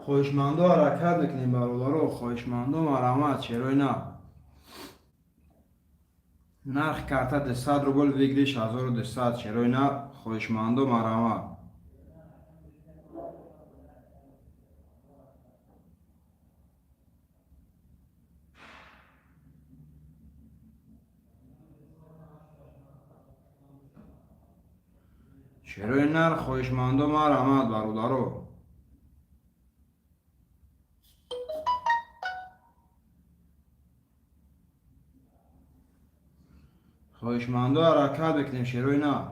Хоҳишмандо, ҳаракат мекунем, бародаро. Хоҳишмандо, марҳамат, шерои нар. Нархи карта 200 рубл, выигрыш 1200. Шерои нар, хоҳишмандо, марҳамат. Шерои нар, хоҳишмандо, марҳамат, бародаро. Хоҳишмандо, ҳаракат мекунем шерои нар.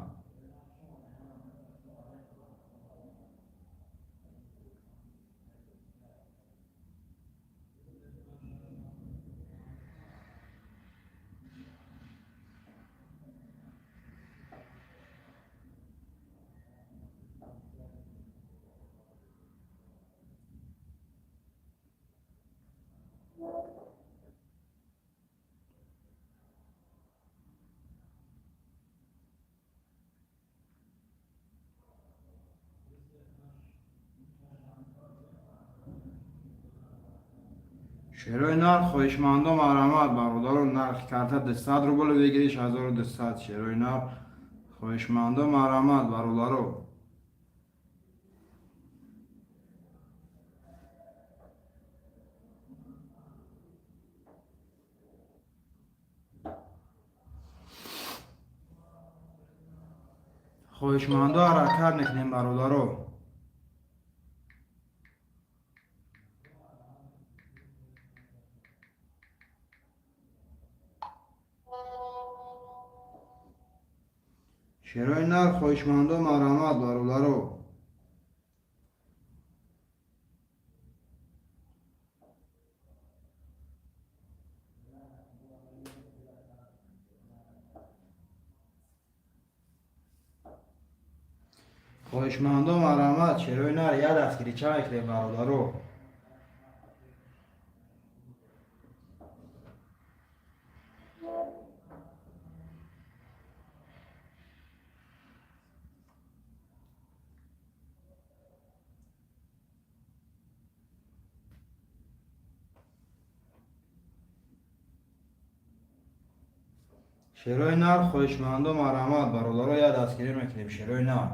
Шерои нарх хоҳишмандо марҳамат, бародаро, нархи карта 200 рубл, выигрыш 1200. Шерои нарх хоҳишмандо марҳамат, бародаро. Хоҳишмандо ҳаракат мекунем, бародаро. Шерои нарх хоҳишмандо марҳамат, бародаро. Хоҳишмандо марҳамат, шерои нар як дастгирӣ ча мекунем, бародаро. Шерои нар хоҳишмандо марҳамат, бародаро, як дастгирӣ мекунем шерои нар.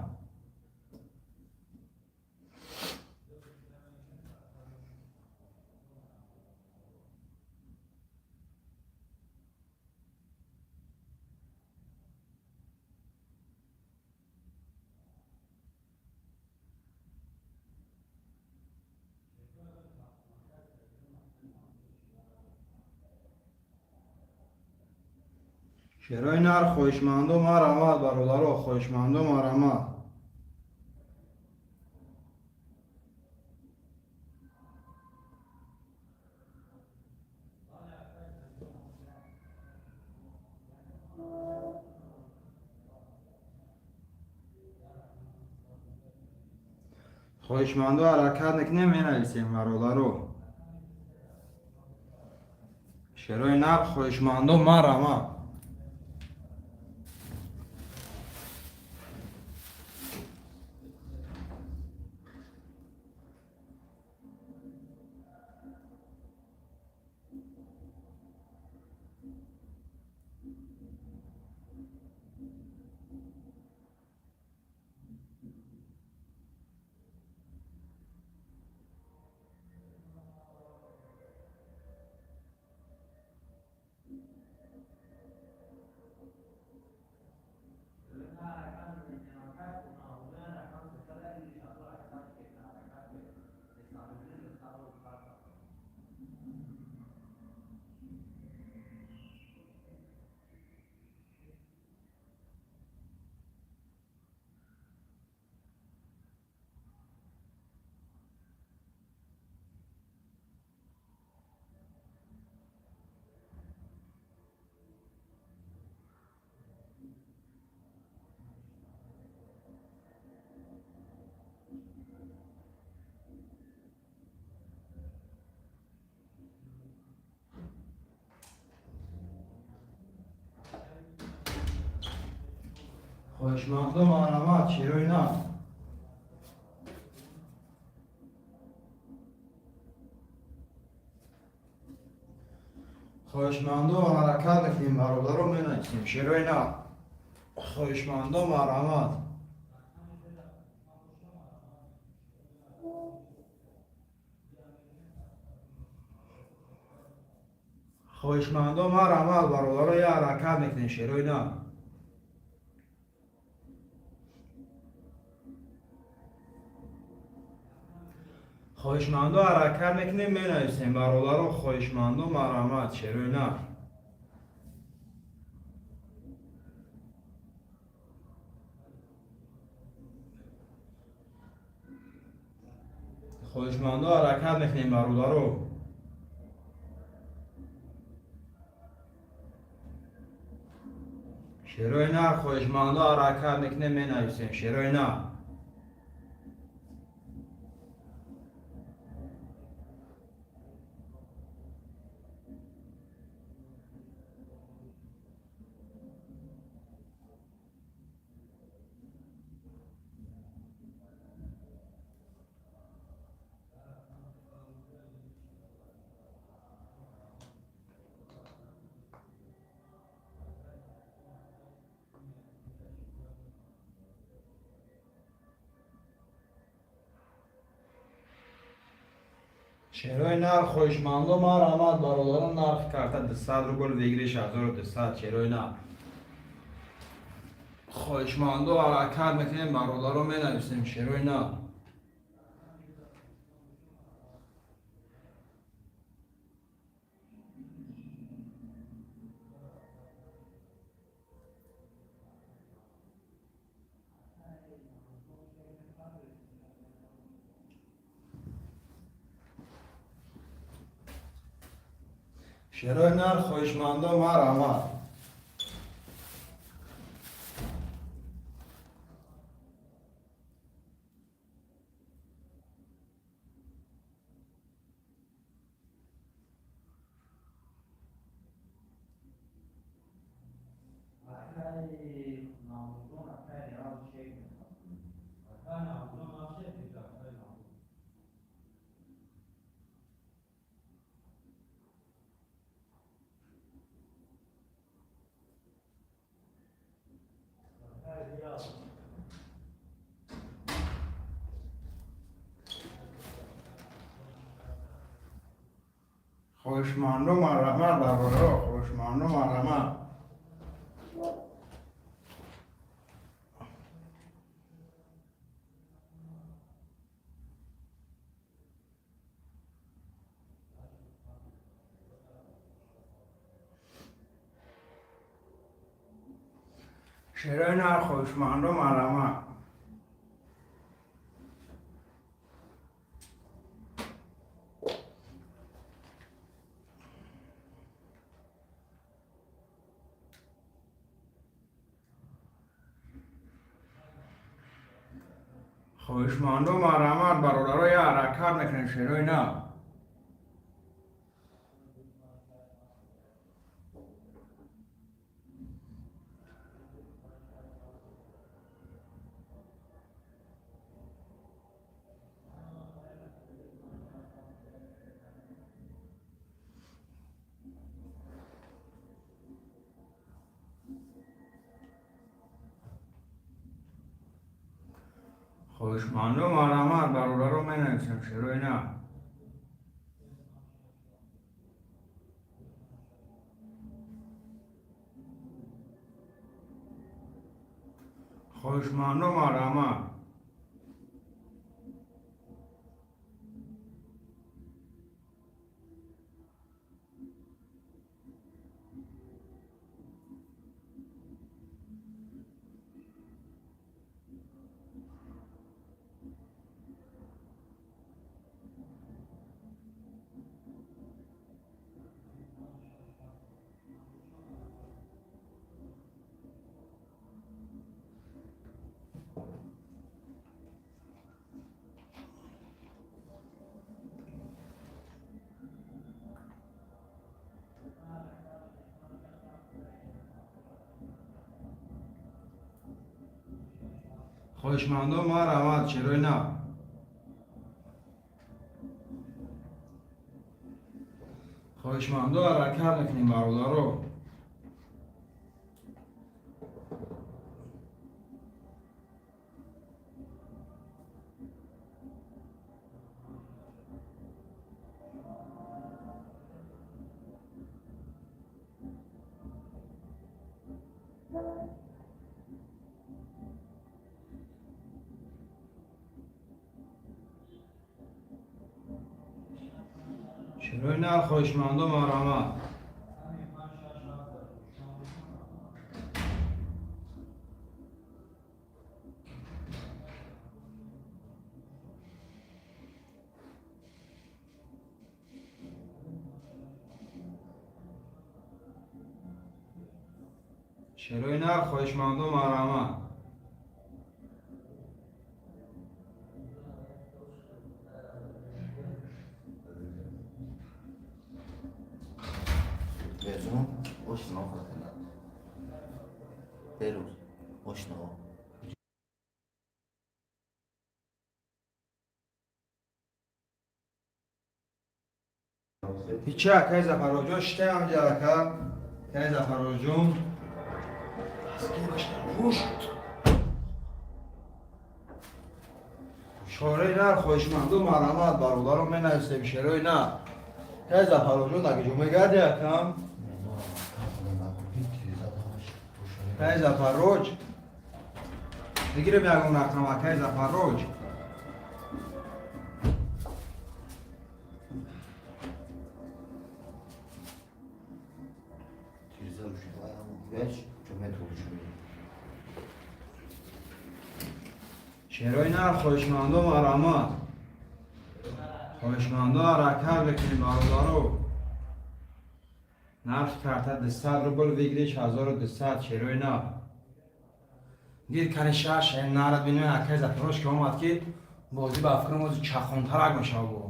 Шерои нар хоҳишмандо марҳамат, бародаро, хоҳишмандо марҳамат. Хоҳишмандо ҳаракат мекунем, менависем, бародаро. Шерои нар хоҳишмандо марҳамат. Хоҳишмандо марҳамат, шерои нар. Хоҳишмандо ҳаракат мекунем, бародаро, менависем шерои нар. Хоҳишмандо марҳамат. Хоҳишмандо марҳамат, бародаро, як ҳаракат мекунем шерои нар. Хоҳишмандо ҳаракат мекунем, менависем, бародаро, хоҳишмандо марҳамат, шерои нар. Хоҳишмандо ҳаракат мекунем, бародаро. Шерои нар хоҳишмандо ҳаракат мекунем, менависем шерои нар. Шерои нар, хоҳишмандо, марҳамат, бародарон. Нархи карта 200 рубл, выигрыш 1200. Шерои нар, хоҳишмандо, ҳаракат мекунем, бародарон, менависем шерои нар. Шерои нар, хоҳишмандо, марҳамат. Хоҳишмандо, марҳамат, бародаро, хоҳишмандо, марҳамат. Шерои нар, хоҳишмандо, марҳамат. Хоҳишмандо, марҳамат, бародаро, я ҳаракат мекунем, шерои нар. Хоҳишмандо, марҳамат, бародаро, менависем шерои нар. Хоҳишмандо, марҳамат. Хоҳишмандо, марҳамат, шерои нар. Хоҳишмандо, ҳаракат мекунем, бародаро. Шерои нар, хоҳишмандо, марҳамат. Шерои нар, хоҳишмандо, марҳамат. Берун ошно хатана. Берун ошно. Ҳичи, акай Зафарожон, шитаям ҷа, ака. Акай Зафарожон. Пуш. Шораи нар хоҳишманду марҳамат, бародаро, менависем шерои нар. Кай Зафарожон дагиҷо мегарди, акам? Кай Зафароҷ? Бигирем ягон рақам, акай Зафароҷ. Шерои нар хоҳишмандо марҳамат. Хоҳишмандо, ҳаракат бикунем, бародаро. Нархи карта 200 рубл, выигрыш 1200. Шерои нар. Гир кани шаш нарад бинем, акай Зафарош ки омад, ки бозӣ ба фикрам ози чахонтарак мешава бо.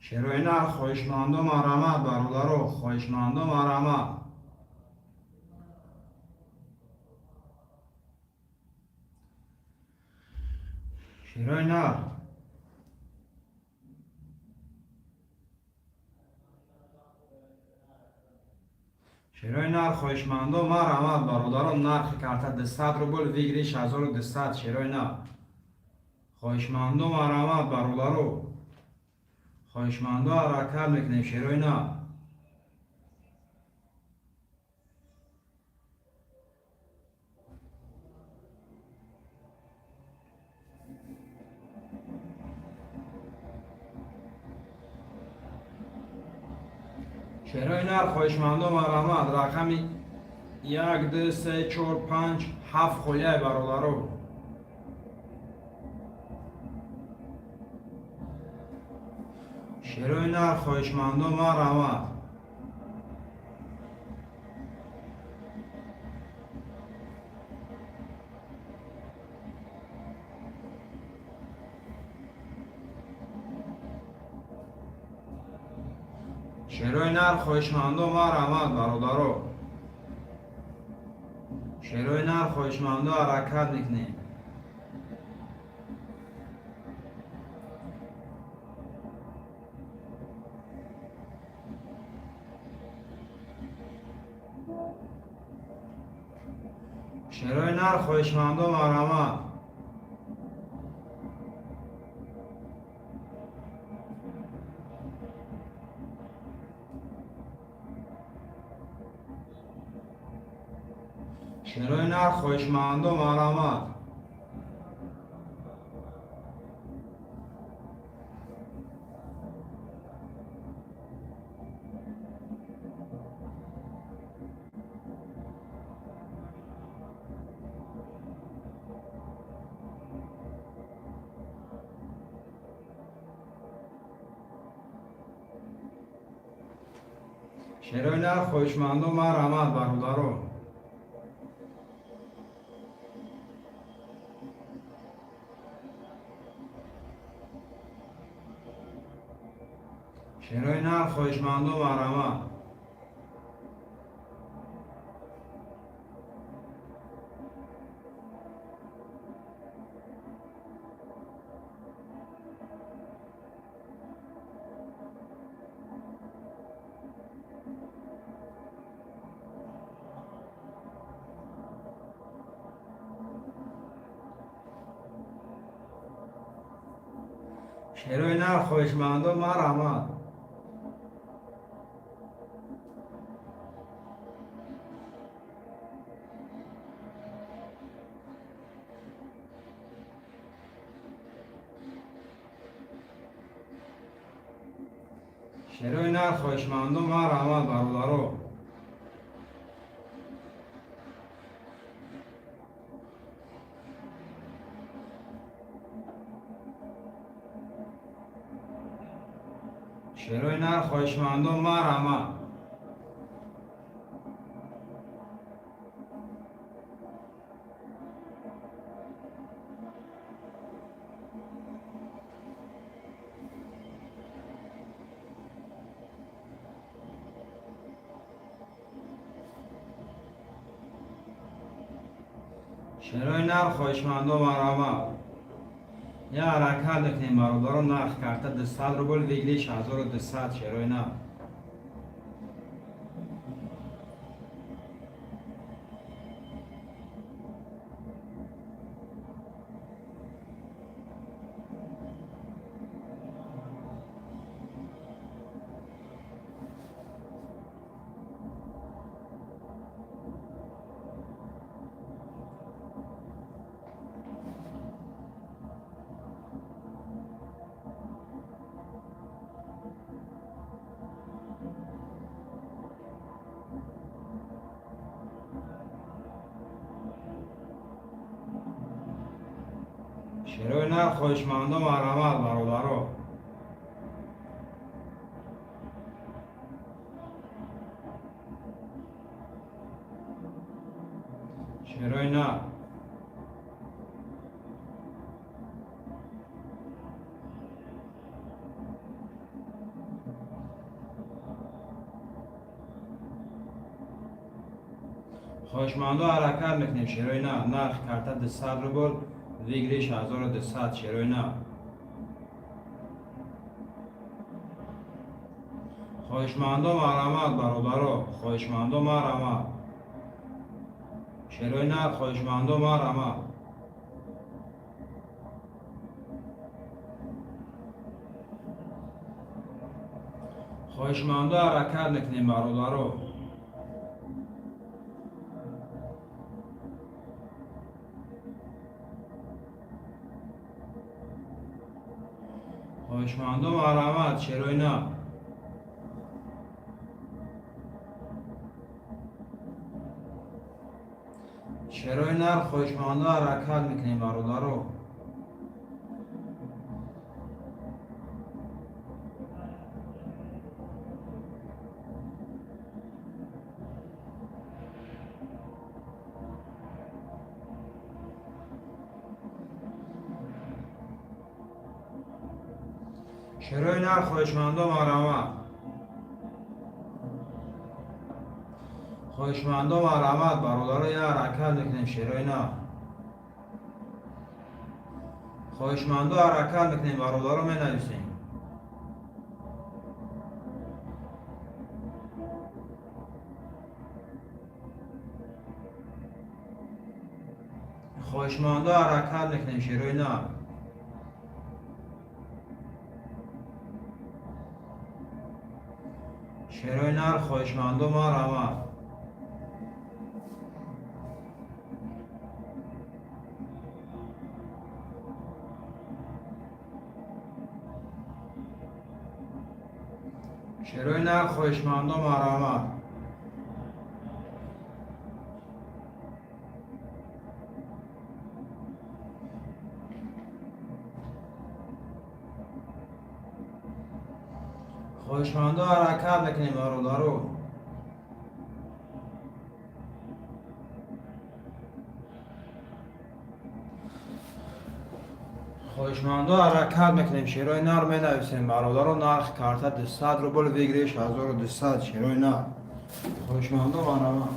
Шерои нар хоҳишмандо марҳамат, бародаро, хоҳишмандо марҳамат. Шерои нар. Шерои нар хоҳишмандо марҳамат, бародаро, нархи карта 200 рубл, выигрыш 1200. Шерои нар. Хоҳишмандо марҳамат, бародаро. Хоҳишмандо, ҳаракат мекунем, шерои нар. Шерои нар хоҳишмандо марҳамат. Рақами як, ду, се, чор, панҷ, ҳафт холияй, бародаро. Шерои нар хоҳишмандо марҳамат. Шерои нар хоҳишмандо марҳамат, бародаро. Шерои нар хоҳишмандо, ҳаракат мекунем. Шерои нар хоҳишмандо марҳамат. Шерои нар хоҳишмандо марҳамат. Шерои нар хоҳишмандо марҳамат, бародаро. Шерои нар хоҳишмандо марҳамат. Шерои нар хоҳишмандо марҳамат. Шерои нар хоҳишмандо марҳамат, бародаро. Шерои нар, хоҳишмандо, марҳамат. Шерои нар, хоҳишмандо, марҳамат. Я ҳаракат мекунем, бародаро. Нарх карта 200 рубл, выигрыш 1200. Шерои нар. Шерои нар, хоҳишмандо, марҳамат, бародаро. Шерои нар. Хоҳишмандо, ҳаракат мекунем. Шерои нар, нарх карта 200 рубл, выигрыш 1200. Шерои нар. Хоҳишмандо, марҳамат, бародаро. Хоҳишмандо, марҳамат. Шерои нар, хоҳишмандо, марҳамат. Хоҳишмандо, ҳаракат мекунем, бародаро. Хоҳишмандо, марҳамат. Шерои нар. Шерои нар, хоҳишмандо, ҳаракат мекунем, бародаро. Шерои нар, хоҳишмандо, марҳамат. Хоҳишмандо, марҳамат, бародаро. Я ҳаракат мекунем. Шерои нар. Хоҳишмандо, ҳаракат мекунем, бародаро, менависем. Хоҳишмандо, ҳаракат мекунем. Шерои нар. Шерои нар, хоҳишмандо, марҳамат. Шерои нар, хоҳишмандо, марҳамат. Хоҳишмандо, ҳаракат мекунем, бародаро. Хоҳишмандо, ҳаракат мекунем. Шерои нар менависем, бародаро. Нарх карта 200 рубл, выигрыш 1200. Шерои нар, хоҳишмандо, марҳамат.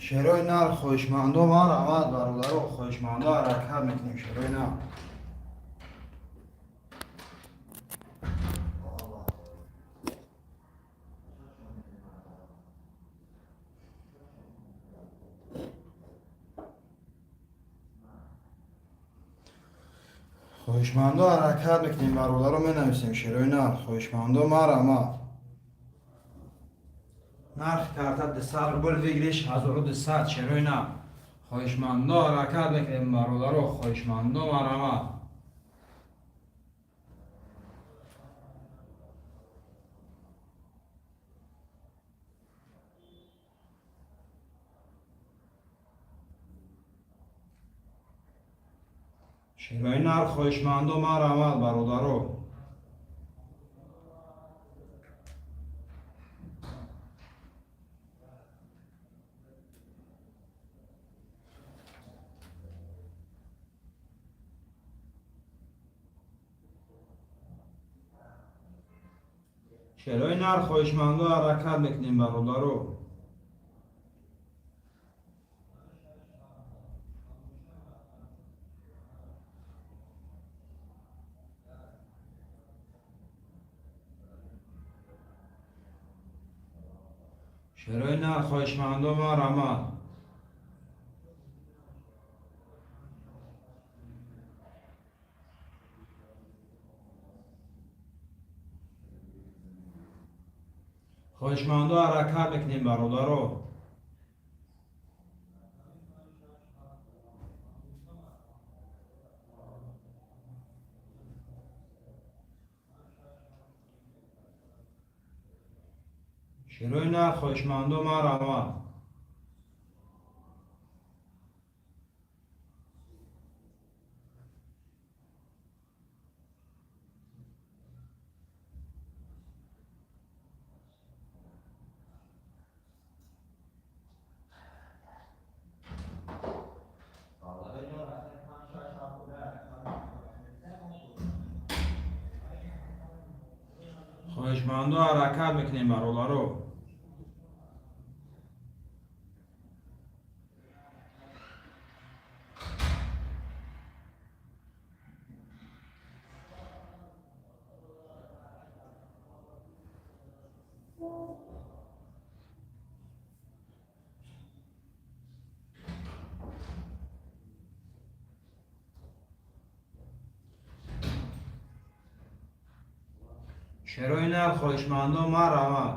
Шерои нар, хоҳишмандо, марҳамат, бародаро, хоҳишмандо, ҳаракат мекунем, шерои нар. Хоҳишмандо, ҳаракат мекунем, бародаро, менависем шерои нар, хоҳишмандо, марҳамат. Нархи карта 200 рубл, выигрыш 1200, шерои нар. Хоҳишмандо, ҳаракат мекунем, бародаро, хоҳишмандо, марҳамат. Шерои нар, хоҳишмандо, марҳамат, бародаро. Шерои нар, хоҳишмандо, ҳаракат мекунем, бародаро. Шерои нар, хоҳишмандо, марҳамат. Хоҳишмандо, ҳаракат мекунем, бародаро. Шерои нар, хоҳишмандо, марҳамат. Хоҳишмандо, ҳаракат мекунем, бародаро. Шерои нар, хоҳишмандо, марҳамат.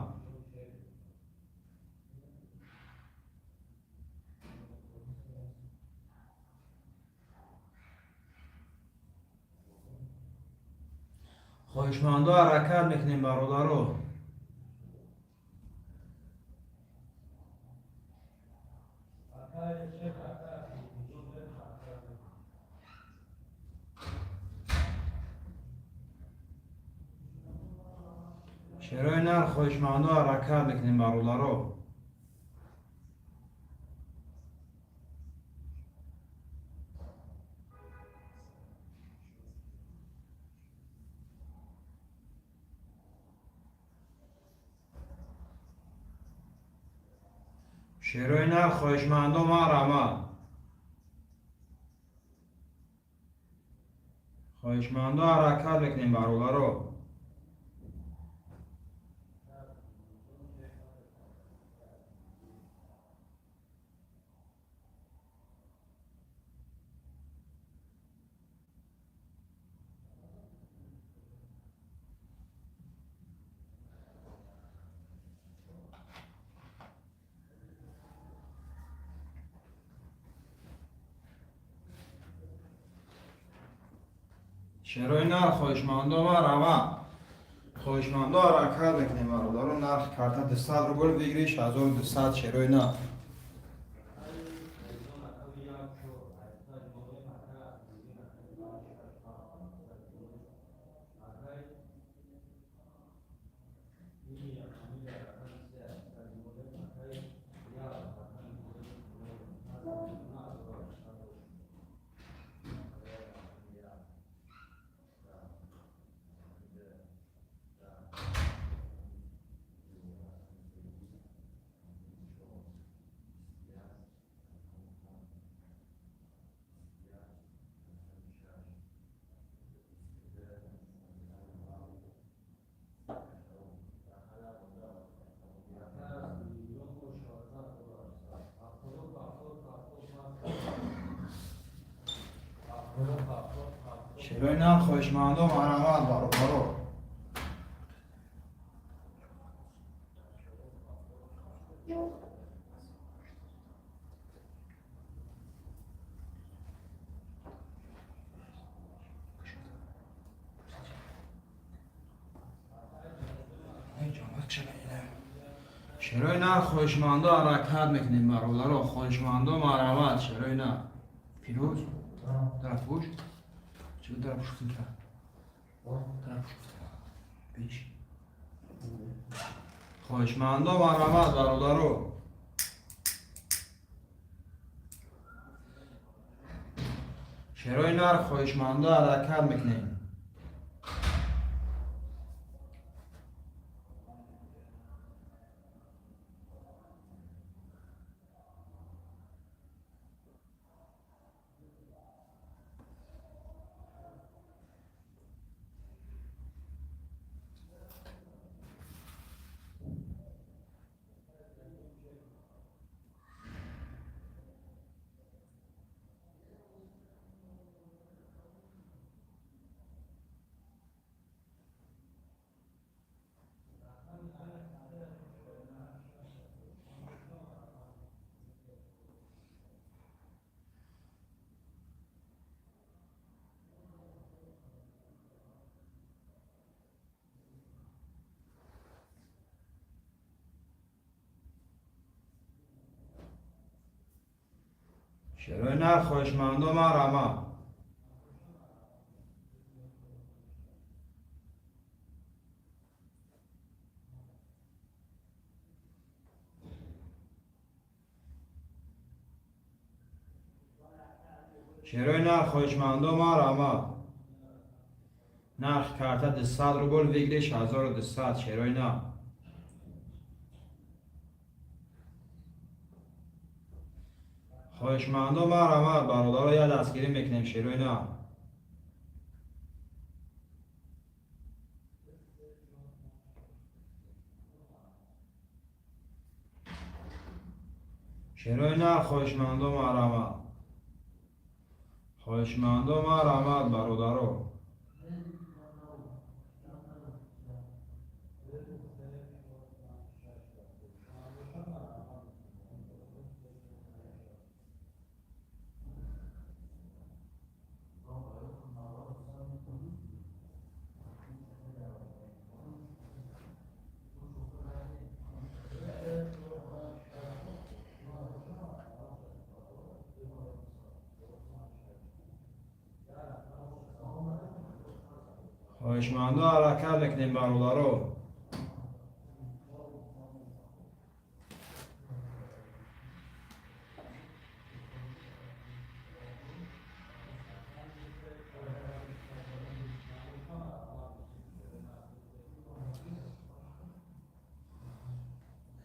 Хоҳишмандо, ҳаракат мекунем, бародаро. Шерои нар, хоҳишмандо, ҳаракат мекунем, бародаро. Шерои нар, хоҳишмандо, марҳамат. Хоҳишмандо, ҳаракат мекунем, бародаро. Шерои нар, хоҳишмандо, марҳамат. Хоҳишмандо, ҳаракат мекунем, бародаро. Нархи карта 200 рубл, выигрыш 1200, шерои нар. Шерои нар, хоҳишмандо, марҳамат, бародаро. Шерои нар, хоҳишмандо, ҳаракат мекунем, бародаро. Хоҳишмандо, марҳамат, шерои нар. Фирӯз, дарафпӯш чӣ? Дарафпӯш гуфтем, дарафпӯш гуфтем пеш. Хоҳишмандо, марҳамат, бародаро. Шерои нар, хоҳишмандо, ҳаракат мекунем. Шерои нар, хоҳишмандо, марҳамат. Шерои нар, хоҳишмандо, марҳамат. Нархи карта 200 рубл, выигрыш 1200. Шерои нар. Хоҳишмандо, марҳамат, бародаро, як дастгирӣ мекунем. Шерои нар. Шерои нар, хоҳишмандо, марҳамат. Хоҳишмандо, марҳамат, бародаро. Хоҳишмандо, ҳаракат мекунем, бародаро.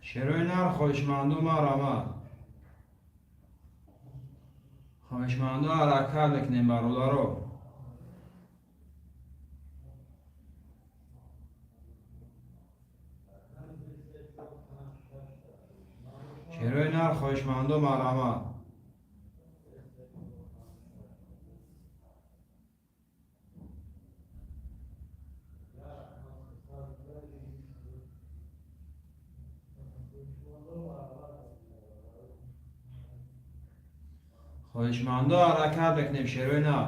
Шерои нар, хоҳишмандо, марҳамат. Хоҳишмандо, ҳаракат мекунем, бародаро. Шерои нар, хоҳишмандо, марҳамат. Хоҳишмандо, ҳаракат мекунем. Шерои нар.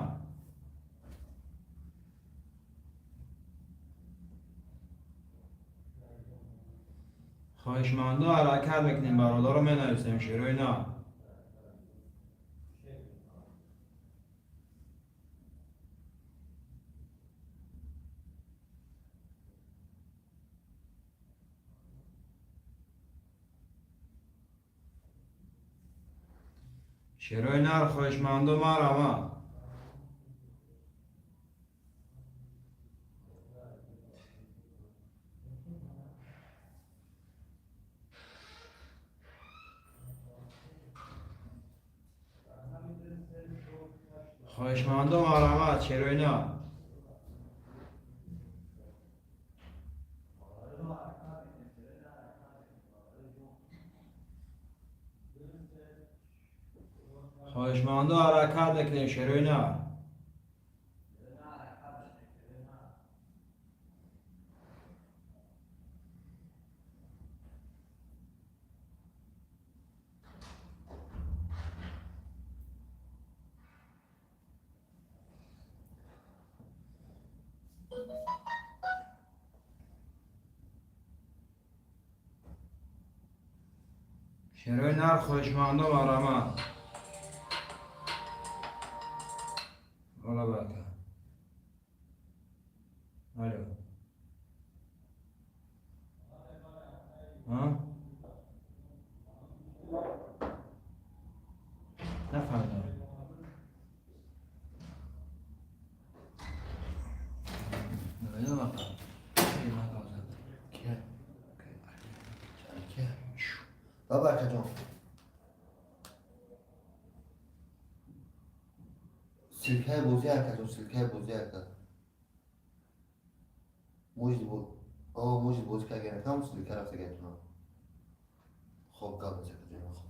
Хоҳишмандо, ҳаракат мекунем, бародаро, менависем. Шерои нар. Шерои нар, хоҳишмандо, марҳамат. Хоҳишмандо, марҳамат. Шерои нар. Хоҳишмандо, ҳаракат мекунем. Шерои нар. Шерои нар хоҳишмандо марҳамат. Ола бака. Алло. А? Нафаҳмидам. Баба акаҷон. Силкаи бозӣ акаҷон, силкаи бозӣ ака. Может бо о, может бозӣ карда там силка рафта гайтунам. Хоб гап акаҷон, хоб.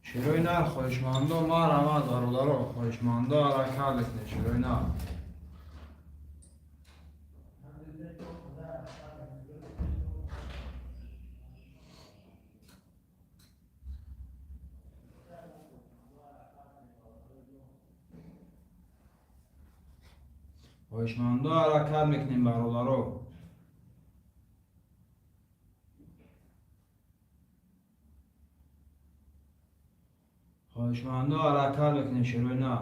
Шерои нар хоҳишмандо марҳамат, бародаро, хоҳишмандо ҳаракат мекунед шерои нар. Хоҳишмандо ҳаракат мекунем бародаро. Хоҳишмандо ҳаракат мекунем шерои нар.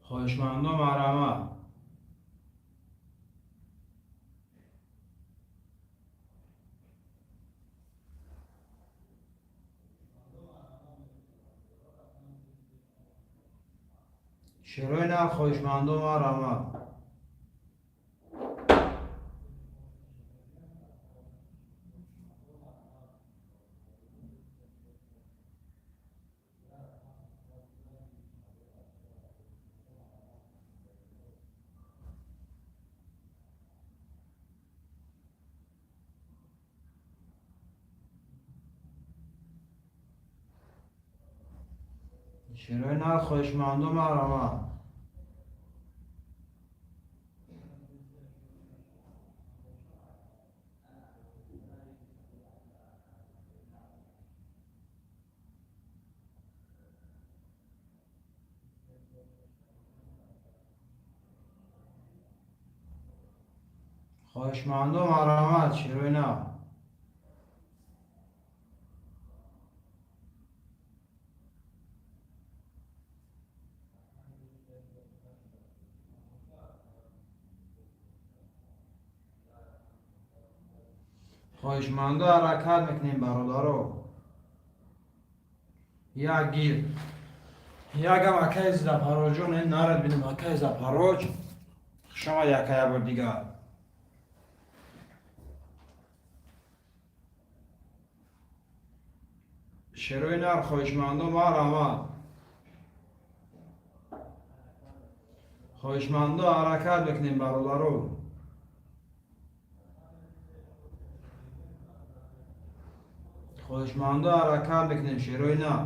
Хоҳишмандо марҳамат. Шерои нар хоҳишмандо марҳамат. Шерои нар хоҳишмандо марҳамат. Хоҳишмандо марҳамат, шерои нар. Хоҳишмандо ҳаракат мекунем бародаро. Як гир. Ягам акаи Запароҷон, нарад бинем акаи Запароҷ. Хушомад яка як бор дигар. Шерои нар хоҳишмандо марҳамат. Хоҳишмандо ҳаракат мекунем бародаро. Хоҳишмандо ҳаракат мекунем шерои нар.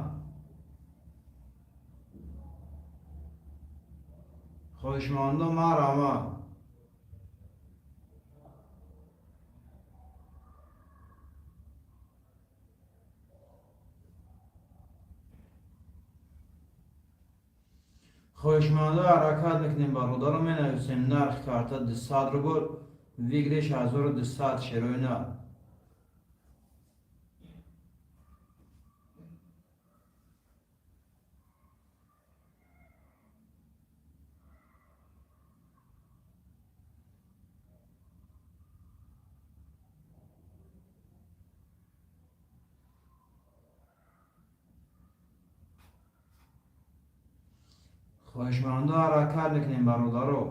Хоҳишмандо марҳамат. Хоҳишмандо ҳаракат мекунем бародаро, менависем нарх карта 200 рубл, выигрыш 1200 шерои нар. Хоҳишмандо, ҳаракат мекунем, бародаро.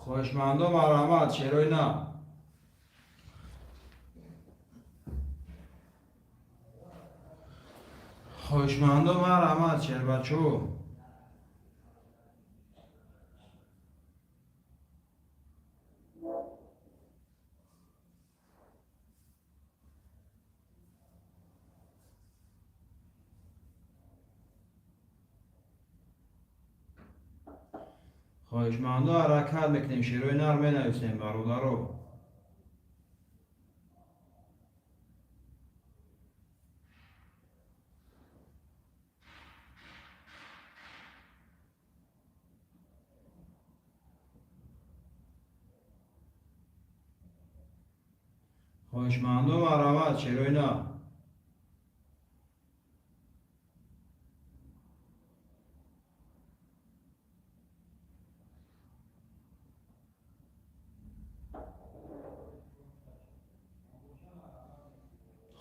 Хоҳишмандо, марҳамат, шерои нав. Хоҳишмандо, марҳамат, шербачо. Хоҳишмандо, ҳаракат мекунем, шерои нар менависем, бародаро. Хоҳишмандо, марҳамат, шерои нар.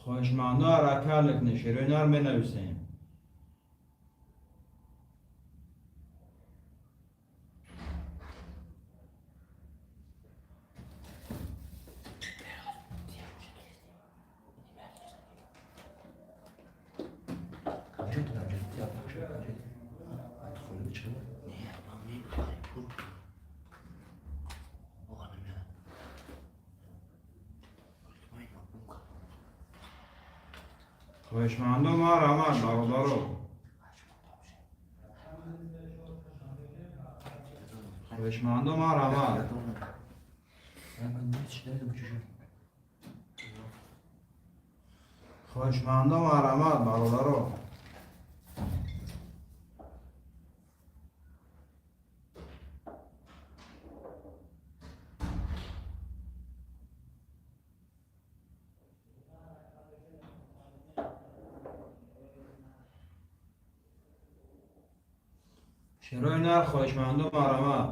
Хоҳишмандо, ҳаракат мекунем, шерои нар менависем. Хоҳишмандо, марҳамат, бародаро. Хоҳишмандо, марҳамат. Хоҳишмандо, марҳамат, бародаро. Шерои нар, хоҳишмандо, марҳамат.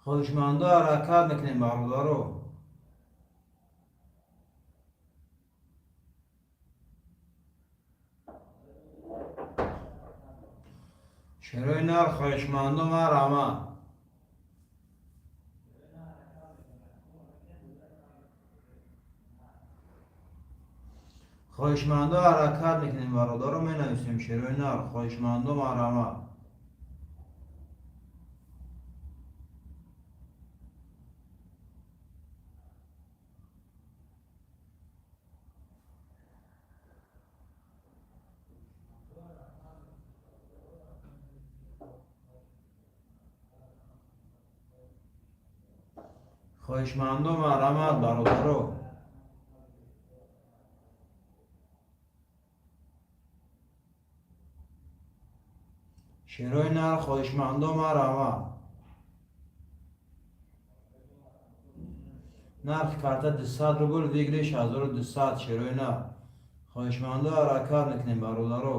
Хоҳишмандо, ҳаракат мекунем, бародаро. Шерои нар, хоҳишмандо, марҳамат. Хоҳишмандо, ҳаракат мекунем, бародаро, менависем шерои нар. Хоҳишмандо, марҳамат. Хоҳишмандо, марҳамат, бародаро. Шерои нар, хоҳишмандо, марҳамат. Нархи карта 200 рубл, выигрыш 1200, шерои нар. Хоҳишмандо, ҳаракат мекунем, бародаро.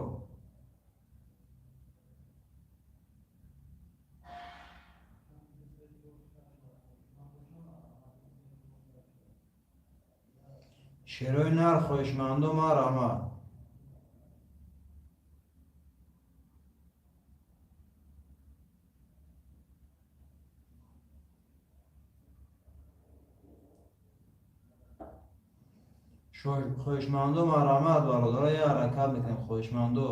Шерои нар, хоҳишмандо, марҳамат. Хоҳишмандо, марҳамат, бародаро, я ҳаракат мекунем, хоҳишмандо.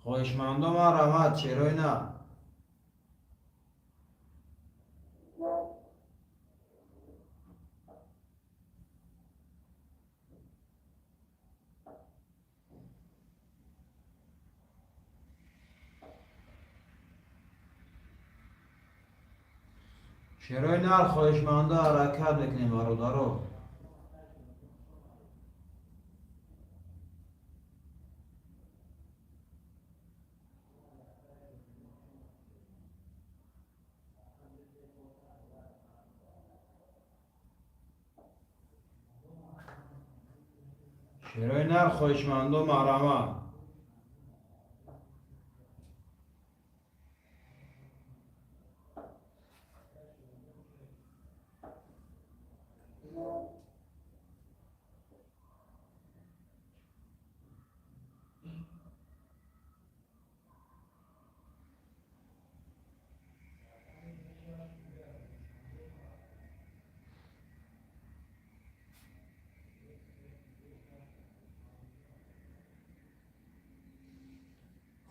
Хоҳишмандо, марҳамат, шерои нар. Шерои нар, хоҳишманда, ҳаракат мекунем, бародаро. Шерои нар, хоҳишмандо, марҳамат.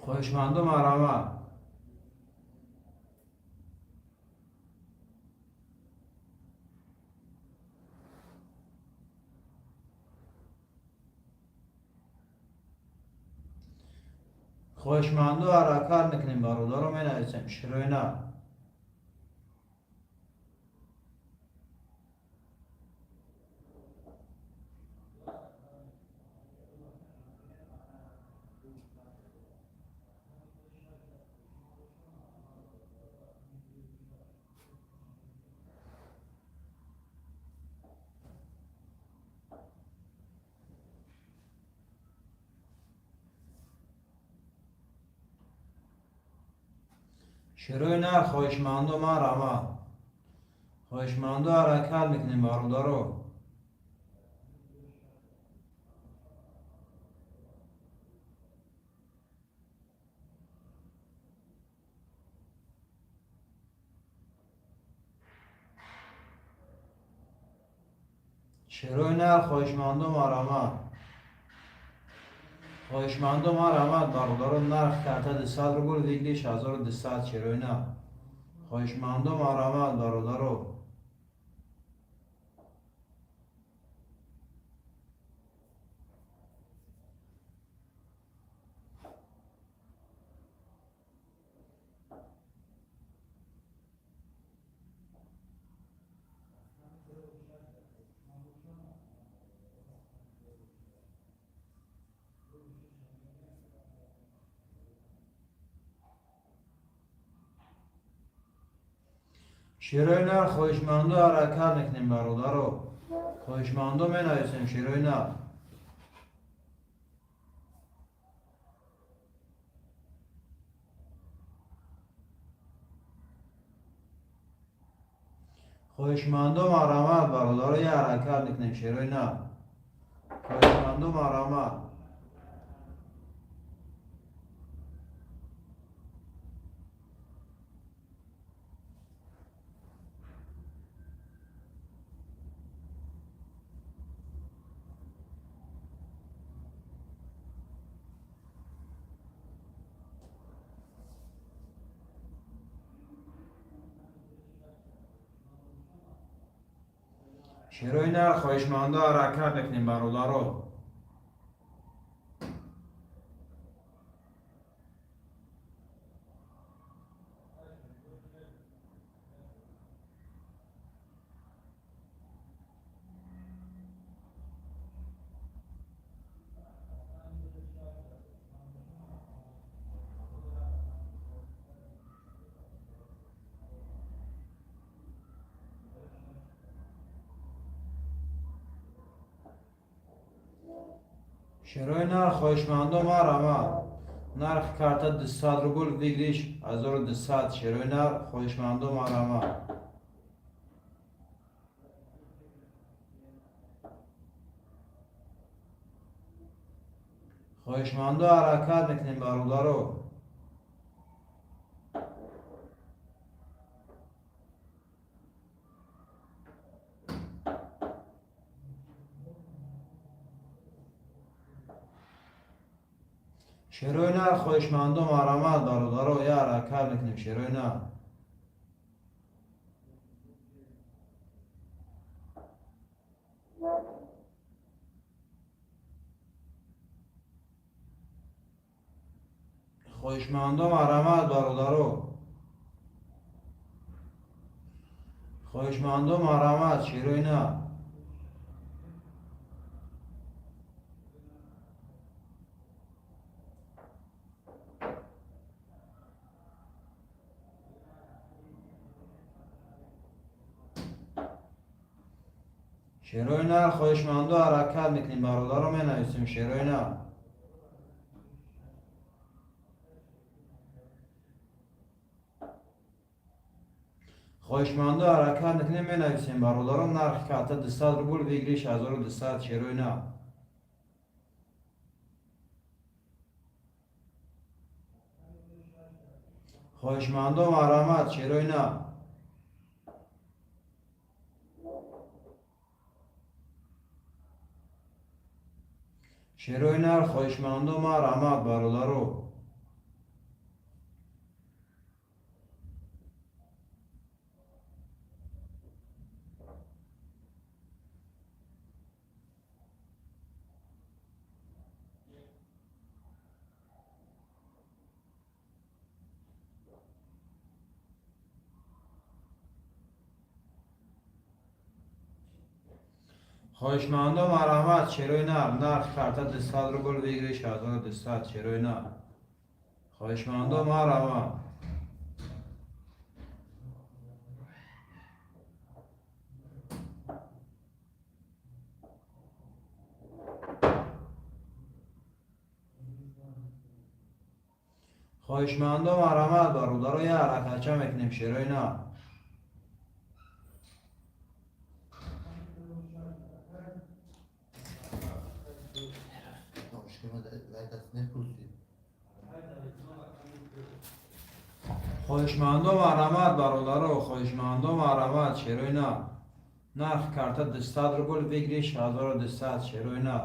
Хоҳишмандо, марҳамат. Хоҳишмандо, ҳаракат мекунем, бародаро, менависем шерои нар. Шерои нар, хоҳишмандо, марҳамат. Хоҳишмандо, ҳаракат мекунем, бародаро. Шерои нар, хоҳишмандо, марҳамат. Хоҳишмандо, марҳамат, бародаро. Нарх карта 200 рубл, выигрыш 1200. Шерои нар, хоҳишмандо, марҳамат, бародаро. Шерои нар, хоҳишмандо, ҳаракат мекунем, бародаро. Хоҳишмандо, менависем шерои нар. Хоҳишмандо, марҳамат, бародаро, я ҳаракат мекунем, шерои нар. Хоҳишмандо, марҳамат. Шерои нар, хоҳишмандо, ҳаракат мекунем, бародаро. Шерои нар, хоҳишмандо, марҳамат. Нархи карта 200 рубл, выигрыш 1200. Шерои нар, хоҳишмандо, марҳамат. Хоҳишмандо, ҳаракат мекунем, бародаро. Шерои нар, хоҳишмандо, марҳамат, бародаро, я ҳаракат мекунем, шерои нар. Хоҳишмандо, марҳамат, бародаро. Хоҳишмандо, марҳамат, шерои нар. Шерои нар, хоҳишмандо, ҳаракат мекунем, бародаро, менависем шерои нар. Хоҳишмандо, ҳаракат мекунем, менависем, бародаро. Нархи карта 200 рубл, выигрыш 1200, шерои нар. Хоҳишмандо, марҳамат, шерои нар. Шерои нар, хоҳишмандо, марҳамат, бародаро. Хоҳишмандо, марҳамат, шерои нар. Нархи карта 200 рубл, выигрыш 1200, шерои нар. Хоҳишмандо, марҳамат. Хоҳишмандо, марҳамат, бародаро, як ҳаракатча мекунем, шерои нар. Хоҳишмандо, марҳамат, бародаро, хоҳишмандо, марҳамат, шерои нар. Нархи карта 200 рубл, выигрыш 1200, шерои нар.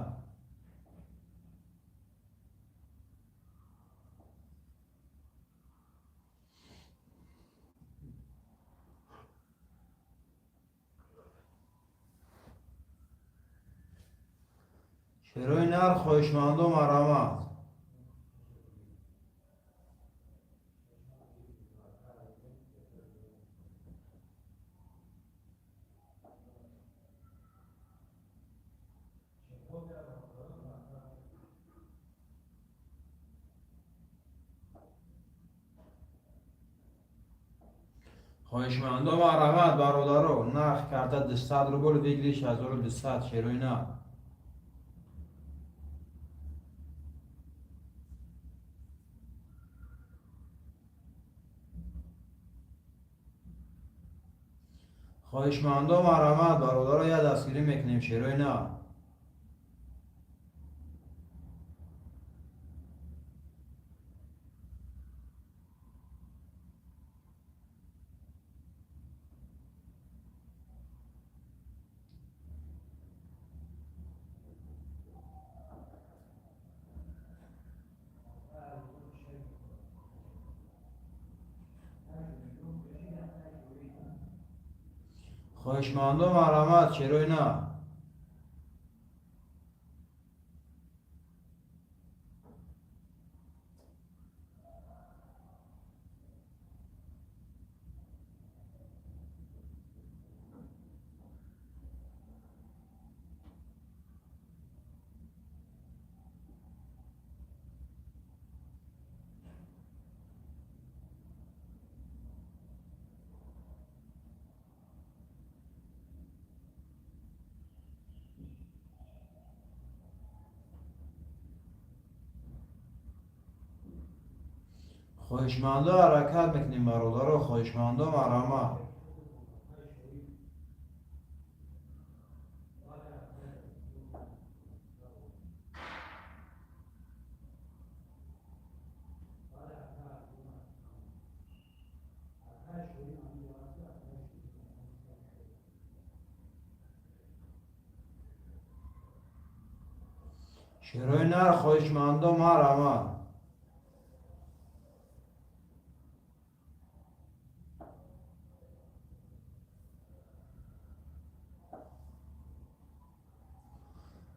Шерои нар, хоҳишмандо, марҳамат. Хоҳишмандо, марҳамат, бародаро. Нархи карта 200 рубл, выигрыш 1200, шерои нар. Хоҳишмандо, марҳамат, бародаро, як дастгирӣ мекунем, шерои нар. Хоҳишмандо, марҳамат, шерои нар. Хоҳишмандо, ҳаракат мекунем, бародаро, хоҳишмандо, марҳамат. Шерои нар, хоҳишмандо, марҳамат.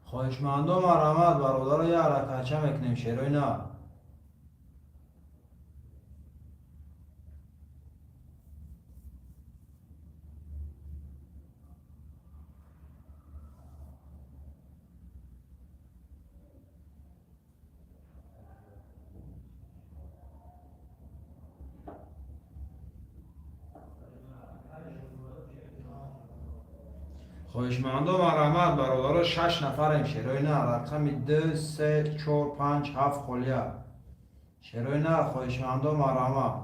Хоҳишмандо, марҳамат, бародаро, як ҳаракатча мекунем, шерои нар. Хоҳишмандо, марҳамат, бародаро, шаш нафарем. Шерои нар, рақами ду, се, чор, панҷ, ҳафт холия. Шерои нар, хоҳишмандо, марҳамат.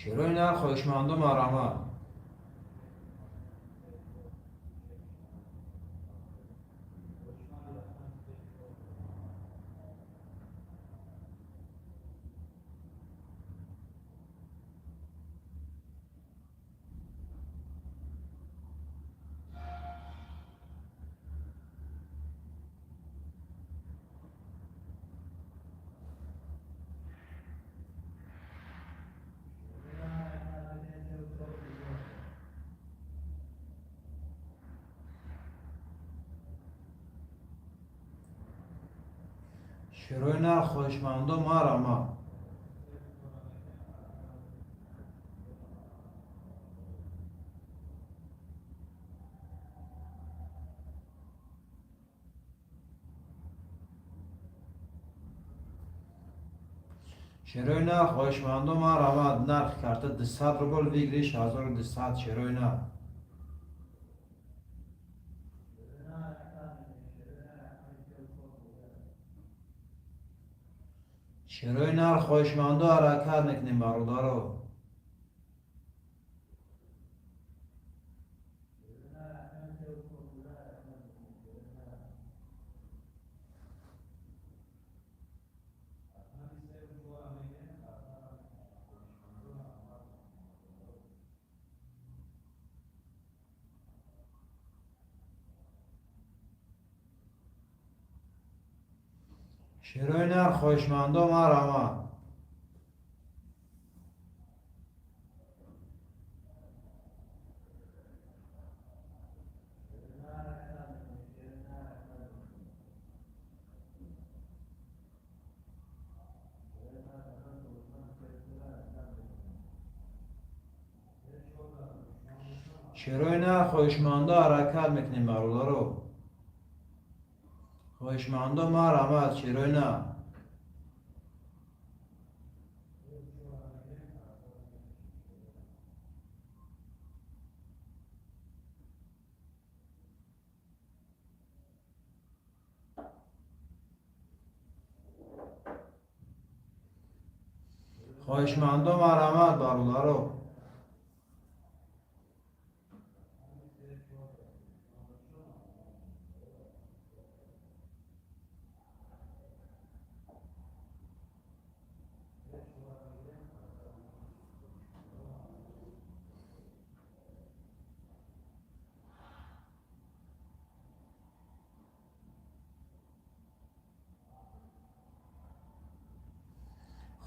Шерои нар, хоҳишмандо, марҳамат. Шерои нар, хоҳишмандо, марҳамат. Шерои нар, хоҳишмандо, марҳамат. Нархи карта 200 рубл, выигрыш 1200. Шерои нар. Шерои нар, хоҳишмандо, ҳаракат мекунем, бародаро. Шерои нар, хоҳишмандо, марҳамат. Шерои нар, хоҳишмандо, ҳаракат мекунем, бародаро. Хоҳишмандо, марҳамат. Шерои нар. Хоҳишмандо, марҳамат, бародаро.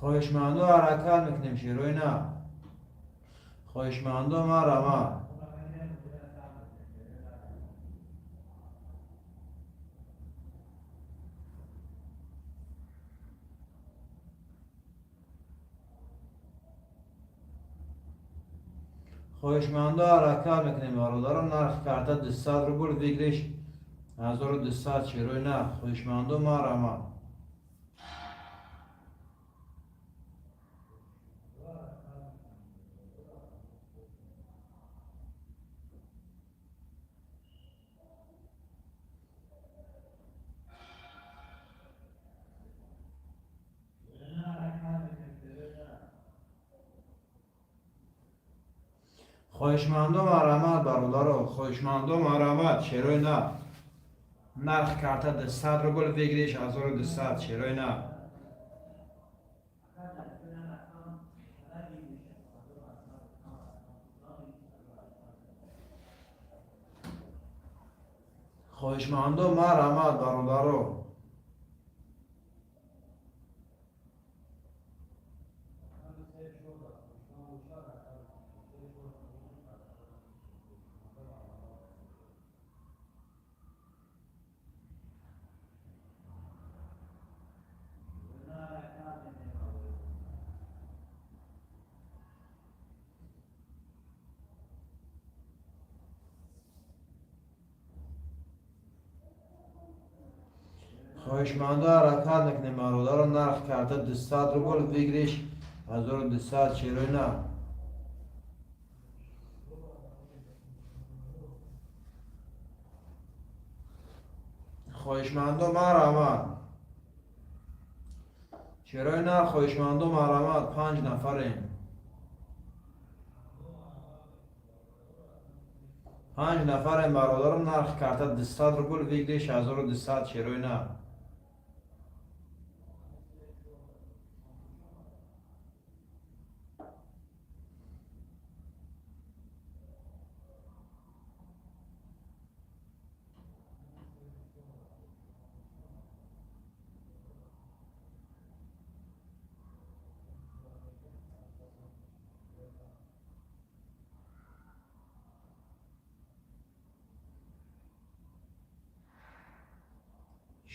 Хоҳишмандо, ҳаракат мекунем. Шерои нар, хоҳишмандо, марҳамат. Хоҳишмандо, ҳаракат мекунем, бародарон. Нархи карта 200 рубл, выигрыш 1200. Шерои нар, хоҳишмандо, марҳамат. Хоҳишмандо, марҳамат, бародаро. Хоҳишмандо, марҳамат. Шерои нар, нархи карта 200 рубл, выигрыш 1200. Шерои нар. Хоҳишмандо, марҳамат, бародаро. Хоҳишмандо, ҳаракат мекунем, бародаро. Нарх карта 200 рубл, выигрыш 1200. Шерои нар. Хоҳишмандо, марҳамат. Шерои нар, хоҳишмандо, марҳамат. Панҷ нафарем, панҷ нафарем, бародаро. Нархи карта 200 рубл, выигрыш 1200. Шерои нар.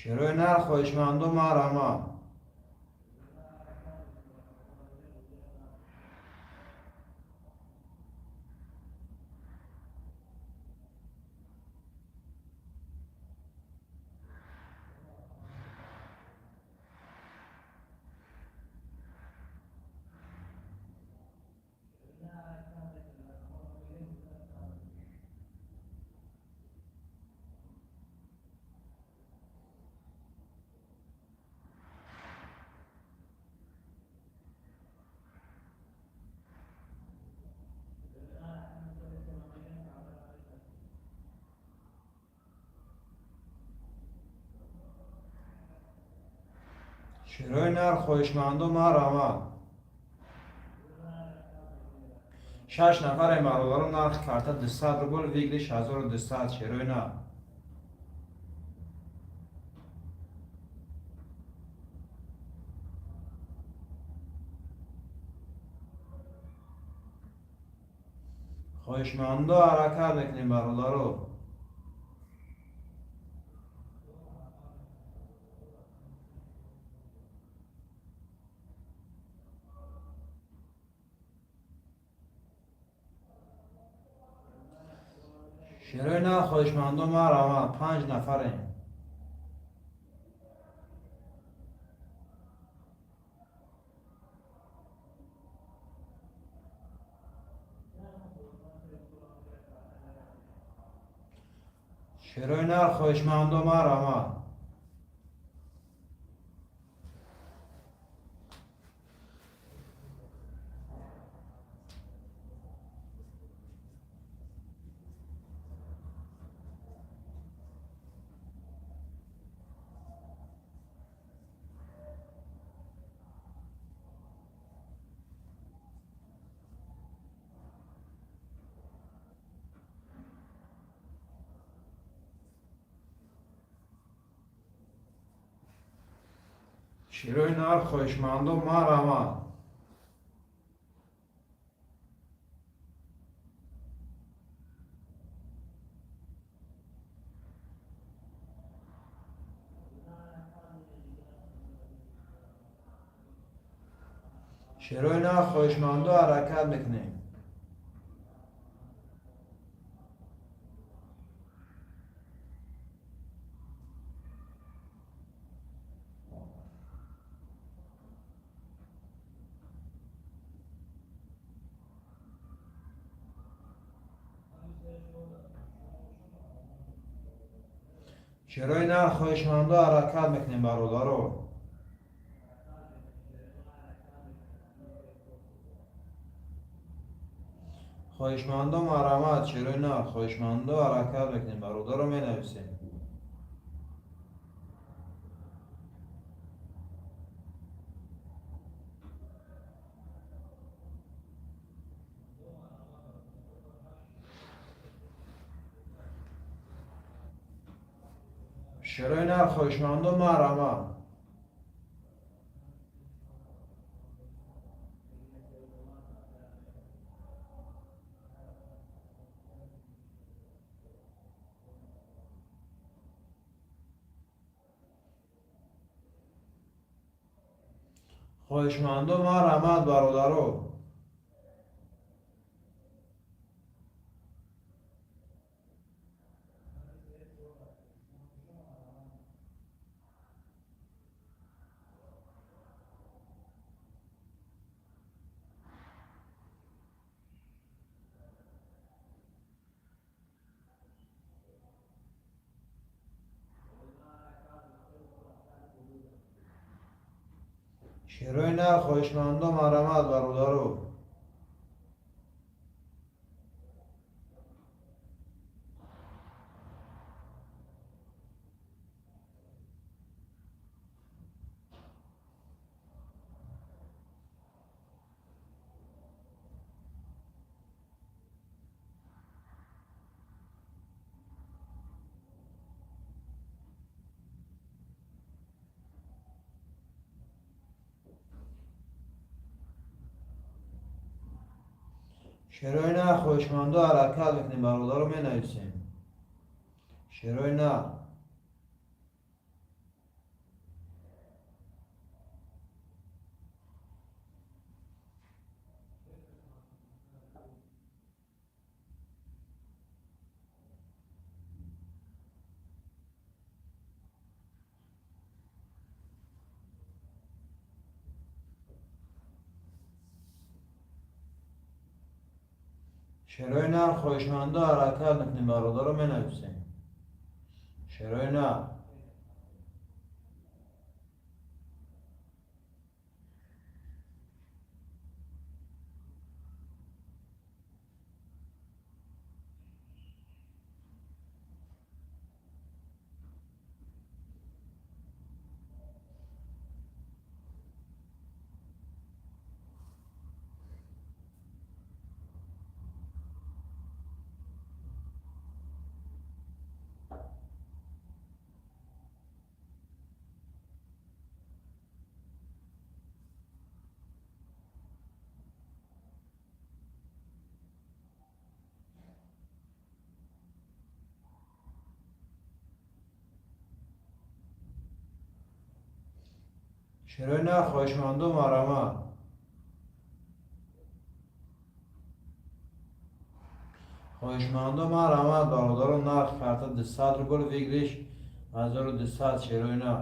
Шерои нар, хоҳишмандо, марҳамат. Шерои нар, хоҳишмандо, марҳамат. Шаш нафарем, бародаро. Нархи карта 200 рубл, выигрыш 1200. Шерои нар. Хоҳишмандо, ҳаракат мекунем, бародаро. Шерои нар, хоҳишмандо, марҳамат. Панҷ нафарем. Шерои нар, хоҳишмандо, марҳамат. Шерои нар, хоҳишмандо, марҳамат. Шерои нар, хоҳишмандо, ҳаракат мекунем. Шерои нар, хоҳишмандо, ҳаракат мекунем, бародаро. Хоҳишмандо, марҳамат. Шерои нар, хоҳишмандо, ҳаракат мекунем, бародаро, менависем. Шерои нар, хоҳишмандо, марҳамат. Хоҳишмандо, марҳамат, бародаро. Шерои нар, хоҳишмандо, марҳамат, бародаро. Шерои нар, хоҳишмандо, ҳаракат мекунем, бародаро, менависем. Шерои нар. Шерои нар, хоҳишмандо, ҳаракат мекунем, бародаро, менависем. Шерои нар. Шерои нар, хоҳишмандо, марҳамат. Хоҳишмандо, марҳамат, бародаро. Нарх карта 200 рубл, выигрыш 1200. Шерои нар.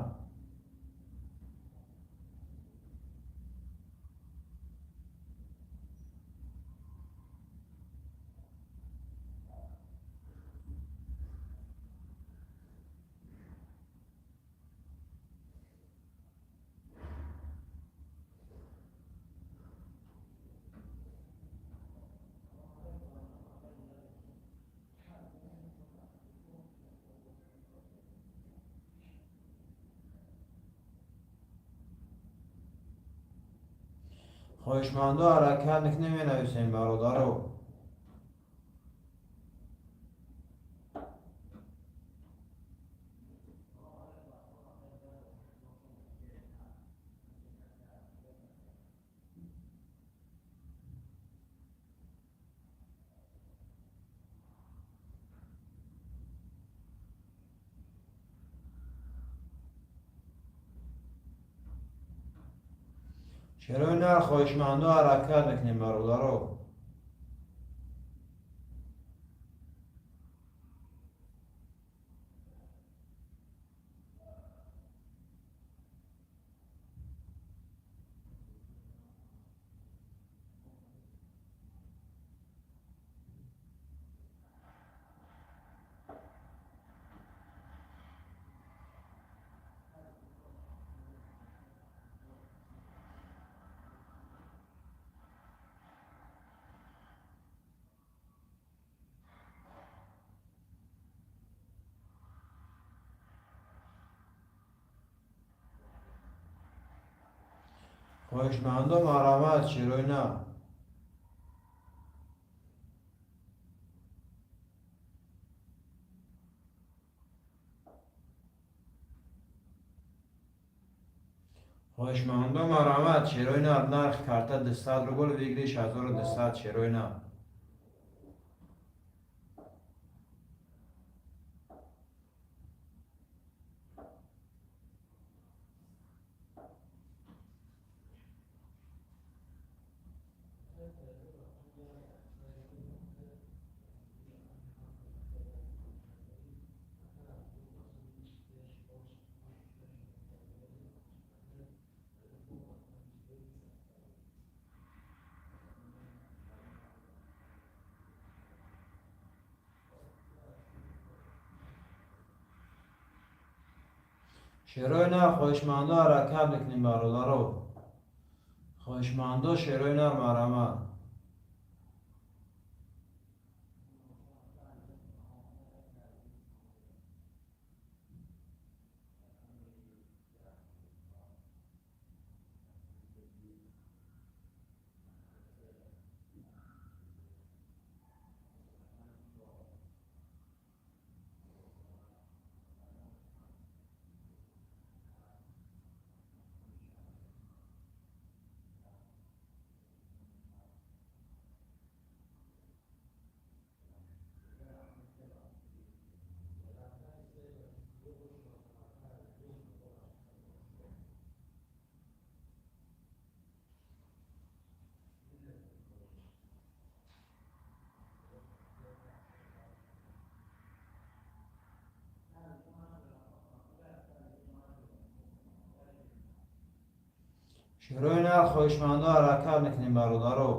Хоҳишмандо, ҳаракат мекунем, менависем, бародаро. Шерои нар, хоҳишмандо, ҳаракат мекунем, бародаро. Хоҳишмандо, марҳамат, шерои нар. Хоҳишмандо, марҳамат, шерои нар. Нархи карта 200 рубл, выигрыш 1200, шерои нар. Шерои нар, хоҳишмандо, ҳаракат мекунем, бародаро. Хоҳишмандо, шерои нар, марҳамат. Шерои нар, хоҳишмандо, ҳаракат мекунем, бародаро.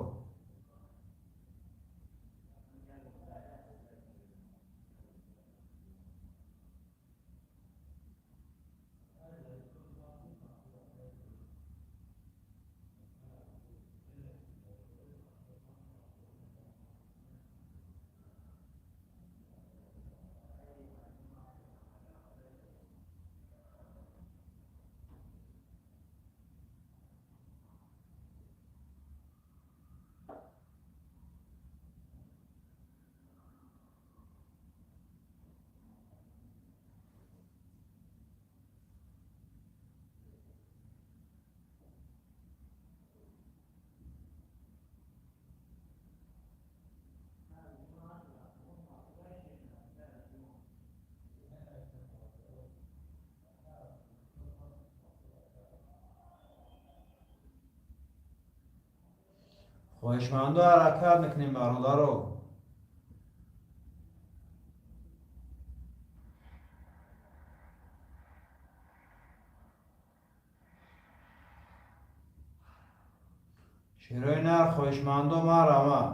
Хоҳишмандо, ҳаракат мекунем, бародаро. Шерои нар, хоҳишмандо, марҳамат.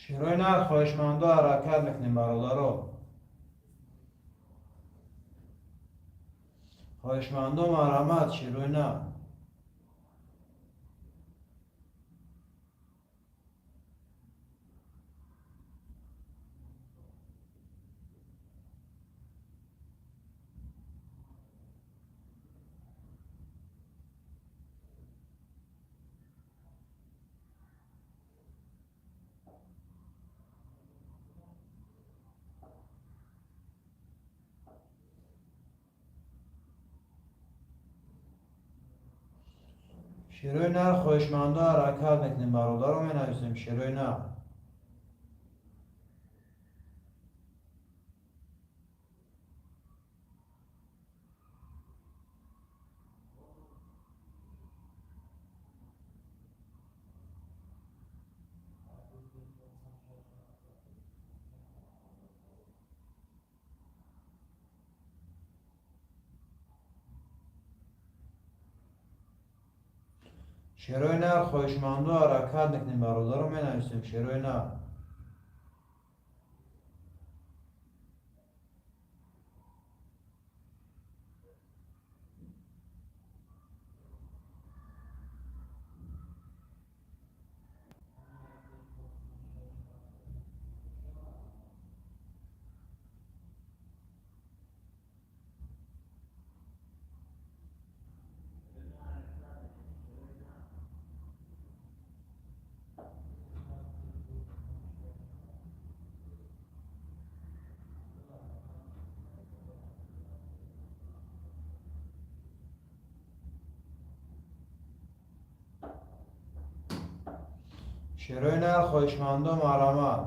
Шерои нар, хоҳишмандо, ҳаракат мекунем, бародаро. Хоҳишмандо, марҳамат, шерои нар. Шерои нар, хоҳишмандо, ҳаракат мекунем, бародаро, менависем шерои нар. Шерои нар, хоҳишмандо, ҳаракат мекунем, бародаро, менависем шерои нар. Шерои нар, хоҳишмандо, марҳамат.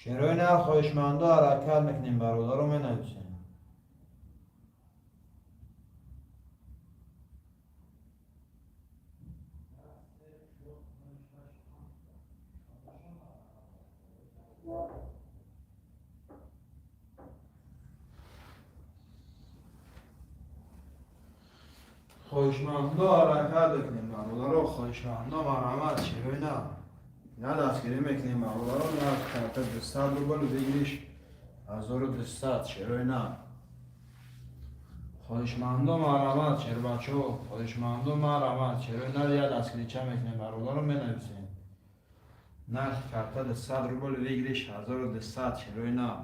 Шерои нар, хоҳишмандо, ҳаракат мекунем, бародаро, менависем. Хоҳишмандо, ҳаракат мекунем, бародаро, хоҳишмандо, марҳамат. Шерои нар на дастгирӣ мекунем, бародаро. Нарх карта 200 рубл, выигрыш 1200. Шерои нар, хоҳишмандо, марҳамат. Шербачо, хоҳишмандо, марҳамат. Шерои нар я дастгирича мекунем, бародаро, менависем. Нархи карта 200 рубл, выигрыш 1200. Шерои нар.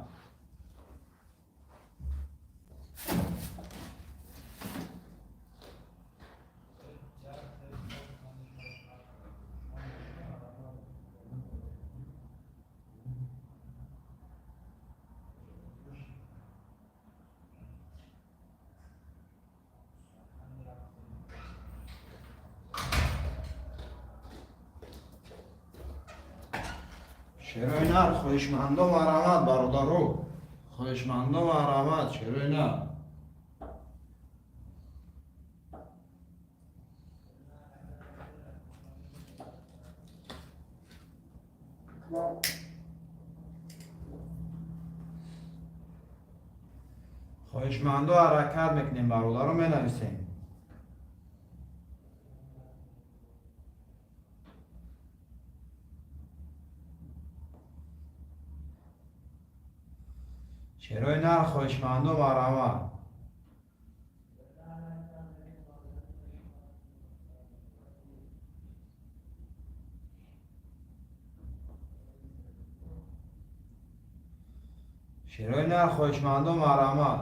Шерои нар, хоҳишмандо, марҳамат, бародаро, хоҳишмандо, марҳамат. Шерои нар. Хоҳишмандо, ҳаракат мекунем, бародаро, менависем. Шерои нар, хоҳишмандо, марҳамат. Шерои нар, хоҳишмандо, марҳамат.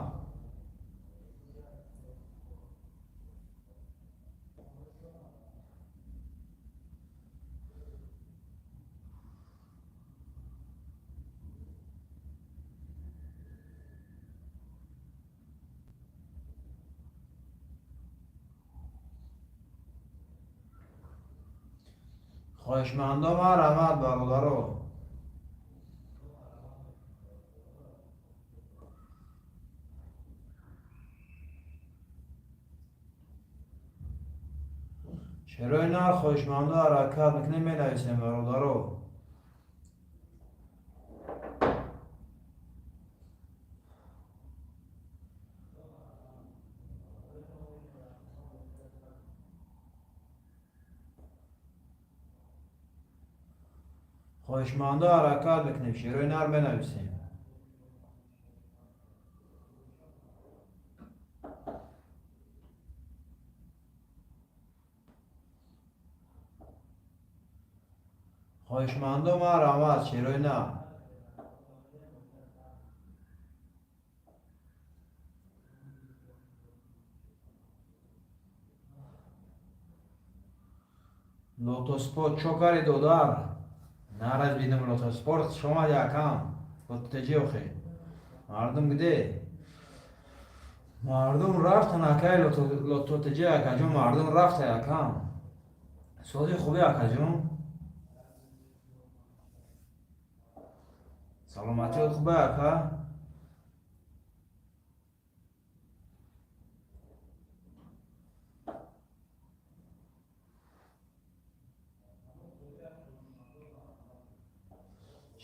Хоҳишмандо, марҳамат, бародаро. Шерои нар, хоҳишмандо, ҳаракат мекунем, менависем, бародаро. Хоҳишмандо, ҳаракат мекунем, шерои нар менависем. Хоҳишмандо, марҳамат. Шерои нар. Лотоспорт чо кари, додар? Нараз бидам. Лотоспорт, хуш омади, акам. Лототеҷи охе мардум где? Мардум рафтан, акай Лототеҷи, акаҷон, мардум рафта, акам. Сози хуби, акаҷон, саломатиот хуба, ака?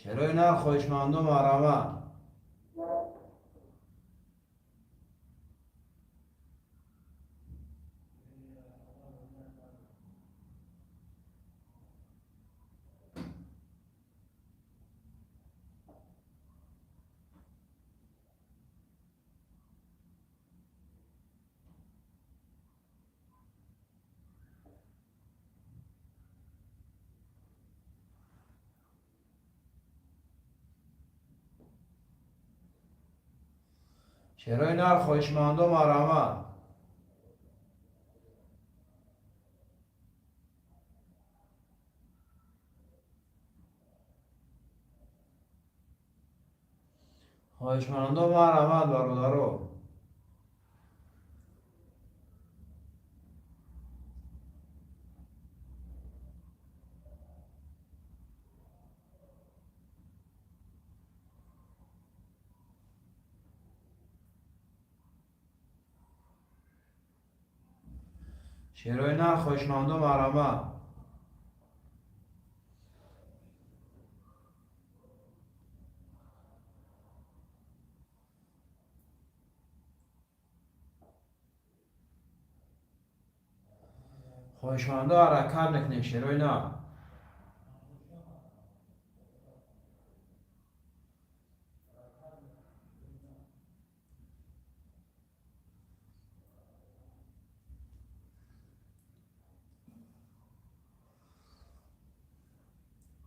Шерои нар, хоҳишмандо, марҳамат. Шерои нар, хоҳишмандо, марҳамат. Хоҳишмандо, марҳамат, бародаро. Шерои нар, хоҳишмандо, марҳамат. Хоҳишмандо, ҳаракат мекунем, шерои нар.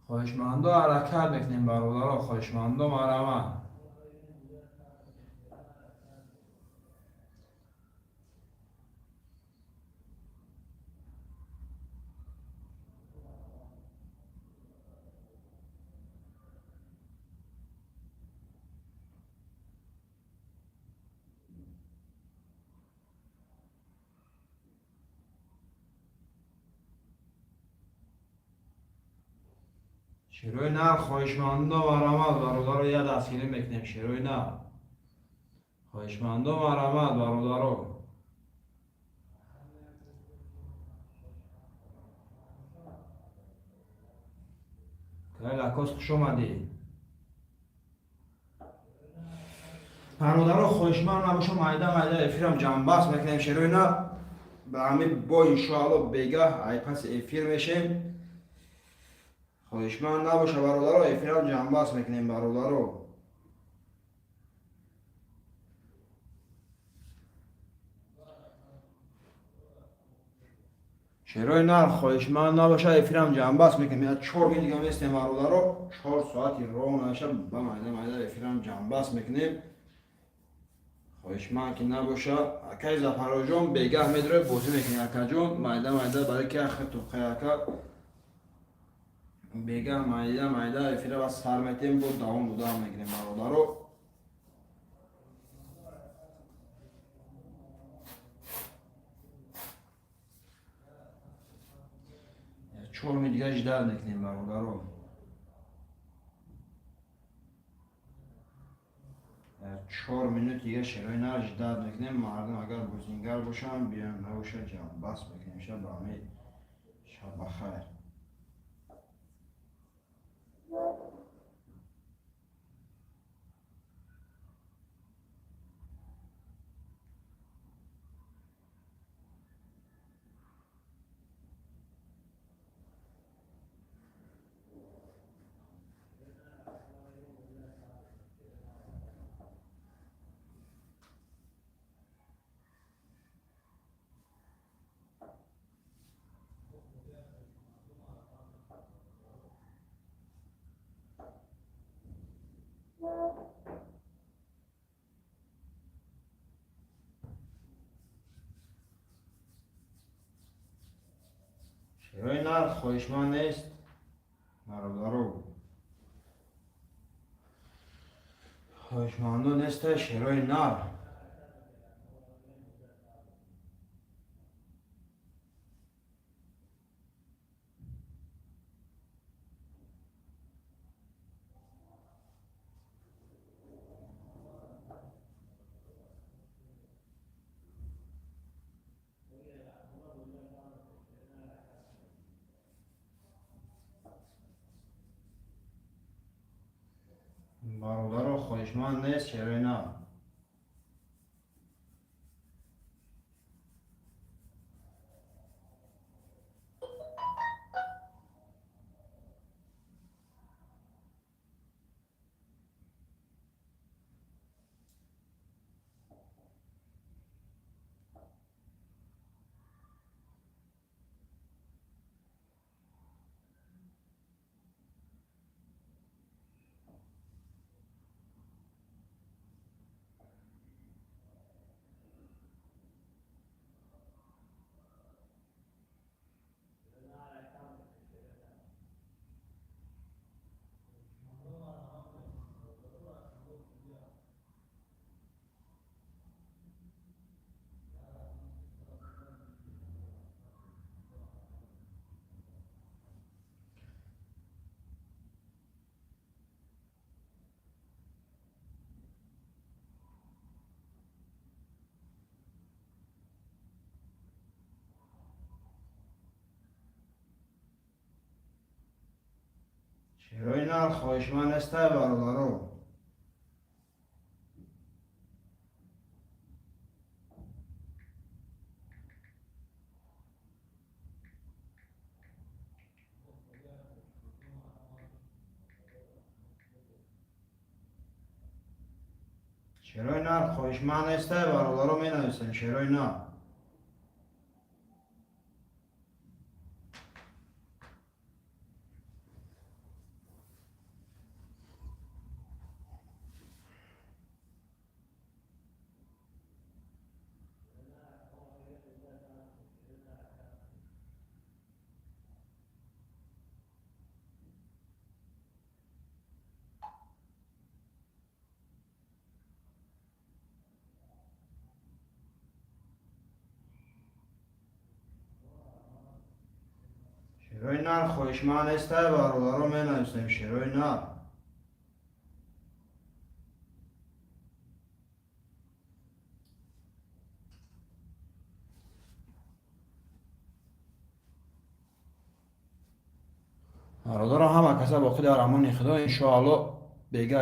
Хоҳишмандо, ҳаракат мекунем, бародаро, хоҳишмандо, марҳамат. Шерои нар, хоҳишмандо, марҳамат, бародаро, я дастгирӣ мекунем, шерои нар. Хоҳишмандо, марҳамат, бародаро. Кай Лакос, хуш омадӣ. Бародаро, хоҳишманд набошо, майда майда эфирам ҷамъбаст мекунем, шерои нар. Ба ҳамин бо иншоалло бегаҳ айпаси эфир мешем. Хоҳишманд набоша, бародаро, эфирам ҷамъбаст мекунем, бародаро. Шерои нар, хоҳишманд набоша, эфирам ҷамъбаст мекунем. Я 4 мин дига местем, бародаро, 4 соати роҳ наша ба майда майда эфирам ҷамъбаст мекунем. Хоҳишманд ки набоша, акаи Зафароҷон, бегаҳ медрои, бозӣ мекунем, акаҷон, майда майда, барои ки ахир тоқай, ака, бегаҳ майда майда эфира ба сар метем, бо давом додам мекунем, бародаро. 4 мин дига ждать мекунем, бародаро. 4 минут дига шерои нар ждать мекунем. Мардум агар бозингар бошанд, биён, набошад, ҷамъбаст мекунем. Шаб ба ҳамаи шаб бахайр. Шерои нар, хоҳишманд нест, бародаро? Хоҳишмандо неста, шерои нар? Бародаро, хоҳишманд нест, шерои нар? Шерои нар хоҳишманд нестай, бародаро. Шерои нар хоҳишманд нестай, бародаро, менависем шерои нар. Шерои нар хоҳишманд нестай, бародаро, менависем шерои нар. Бародаро, ҳама каса бо худи арамони Худо, иншоалло, бега.